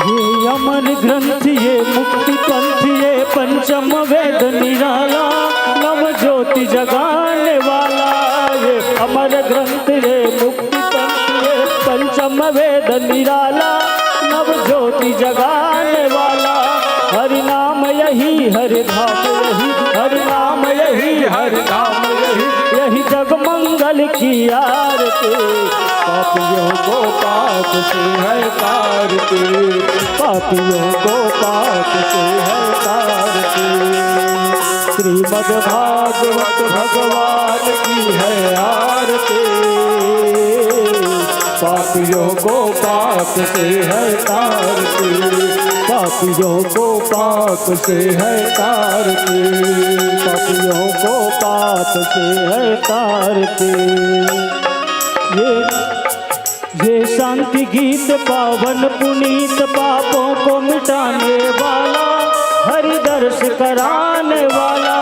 ये अमर ग्रंथ, ये मुक्ति पंथ, ये पंचम वेद निराला, नव ज्योति जगाने वाला। ये अमर ग्रंथ, ये मुक्ति पंथ, ये पंचम वेद निराला, नव ज्योति जगाने वाला। हरि नाम यही, हरि धाम यही, हरि नाम यही, हरि धाम यही, यही जग मंगल की आरती। पापियों को पाप से है तारती, पापियों को पाप से है तारती। श्रीमद् भागवत भगवान की है आरती, पापियों को पाप से है तारती, पापियों को पाप से है तारती, पापियों को पाप से है तारती। ये, ये शांति गीत पावन पुनीत, पापों को मिटाने वाला, हरि दर्श कराने वाला।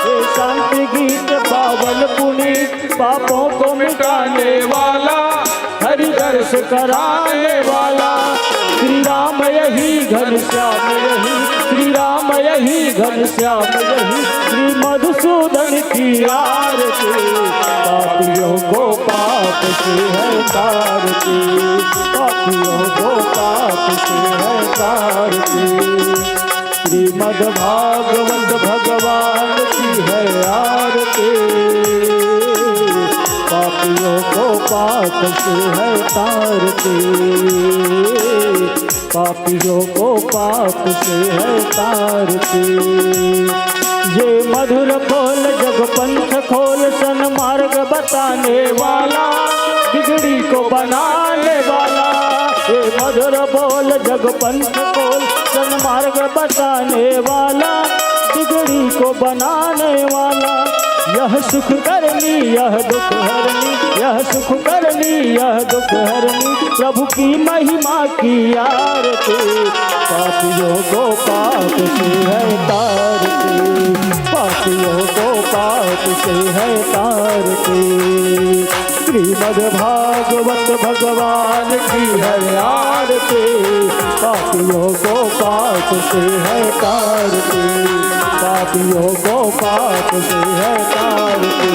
ये शांति गीत पावन पुनीत, पापों को मिटाने वाला, हरि दर्श कराने वाला। श्री राम यही, घनश्याम यही, श्री राम यही, घनश्याम यही, श्री मधुसूदन की आरती। पापियों को पाप से है तारती, पापियों को पाप से है तारती। श्रीमद् भागवत भगवान की है आरती, पापियों को पाप से है तारती, पापियों को पाप से है तारती। ये मधुर बोल जग पंथ खोल, सन्मार्ग बताने वाला, बिगड़ी को बनाने वाला। ये मधुर बोल जग पंथ खोल, सन्मार्ग बताने वाला, बिगड़ी को बनाने वाला। यह सुख करनी, यह दुख हरनी, यह सुख करनी, यह दुख हरनी, प्रभु की महिमा की आरती। पापियों को पाप से है तारती, पापियों को पाप से है तारती। श्रीमद् भागवत भगवान की है आरती, पापियों को पाप से है तारती, पापियों को पाप से है तारती,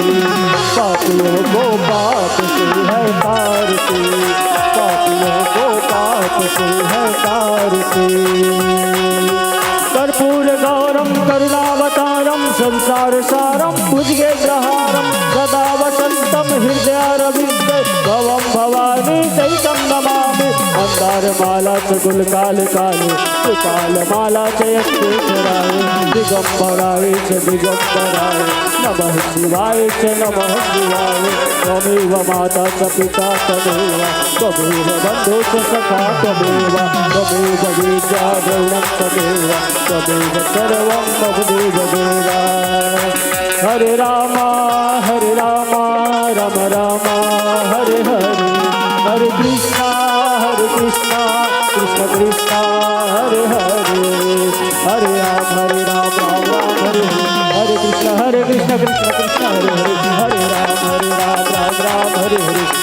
पापियों को पाप से है तारती, पापियों को पाप से है तारती। कर्पूर गौरम करुणावतारम संसार सारम भुजगेन्द्रहारम सदा वसंतम हृदयारविंदे भवम भवानी सहितम नमामि। मंदार माला च गुलकाल काले सुपाल माला च यक्षेश्वराय दिगंबराय च दिगंबराय नमः शिवाय च नमः शिवाय। त्वमेव माता च पिता त्वमेव, त्वमेव बंधु च सखा त्वमेव, त्वमेव विद्या द्रविणं त्वमेव, त्वमेव सर्वं मम देव देव। हरे राम हरे राम राम राम हरे हरे, हरे कृष्णा हरे कृष्णा कृष्ण कृष्ण हरे हरे, हरे राम हरे राम राम राम हरे हरे।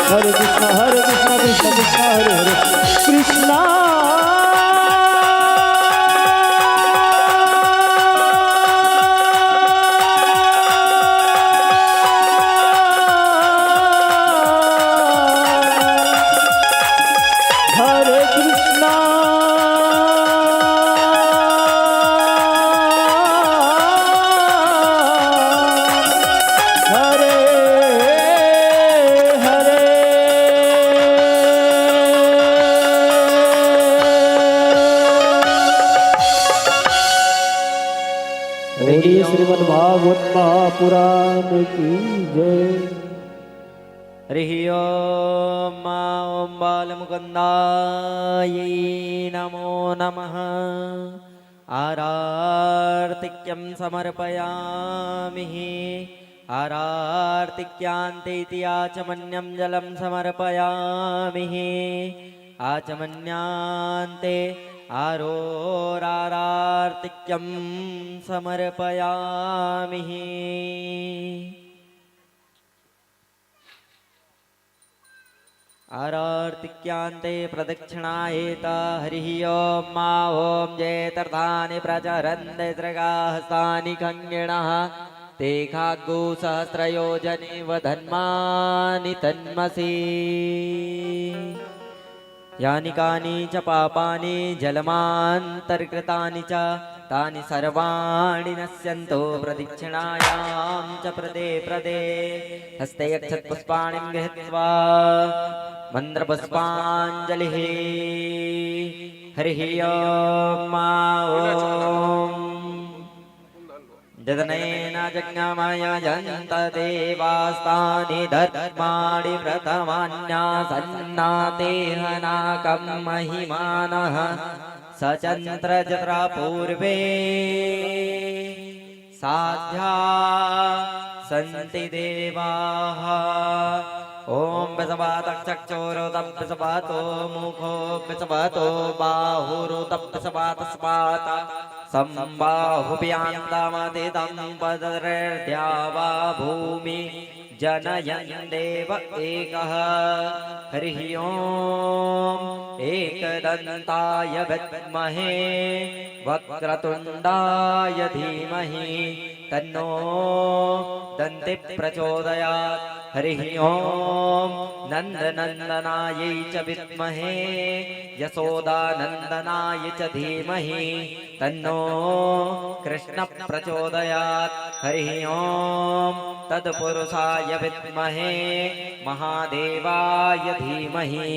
हरे कृष्णा, हरे कृष्णा, कृष्णा कृष्णा, हरे हरे कृष्णा। हरे कृष्णा। हरे हरे। बोलिए श्रीमद् भागवत महापुराण की जय। हरिः ओम। मा ओम बालमुकुंदाय नमो नमः। आरार्तिक्यं समर्पयामि। आरार्तिक्यांते इति आचमन्यं जलं समर्पयामि। आचमन्यांते आरोरारार्तिक्यं समर्पयामि। आरार्तिक्यांते प्रदक्षिणा एता। हरिः ओम। मा ओम। जे तीर्थानि प्रचरन्ति त्रिकाहस्तानि खङ्गिणः, ते खाग्गु सहस्रयोजनेव धन्वानि तन्मसि। यानि कानि च पापानि जलमान्तर्गतानि च, तानि सर्वाणि नश्यन्तु प्रदक्षिणायां च प्रदे प्रदे। हस्ते अक्षतपुष्पाणिं गृहीत्वा मन्त्रपुष्पाञ्जलिः। हरिः ओम। मा ओम। जदनेन जज्ञमयजन्त देवास्तानि धर्माणि प्रथमान्यासन्नातेह नाकं महिमानः सचन्त्रजत्रा पूर्वे साध्या सन्ति देवाः। ओम वृषभातक्षक्षोरोतभ्रषभातो मुखो वृषभातो बाहुरोतभ्रषभातस्पात सम्बाहुभ्यां तमतितं पदर्द्या वा भूमि जनयन् देव एकः। हरिः ओम एकदन्ताय विद्महे वक्रतुण्डाय धीमहि तन्नो दन्ति प्रचोदयात्। हरिः ओम नन्दनन्दनायै च विद्महे यशोदानन्दनाय च धीमहि तन्नो कृष्ण प्रचोदयात्। हरिः ओम तत्पुरुषाय विद्महे महादेवाय धीमहि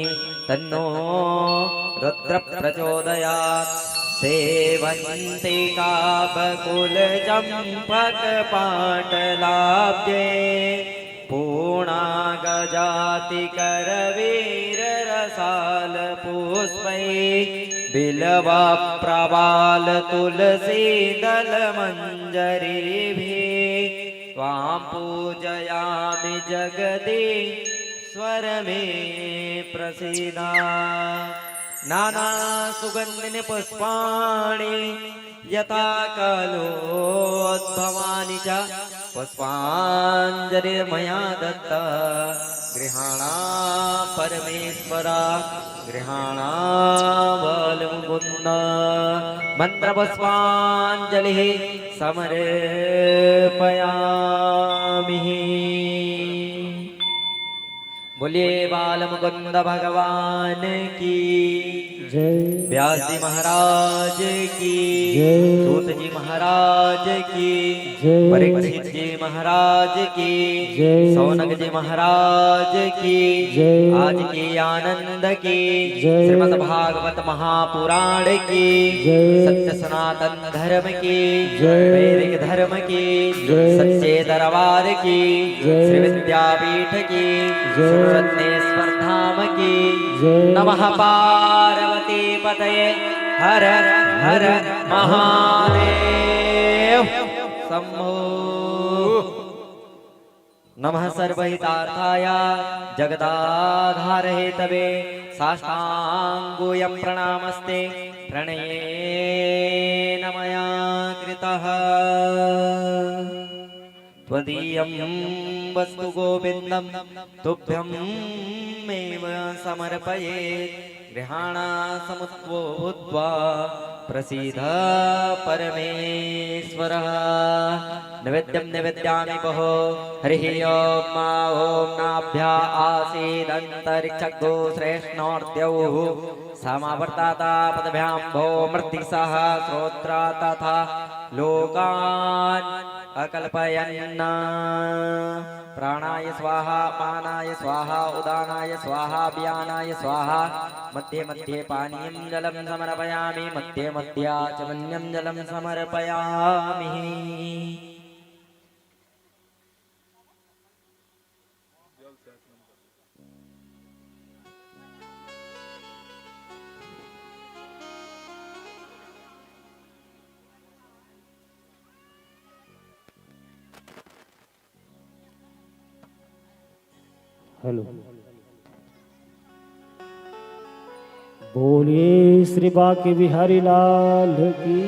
तन्नो रुद्र प्रचोदयात्। सेवन्ति कापकुल चम्पक पाटलाब्जे पूर्णागजातिकरवीररसालपुष्पै बिल्वप्रवालतुलसीदलमञ्जरीभिः त्वां पूजयामि जगदीश्वर मे प्रसीद। नानासुगन्धीनि पुष्पाणि यथाकालोद्भवानि च पुष्पाञ्जलिर्मया दत्ता गृहाण परमेश्वर गृहाण बालमुकुन्द। मन्त्रपुष्पाञ्जलिः समर्पयामि। बोलिए बाल मुकुंद भगवान की जय। व्यास जी महाराज की जय। सूत जी महाराज की जय। परीक्षित जी महाराज की जय। शौनक जी महाराज की जय। आज की आनंद की जय। श्रीमद् भागवत महापुराण की जय। सत्य सनातन धर्म की जय। वैदिक धर्म की जय। सच्चे दरबार की जय। श्री विद्यापीठ की जय। सुरत्नेश्वर धाम की जय। नमः पार्वती पतये हर हर महादेव शंभो। नमः सर्वहितार्थाय जगदाधार हेतवे साष्टांगोऽयं प्रणामस्ते प्रणयेन मया कृतः। त्वदीयं वस्तु गोविन्दं तुभ्यमेव समर्पयेत्। गृहाण समुत्वो भूत्वा प्रसीद परमेश्वरः। निवेद्यं निवेद्यामि भो। हरिः ॐ। मा ॐ नाभ्या आसीदन्तरिक्षगोश्रेष्णोर्द्यौः समावर्तत पदभ्यां भो। मृत्तिसः श्रोत्र तथा लोकान् अकल्पयन्। प्राणाय स्वाहा, अपानाय स्वाहा, उदानाय स्वाहा, व्यानाय स्वाहा। मध्ये मध्ये पानीयं जलं समर्पयामि। मध्ये मध्ये आचमनीयं जलं समर्पयामि। हेलो। बोलिए श्री बांके बिहारी लाल की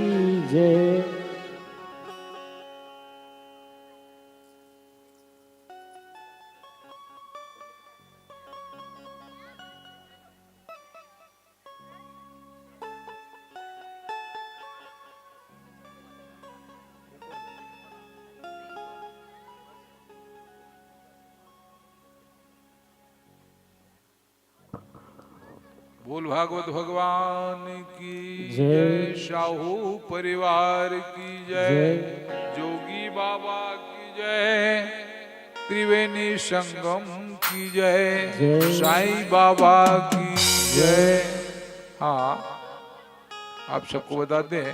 जय। बोल भागवत भगवान की जय। जय, साहू परिवार की जय। जय। जोगी बाबा की जय। त्रिवेणी संगम की जय। जय। साईं बाबा की जय। जय। हाँ, आप सबको बता दें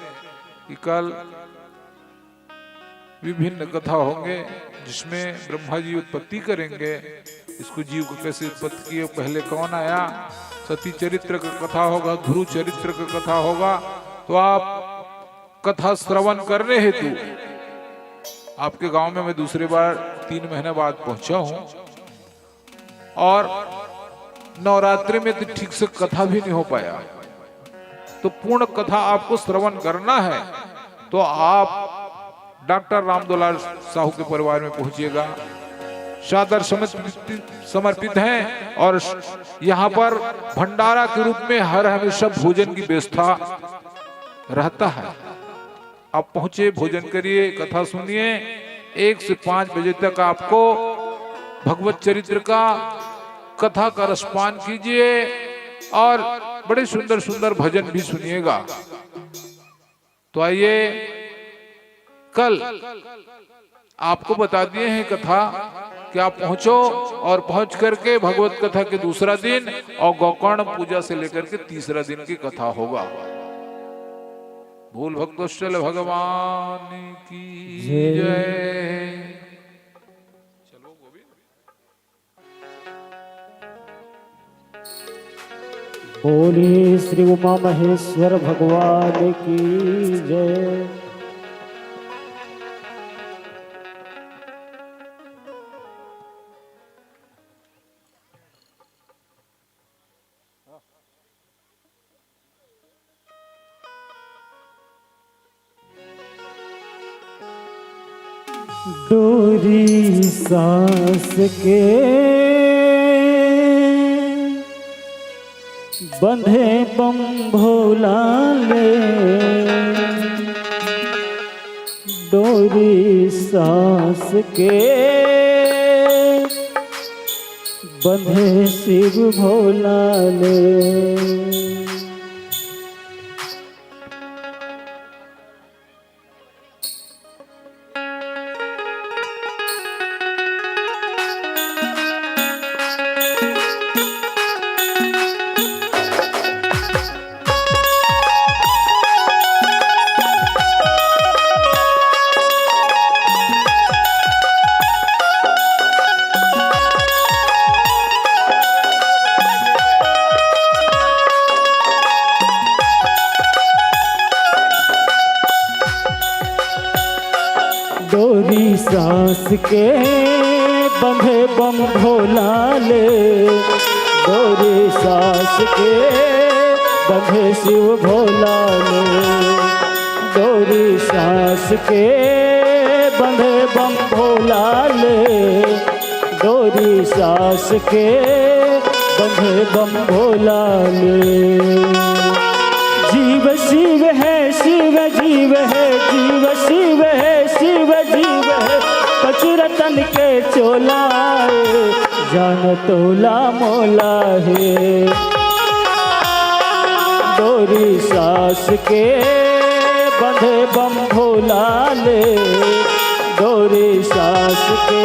कि कल विभिन्न कथा होंगे, जिसमें ब्रह्मा जी उत्पत्ति करेंगे, इसको जीव को कैसे उत्पत्ति किए, पहले कौन आया, सती चरित्र का कथा होगा, ध्रुव चरित्र का कथा होगा। तो आप कथा श्रवण करने हेतु आपके गांव में मैं दूसरी बार तीन महीने बाद पहुंचा हूं। और नवरात्रि में तो ठीक से कथा भी नहीं हो पाया, तो पूर्ण कथा आपको श्रवण करना है तो आप डॉक्टर रामदुलार साहू के परिवार में पहुंचिएगा। सादर समर्पित, समर्पित हैं और यहाँ पर भंडारा के रूप में हर हमेशा भोजन की व्यवस्था रहता है। आप पहुंचे, भोजन करिए, कथा सुनिए। एक से पाँच बजे तक आपको भगवत चरित्र का कथा का रसपान कीजिए और बड़े सुंदर सुंदर भजन भी सुनिएगा। तो आइए, कल आपको बता दिए हैं कथा कि आप पहुंचो और पहुंच करके भगवत कथा के दूसरा दिन और गोकर्ण पूजा से लेकर के तीसरा दिन की कथा होगा। बोल भक्तवत्सल भगवान की जय। जय। बोलिए श्री उमा महेश्वर भगवान की जय। डोरी सास के बंधे बम भोला ले, डोरी सास के बंधे शिव भोला ले। डोरी सास के बंधे बम भोला ले, डोरी सास के बंधे शिव भोला ले, डोरी सास के बंधे बम भोला ले, डोरी सास के बंधे बम भोला ले। जीव शिव है, शिव जीव है, जीव शिव है, शिव जीव है, पचरतन के चोला ए, जान तोला मोला हे। डोरी सास के बंधे बम भोला ले, डोरी सास के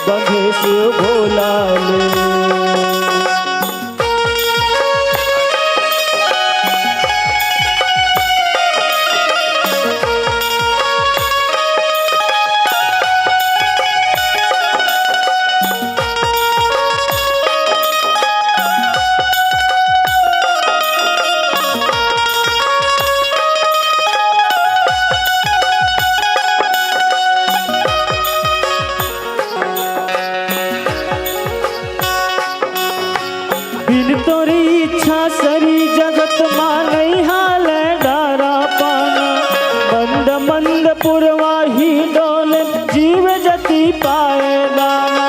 बंधे शिव भोला ले। बिन तोरी इच्छा सरी जगत मा नइ हाले डारा पाना। मंद मंद पुरवाही डोले जीव जति पाए दाना।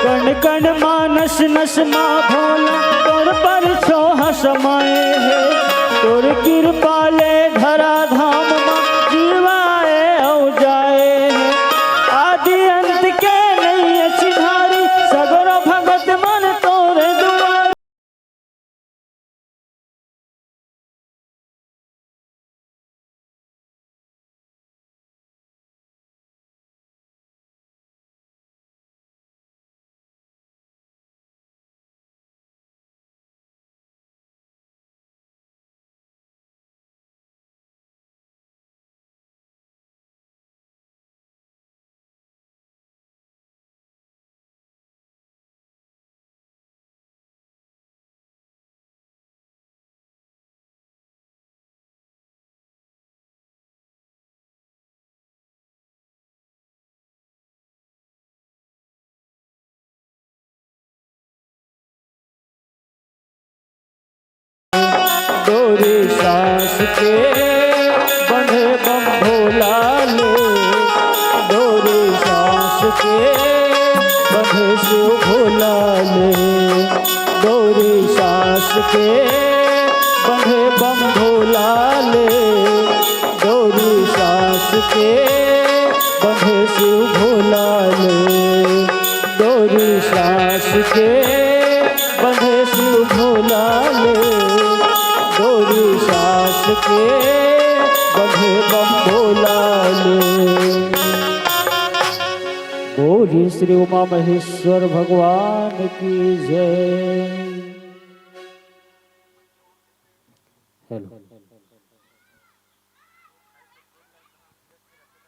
कण कण मा नस नस मा भोला तोर परछोह समाए हे। तोर किरपा ले धरा धाम मा जीव आए अउ जाए हे। आदि अंत के नइ ए चिन्हारी, सगरो भगत मन तोरे दुआरी। डोरी सास के बंधे बम भोला ले, डोरी सास के बंधे शिव भोला ले, डोरी सास के बंधे बम भोला ले, डोरी सास के बंधे शिव भोला ले, डोरी सास के बंधे शिव भोला ले, डोरी सास के बंधे बम भोला ले। बोलिए श्री उमा महेश्वर भगवान की जय। हेलो।